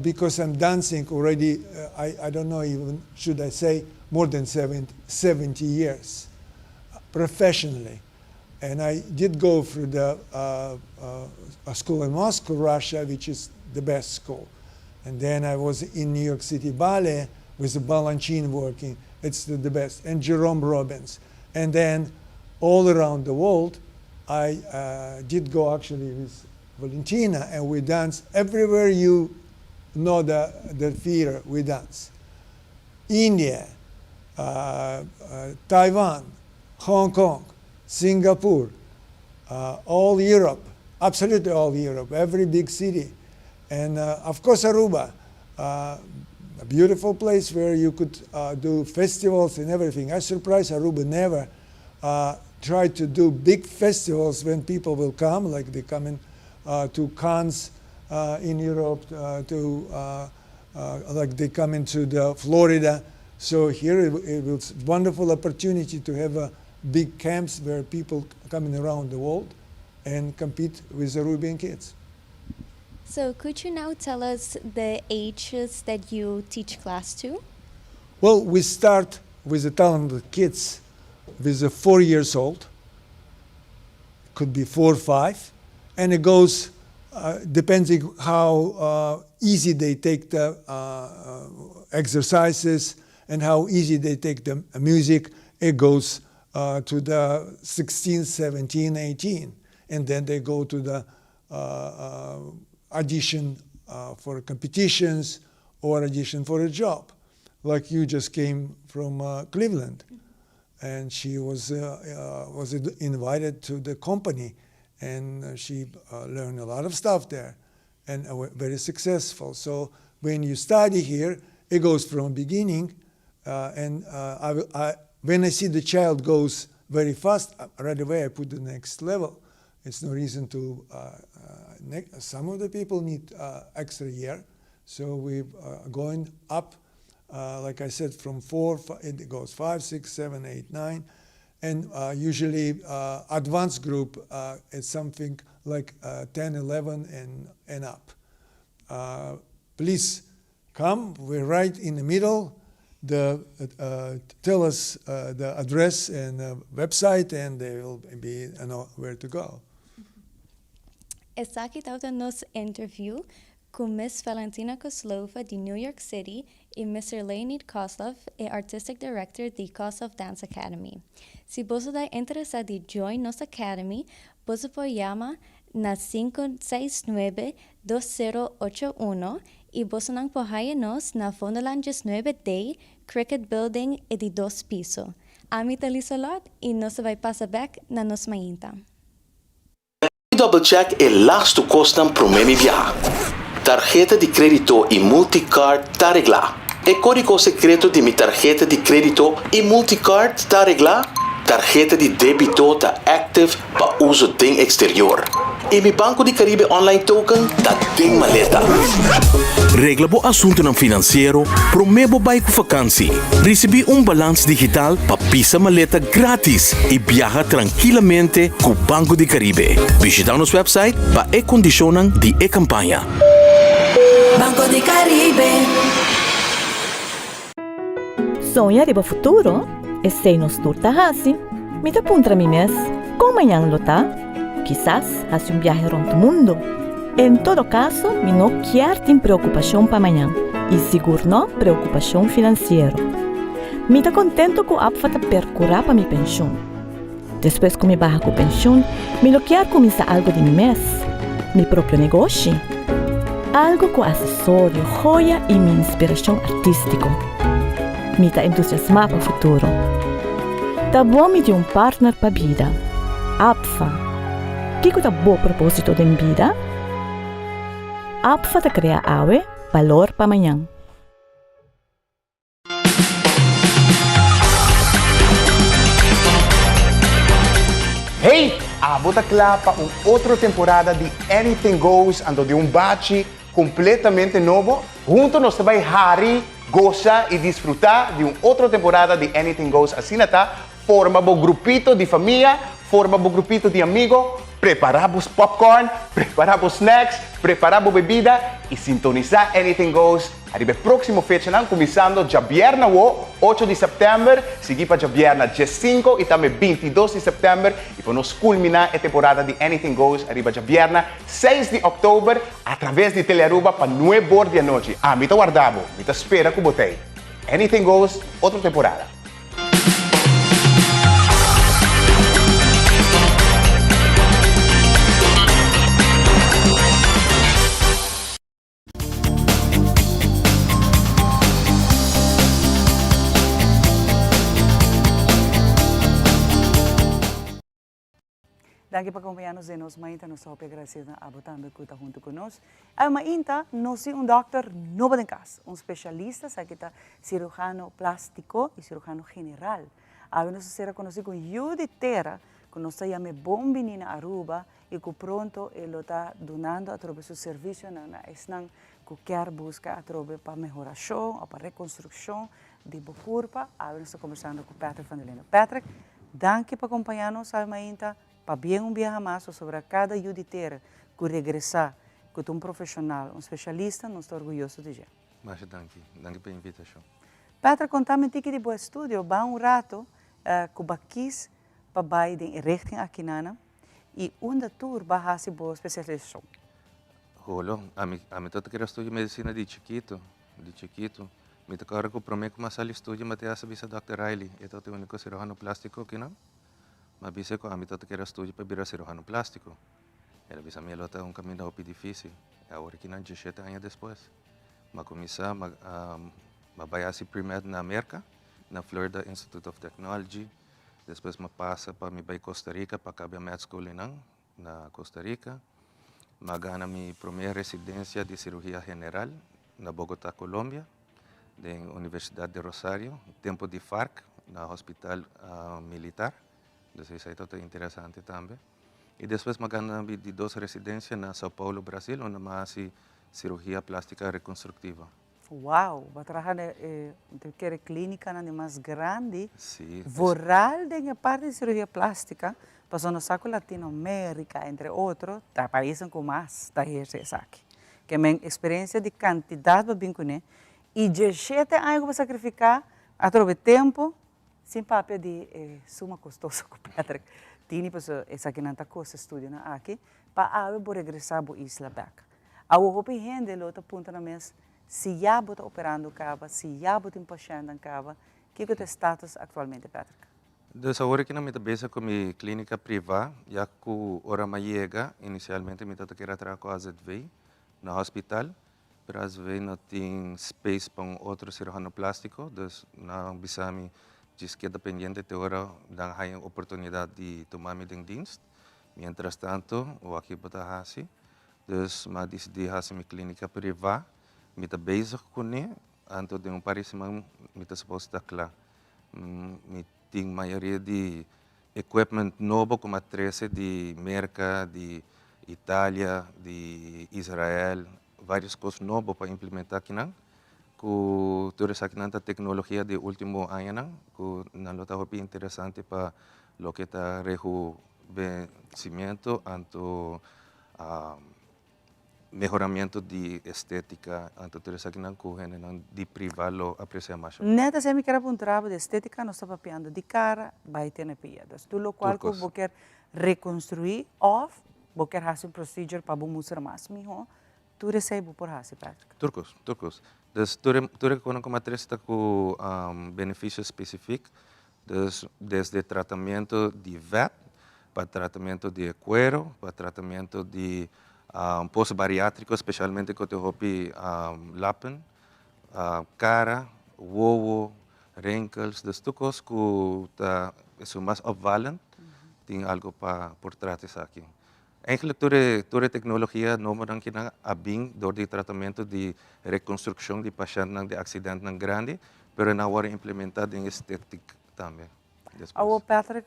because I'm dancing already, I don't know even, should I say, more than 70 years professionally. And I did go through the a school in Moscow, Russia, which is the best school. And then I was in New York City Ballet with the Balanchine working. It's the best. And Jerome Robbins. And then all around the world, I did go actually with Valentina, and we dance everywhere you know the theater, we dance. India, Taiwan, Hong Kong, Singapore, all Europe, absolutely all Europe, every big city. And of course, Aruba, a beautiful place where you could do festivals and everything. I surprised Aruba never tried to do big festivals when people will come, like they come in to Cannes in Europe, to like they come into the Florida. So here it was a wonderful opportunity to have a big camps where people coming around the world and compete with the Arubian kids. So could you now tell us the ages that you teach class to? Well, we start with the talented kids with the 4 years old, could be 4 or 5, and it goes depending how easy they take the exercises and how easy they take the music, it goes to the 16, 17, 18, and then they go to the audition for competitions or audition for a job. Like you just came from Cleveland, and she was invited to the company, and she learned a lot of stuff there, and very successful. So when you study here, it goes from beginning, and when I see the child goes very fast, right away I put the next level. It's no reason to, some of the people need extra year, so we're going up, like I said, from 4, it goes 5, 6, 7, 8, 9, and usually advanced group is something like 10, 11, and up. Please come, we're right in the middle. Tell us the address and the website, and they will be know where to go. Esaki tabata nos interview cu Miss Valentina Kozlova di New York City y Mr. Leonid Kozlov, e Artistic Director di Kozlov Dance Academy. Si bo ta interesa di join nos Academy, bo por yama na 569-2081 y bo por haya nos na Vondellaan 9D, Cricket Building, e di 2 piso. Ami ta Lisa Lot y nos ta bay pasa back na Nos Mainta. Double check e laatste kosnan prome mi biaha. Tarheta di credito y multicard ta regla. E codigo secreto di mi tarheta di credito y multicard ta regla. Tarheta di debito ta active pa uso den exterior. I mi Banco di Caribe Online Token ta den maleta. Regla bo asuntunan finansiero promé bo bai ku fakansi. Risibí un balans digital pa pisa maleta grátis i biaha trankilamente ku Banco di Caribe. Bishitá nos wèpsait pa e kondishonnan di e kampaña. Banco di Caribe. Soña riba futuro? Esei nos tur ta hasi. Mi ta puntra mi mes, kon mañan lo ta? Kisas hasi un biahe rònt mundu. En todo kaso, mi no kier tin preokupashon pa mañan, i sigur no preokupashon finansiero. Mi ta kontentu ku APFA ta perkurá pa mi penshun. Despues ku mi baha ku penshun, mi lo kier kuminsá algu di mi mes, mi propio negoshi. Algu ku asesorio, joya i mi inspirashon artístiko. Mi ta entusiasmá pa futuro. Ta bon mi tin un partner pa bida. APFA. Kiko ta bo propósito den bida? APFA ta krea awe balor pa mañan. Hey! Abo ta kla pa un otro temporada di Anything Goes anto di un bachi completamente nobo? Hunto nos ta bai hari, gosa y disfruta di un otro temporada di Anything Goes asina ta, forma bo grupito di famia, forma bo grupito di amigo, prepara bo popcorn, prepara bo snacks, prepara bo bebida y sintonisa Anything Goes Ariba e próksimo fechanan, kuminsando djabièrna awo, ocho di sèptèmber, sigui pa djabièrna diesinko i tambe bintidos di sèptèmber, i pa nos kulminá e temporada di Anything Goes ariba djabièrna seis di òktober atraves di Telearuba pa nuebor di anochi. Ami ta warda bo, mi ta spera ku bo t'ei. Anything Goes, otro temporada. Danki pa kompañá nos den nos mainta. Nos ta hopi agradesido na abo tambe ku ta huntu ku nos. Awe mainta nos tin un dòkter nobo den kas, un spesialista, esaki ta sirujano plástiko i sirujano general. Awe nos ta sera konosí ku yu di tera ku nos ta yam'é bon bini na Aruba i ku pronto e lo ta dunando atrobe su servisionan na esnan ku kier buska atrobe pa mehorashon o pa rekonstrukshon di bo kurpa. Awe nos ta kombersando ku Patrick van der Linden. Patrick, danki pa kompañá nos awe mainta, pabien un biaha mas pasobra kada yu di tera ku regresá ku ta un profeshonal, un speshalista, nos ta orguyoso di dje. Masha danki. Danki pa e invitashon. Patrick, konta mi tiki di bo estudio. Ban un rato ku bo a kis pa bai den e richting akinana. I unda tur ba hasi bo spesialisashon? Holo, ami, ami ta kere studia medisina di chikitu, di chikitu. Mi ta kòrda ku promé ku mi a sali studia mi a ta bisa dòkter Riley, e tabata e úniko siruhano plástiko akinan. Mi a bisa ku ami ta kere studia pa bira siruhano plástiko. El a bisa mi e lo ta un kaminda hopi difísil. I awor akinan dieshete aña despues, mi a kuminsá, mi a mi a bai hasi pre-med na Merka, na Florida Institute of Technology. Despues mi a pasa pa mi bai Costa Rica pa kabia med school einan na Costa Rica. Mi a gana mi prome residencia di cirugia general na Bogota, Colombia, den Universidad de Rosario, tempo di FARC na hospital militar. Dus esei tabata interesante tambe. Y despues mi a gana mi di dos residencia na Sao Paulo, Brasil, unda mi a haci cirugia plastica reconstructiva. Wow, bo a traha den e, mi ta kere klínikanan di mas grandi, vooral den e parti di sirugia plástika, pasobra nos sa ku Latinoamérika, entre otro, ta paisnan ku mas ta eherse esaki. Ke men eksperensia di kantidat bo bin kuné i dieshete aña ku bo sakrifiká atrobe tempu sin papia di e suma kostoso ku Patrick tini pasobra esakinan ta kosta estudionan aki pa awe bo regresá bo isla bèk. Awor hopi hende lo ta puntra nan mes, si ya bo ta operando kaba, si ya bo tin pashèntnan kaba, kiko ta e status aktualmente, Patrick? Dus awor aki nan mi ta bezig ku mi klínika privá, ya ku ora mi a yega, inisialmente mi tabata kere a traha ku AZV na hospital, pero AZV no tin space pa un otro siruhano plástiko, dus nan a bisa mi djis keda pendiente te ora nan haña oportunidat di tuma mi den dienst. Mientras tanto, wak bo ta hasi? Dus mi a disidí hasi mi klínika privá. Mi ta bezig kuné, anto den un par di siman mi ta supos ta kla. Mi tin mayoria di equipment nobo ku mi a trese di Merka, di Italia, di Israel, varios cos nobo pa implementa akinan, cu tur esakinan ta tecnologia di ultimo añanan, cu nan lo ta hopi interesante pa loke ta rehuvencimiento anto mehoramiento di estetica, anto tur esakinan cu hendenan di priva lo aprecia masha. Net asina mi kier a puntra bo di estetica nos ta papiando di cara bay te na pia, dus tur locual cu bo kier reconstrui of bo kier haci un procedure pa bo mustra mas miho, tur esey bo por haci Patrick. Tur cos, tur cos. Dus tur e tur e conan cu matres ta cu beneficio specific, dus desde tratamiento di vet, pa tratamiento di e cuero, pa tratamiento di post bariatrico specialmente cu tin hopi lappen, cara, wowo, Wrinkles, dus tur kos ku ta esun mas opvallend tin algo pa por trata esaki. Eigenlijk tur e tur e teknologia nobonan kinan a bin dor di tratamentu di rekonstrukshon di pashèntnan di aksidèntnan grandi, pero nan a wòrdu implementá den estetik tambe despues. Awor Patrick,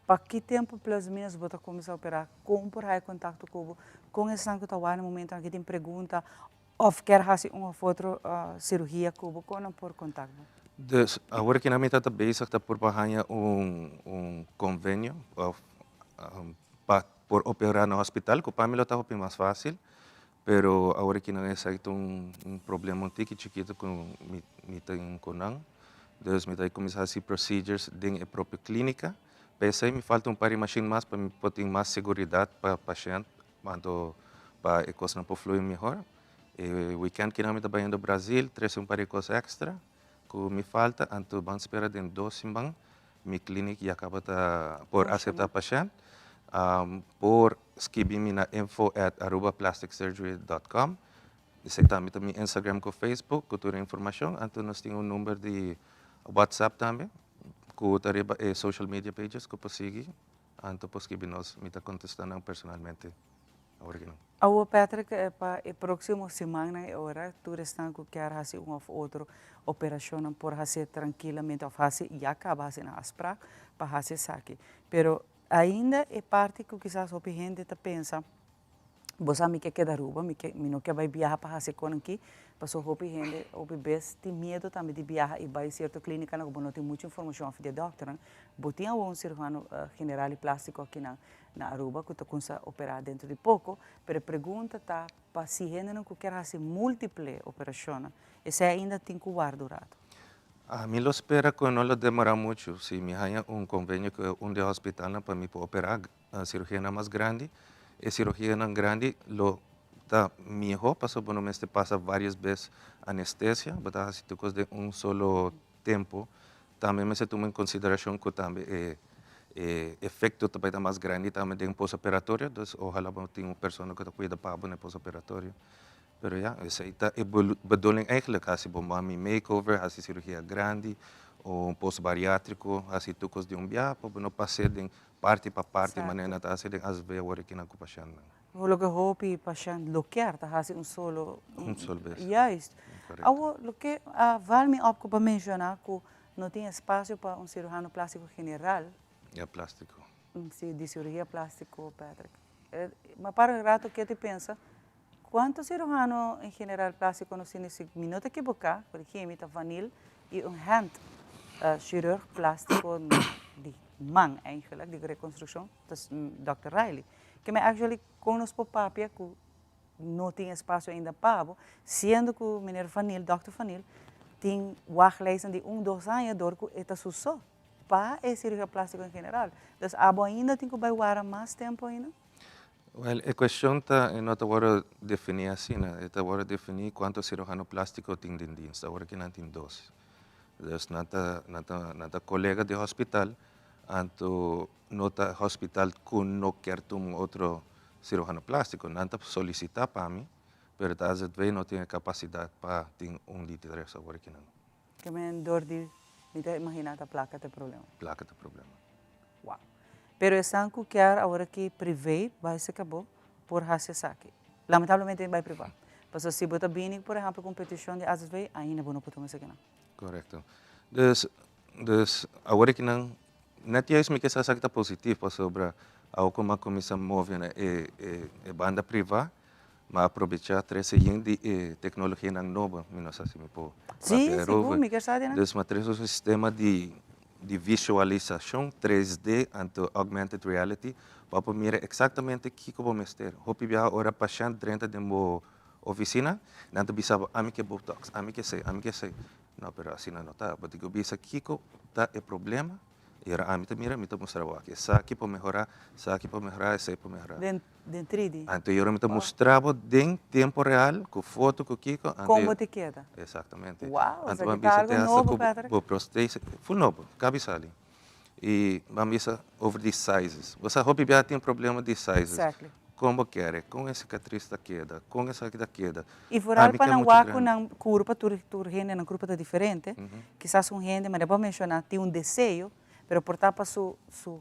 pa ki tempu plus o menos bo ta kuminsá operá? Kon por haya kontakto ku bo? Kon esnan ku ta wak na momentunan aki tin pregunta Of kier hasi un of otro cirugia cu bo, con nan por contact bo? Dus awor ki nan mi ta ta bezig ta por pa haña un un convenio of pa por opera na hospital cu pa mi lo ta hopi mas facil pero awor ki nan esaki ta un un problema un tiki chikito cu mi mi tin cu nan dus mi ta cuminsa haci procedures den e propio clinica p'esey mi falta un par di machine mas pa mi por tin mas seguridad pa pashent. Anto pa e kosnan por flui mihor. E weekend kinan mi ta bayendo Brazil, trese un par di kos extra ku mi falta, anto ban spera den dos siman mi clinic ya kaba ta por asepta pashent. Por skibi mi na info at arubaplasticsurgery dot com. Esei tambe ta mi Instagram ku Facebook ku tur e informashon. Anto nos tin un number di WhatsApp tambe ku ta riba e social media pages ku por sigui. Anto por skibi nos, mi ta contesta nan personalmente awor aki nan. Awor Patrick, pa e proximo simannan e ora tur esnan cu kier haci un of otro operacionnan por hacié trankilamente of haci, ya caba haci nan afspraak pa haci esaki. Pero ainda e parti cu kisas hopi hende ta pensa, Bo sa mi ke keda Aruba, mi ke, mi no ke bai biaha pa hasi kon aki, pasobra hopi hende, hopi bes tin miedo tambe di biaha i bai sierto klinikanan ku bo no tin muchu informashon òf di e dòkternan. Bo tin awor un siruhano general i plástiko akinan na Aruba ku ta kuminsá operá dentro di poko, pero e pregunta ta pa si hendenan ku kier hasi múltiple operashonnan, esei ainda tin ku warda un ratu. Ami lo spera ku no lo demorá muchu, si mi haña un konvenio ku un di e hòspitalnan pa mi por operá Cirugianan mas grandi, e cirugianan grandi lo ta miho pasobra bo no mester pasa varios bes anestesia, bo ta haci tur cos den un solo tempo. Tambe mester tuma en consideracion cu tambe e e efecto ta bay ta mas grandi tambe den postoperatorio, dus ohala bo tin un persona cu ta cuida pa bo na e postoperatorio. Pero ya, esey ta e bedoeling eigenlijk, haci bo mami makeover, haci cirugia grandi o un postbariatrico, haci tur cos di un biaha pa bo no pase den Parti pa parti manera nan ta hasi den azv awor aki nan ku pashèntnan. Loke hopi pashènt lo kier ta hasi un solo. Un solo bes. Juist. Awor loke a val mi op ku bo menshoná ku no tin espasio pa un siruhano plástiko general. Ya plástiko. Si, di siruhia plástiko, Patrick. Ma para un rato ke ti pensa kuantu siruhano en general plástiko nos tin si mi no ta ekiboká, korigí mi, ta Vanil i un hand chirurg plástiko di man eigenlijk, di rekonstrukshon, ta dòkter Riley. Ke men actually kon nos por papia ku no tin espasio ainda pa bo, siendo ku meneer Vanil, dòkter Vanil, tin wachtlijsten di un, dos aña dor ku e ta su so pa e sirugia plástiko en general. Dus abo ainda tin ku bai wara mas tempu ainda? Wel, e cuestion ta, e no ta worde defini asina, e ta worde defini cuanto cirujano plastico tin den dienst. Awor aki nan tin dos. Dus nan ta, nan ta, nan ta colega di hospital, anto no ta hospital cu no kier tuma un otro cirujano plastico. Nan ta solicita pa mi, pero ta AZV no tin e capacidad pa tin un di tres awor aki nan. Ke men dor di, mi ta imagina ta placa ta e problema. Placa ta e problema. Wow. Pero esnan ku kier awor aki privé bai se kabo por hasi esaki. Lamentablemente bai priva. Pasobra si bo ta bini por ehempel ku un petishon di azv ainda bo no por tuma esakinan. Korekto. Dus, dus awor aki nan, net juist mi ke sa esaki ta positief pasobra Awor ku mi a kuminsá move na e e banda privá, mi a aprovechá trese yen di e teknologianan nobo, mi no sa si mi por Sí, papia sigur, erover. mi kier sa di nan. Dus mi a trese un sistema di di visualisashon 3D anto augmented reality pa por mira eksaktamente kiko bo mester. Hopi biaha ora pashènt drenta den bo ofisina, nan ta bisa bo ami ke botox, ami ke esei, ami ke esei. No, pero asina no ta. Bo tin ku bisa kiko ta e problema i ora ami ta mira mi ta mustra bo aki esaki por mehorá, esaki por mehorá, esei por mehorá. Den den 3D. Anto i ora mi ta mustra bo den tempo real ku foto ku kiko anto Kon bo ta keda. Exactamente. Wow, Anto esaki bo a ta bisa algo te hasta nobo ku Patrick. bo prosthesis ful nobo, kabi sali. I bo a bisa over di sizes. Bo sa hopi biaha tin problema di sizes. Exactly. Kon bo kere, kon e sikatris ta keda, kon esaki ta keda. I vooral Ami pa ke nan muchu wak ku grandi. nan kurpa, tur tur hende nan kurpa ta diferente. Kisas un hende, manera bo a menshoná, tin un deseo, pero por ta pa su su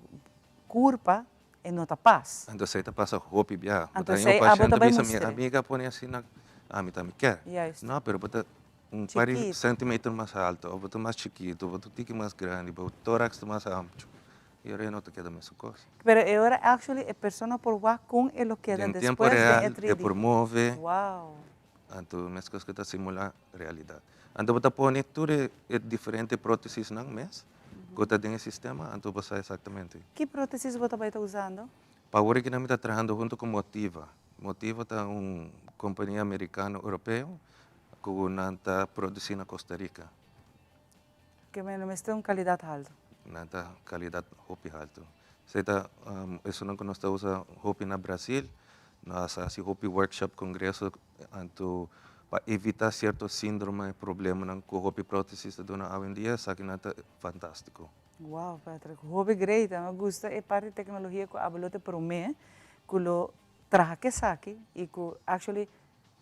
kurpa e no ta pas. Anto esei ta pasa hopi biaha. Bo Anto ta haña un esei abo pashènt ta ta bai bisa mi mustra. amiga a pone asina, ami ta mi kèr. Juist. No, pero bo ta un par di Chikitu. centimeter mas alto, of bo ta mas chikitu, bo ta un tiki mas grandi, bo tórax ta mas amplio. I ora e no ta keda mesun kos. Pero e ora actually e persona por wak kon e lo keda Den tempo despues den e real e 3D. por move. Wow. Anto meskos ku ta simulá realidat. Anto bo ta pone tur e e diferente prótesisnan mes ku ta den e sistema, anto bo sa eksaktamente. Ki prótesis bo ta bai ta usando? Pa awor aki nan mi ta trahando hunto ku Motiva. Motiva ta un kompania merikano europeo ku nan ta produsí na Costa Rica. Ke men lo mester un kalidat haltu. Nan ta kalidat hopi haltu. Esei ta esunnan ku nos ta usa hopi na Brasil. Nos a hasi hopi workshop, kongreso, anto pa evitá sierto síndrome, problemanan ku hopi prótesis ta duna awendia, esakinan ta fantástiko. Wow Patrick, hopi great. Mi a gusta e parti di teknologia ku abo lo ta promé ku lo traha ku esaki i ku actually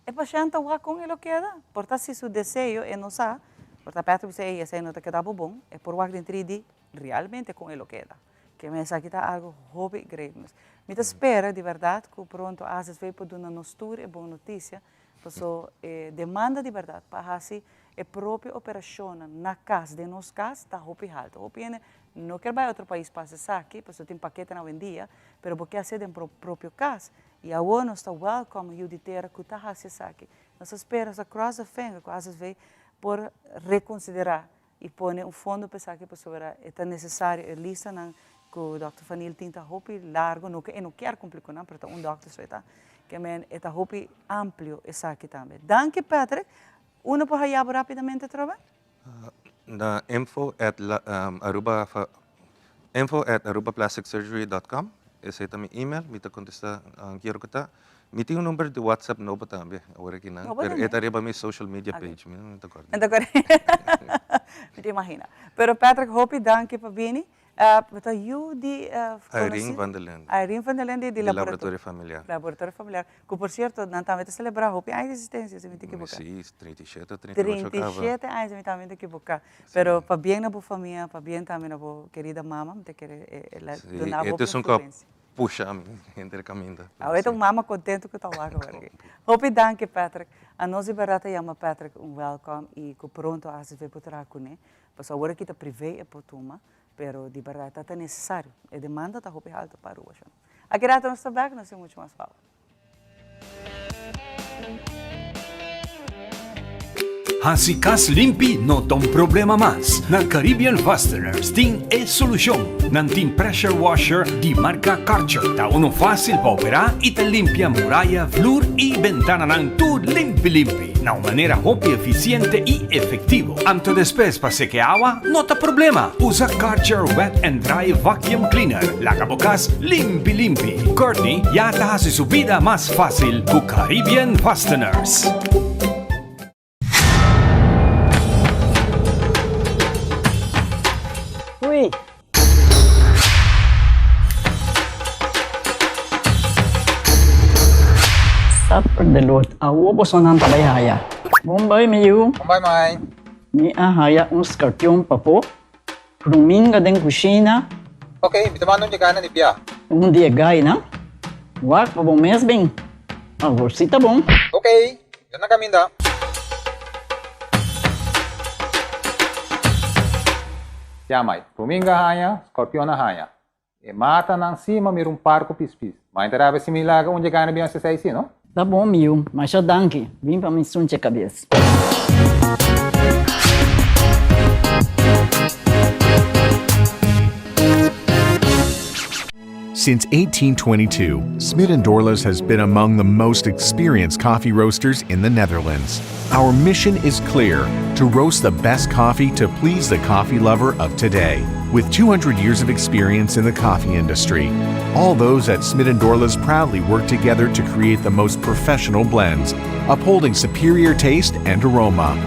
E pashènt ta wak kon e lo keda. Por ta si su deseo e no sa, por ta Patrick bisa ey esey no ta keda bo bon, e por wak den 3D realmente kon e lo keda. Ke men esaki ta algo hopi great mes. Mi ta spera di bèrdat ku pronto AZV por duna nos tur e bon notisia, paso e demanda di bèrdat pa hasi e propio operashonnan na kas, den nos kas, ta hopi haltu. Hopi hende no kier bai otro pais pa hasi esaki, paso tin paketenan awendia, pero bo ke hasié den propio kas. I awor nos ta welcome yu di tera ku ta hasi esaki. Nos ta spera, nos ta cross the finger ku AZV por rekonsiderá i pone un fondo pa esaki pasobra e ta nesesario. E listanan ku dòkter Van Niel tin ta hopi largo, no ku e no kier kumpli ku nan, pero ta un dòkter so e ta. Ke men e ta hopi amplio esaki tambe. Danki Patrick. Uno por haya bo rapidamente atrobe? Na info at aruba info at arubaplasticsurgery dot com esei ta mi email mi ta contesta kier ku ta mi tin un number di whatsapp nobo tambe awor aki nan pero e ta riba mi social media page mi no ta corda mi ta imagina pero Patrick hopi danki pa bini Bo ta yu di Irene van der Linde. Irene van der Linde di Di Laboratorio Familiar. Laboratorio Familiar. Ku por sierto nan tambe ta selebrá hopi aña di existensia si mi ta ekiboká. Si, 37 o 38 kaba. 37 aña si mi tambe ta ekiboká. Pero pabien na bo famia, pabien tambe na bo kerida mama, mi ta kere el a duna hopi influensia. Pusha mi henter kaminda. Awe ta un mama contento cu ta wak awor aki. Hopi danki Patrick. Anos di berdad ta yama Patrick un welcome y cu pronto ACV por traha cune. Pasobra awor aki ta privé e por tuma, pero di berdad ta ta necesario. E demanda ta hopi halto pa Aruba shon. Aki rato nos ta bek, nos tin mucho mas pa bo. Hasi kas limpi no ta un problema mas. Na Caribbean Fasteners tin e solushon. Nan tin pressure washer di marka Karcher. Ta uno fásil pa operá i ta limpia muraya, flur i bentananan tur limpi limpi na un manera hopi efisiente i efektivo. Anto despues pa seke awa no ta problema. Usa Karcher Wet and Dry Vacuum Cleaner. Laga bo kas limpi limpi. Courtney ya ta hasi su bida mas fásil ku Caribbean Fasteners. Hui! Supper de lot. Awo bosonan ta bai haya. Bon bai mi yu. Bon bai mai. Mi a haya un skarpion pafó. Ruminga den kushina. Ok, mi ta manda un yegana di bia. Un di e gainan. Wak pa bo mes bin. Awor si ta bon. Ok, mi ta na kaminda. Ya mai. Ruminga haña, skorpion a haña. E matanan sí m'a mira un par ku pispis. Ma e ta rabia si mi laga un dje gana bin hasi esei sí, no? Ta bon mi yu, masha danki. Bin pa mi sunchi e kabes. Since 1822, Smit & Dorlas has been among the most experienced coffee roasters in the Netherlands. Our mission is clear to roast the best coffee to please the coffee lover of today. With 200 years of experience in the coffee industry, all those at Smit & Dorlas proudly work together to create the most professional blends, upholding superior taste and aroma.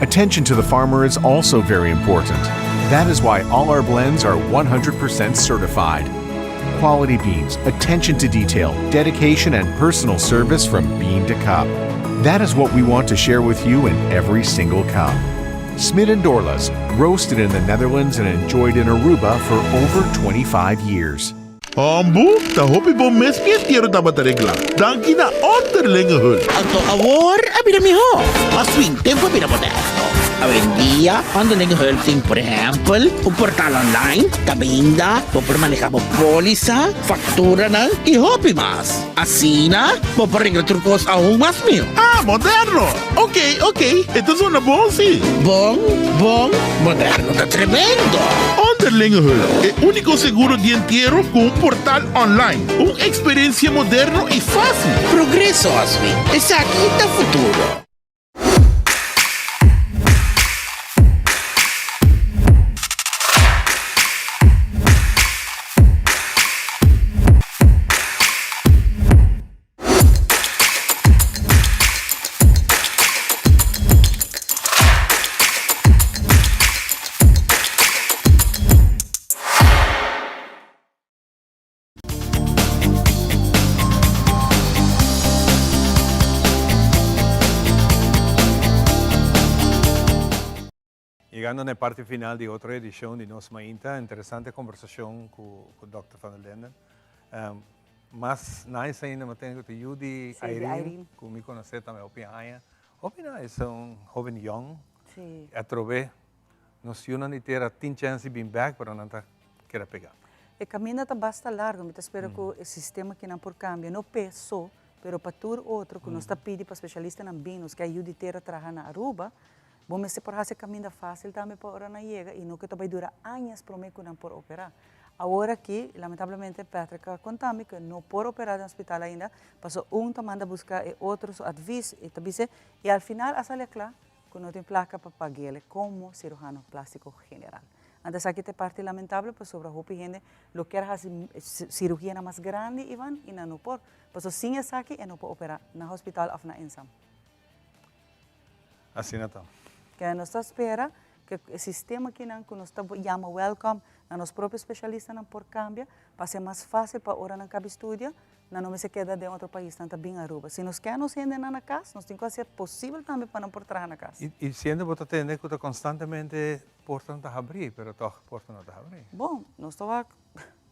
Attention to the farmer is also very important. That is why all our blends are 100% certified. Quality beans, attention to detail, dedication, and personal service from bean to cup. That is what we want to share with you in every single cup. Smit and Dorlas, roasted in the Netherlands and enjoyed in Aruba for over 25 years. Hombu, ta hopi bon mes mi entiero tabata regla. Danki na Onderlinge Hulp. Anto awor a bira mihó. Mas fin tempu a bira moderno. Awendia Onderlinge Hulp tin por ehèmpel un portal online kaminda bo por maneha bo pólisa, fakturanan i hopi mas. Asina bo por regla tur kos aun mas mihó. Ah, moderno! Ok, ok, e ta zona bon si. Bon, bon, moderno ta tremendo! Onderlinge Hulp, e úniko seguro di entiero ku un portal online. Un eksperensia moderno i fásil. Progreso, Oswin. Esaki ta futuro. Yegando na e parti final di otro edicion di Nos Mainta, interesante conversacion cu Dòkter van der Linden. Mas nice ainda mi tin cu ta yu di Irene, cu mi conoce tambe hopi aña. Hopi nice, un hoben yong. Atrobe nos yunan di tera tin chance di bin bek, pero nan ta keda pega. E caminda ta basta largo, mi ta spera cu e sistema kinan por cambia, no p'e so, pero pa tur otro cu nos ta pidi pa specialistanan bin, nos ke a yu di tera traha na Aruba, Bo mester por hasi e kaminda fásil tambe pa ora nan yega i no ku ta bai dura añas promé ku nan por operá. Awor aki, lamentablemente, Patrick a konta mi ku e no por operá den hospital ainda, pasobra un ta manda buska e otro su advis i ta bis'é, i al final a sali a kla ku no tin plaka pa pag'el komo siruhano plástiko general. Anto esaki ta e parti lamentable pasobra hopi hende lo kier hasi siruhianan mas grandi, Ivan, i nan no por, pasobra sin esaki e no por operá na hospital òf na Insam. Asina ta. Ke nos ta spera ke e sistema kinan ku nos ta yama welcome na nos propio spesialistanan por kambia pa hasi mas fásil pa ora nan kabi studia nan no mester keda den otro pais, nan ta bin Aruba. Si nos ke nos hendenan na kas nos tin ku hasi posibel tambe pa nan por traha na kas. I siendo bo ta tende ku ta konstantemente portanan ta habrí pero tòg porta no ta habrí. Bon, nos ta wak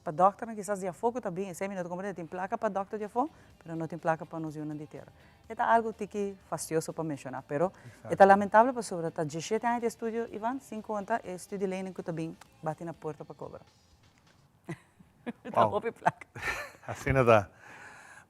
Pa dòkternan kisas di afó ku ta bin, esei mi no ta komprende, tin plaka pa dòkter di afó, pero no tin plaka pa nos yunan di tera. E ta algu tiki fastioso pa menshoná, pero e ta lamentable pasobra ta dieshete aña di estudio, Ivan, sin konta e studielening ku ta bin bati na porta pa kobra. Ta hopi plaka. Asina ta.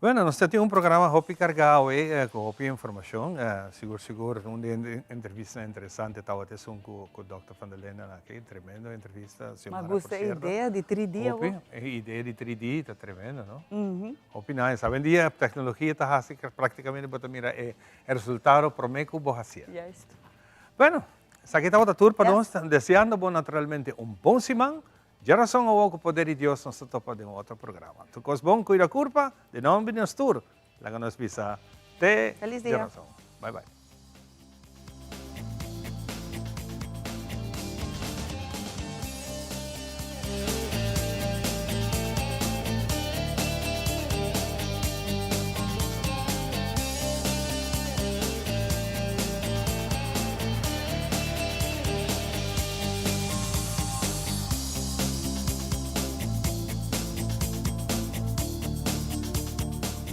Bueno, nos ta tin un programa hopi carga awe cu hopi informacion. Sigur sigur un di e entrevistanan interesante tabata esun cu cu Dòkter van der Linden aki. Tremendo entrevista, Ma Xiomara, por gusta e cierto. idea di 3D Hopi, awo. e idea di 3D ta tremendo, no? Hopi nice. Awendia tecnologia ta haci practicamente bo ta mira e resultado prome cu bo hacié. Juist. Bueno, esaki tabata tur pa nos. Deseando bo naturalmente un bon siman. Djarason awor ku poder di Dios nos ta topa den un otro programa. Tur kos bon, kuida kurpa, den nomber di nos tur, laga nos bisa te Feliz dia. djarason. Bai bai.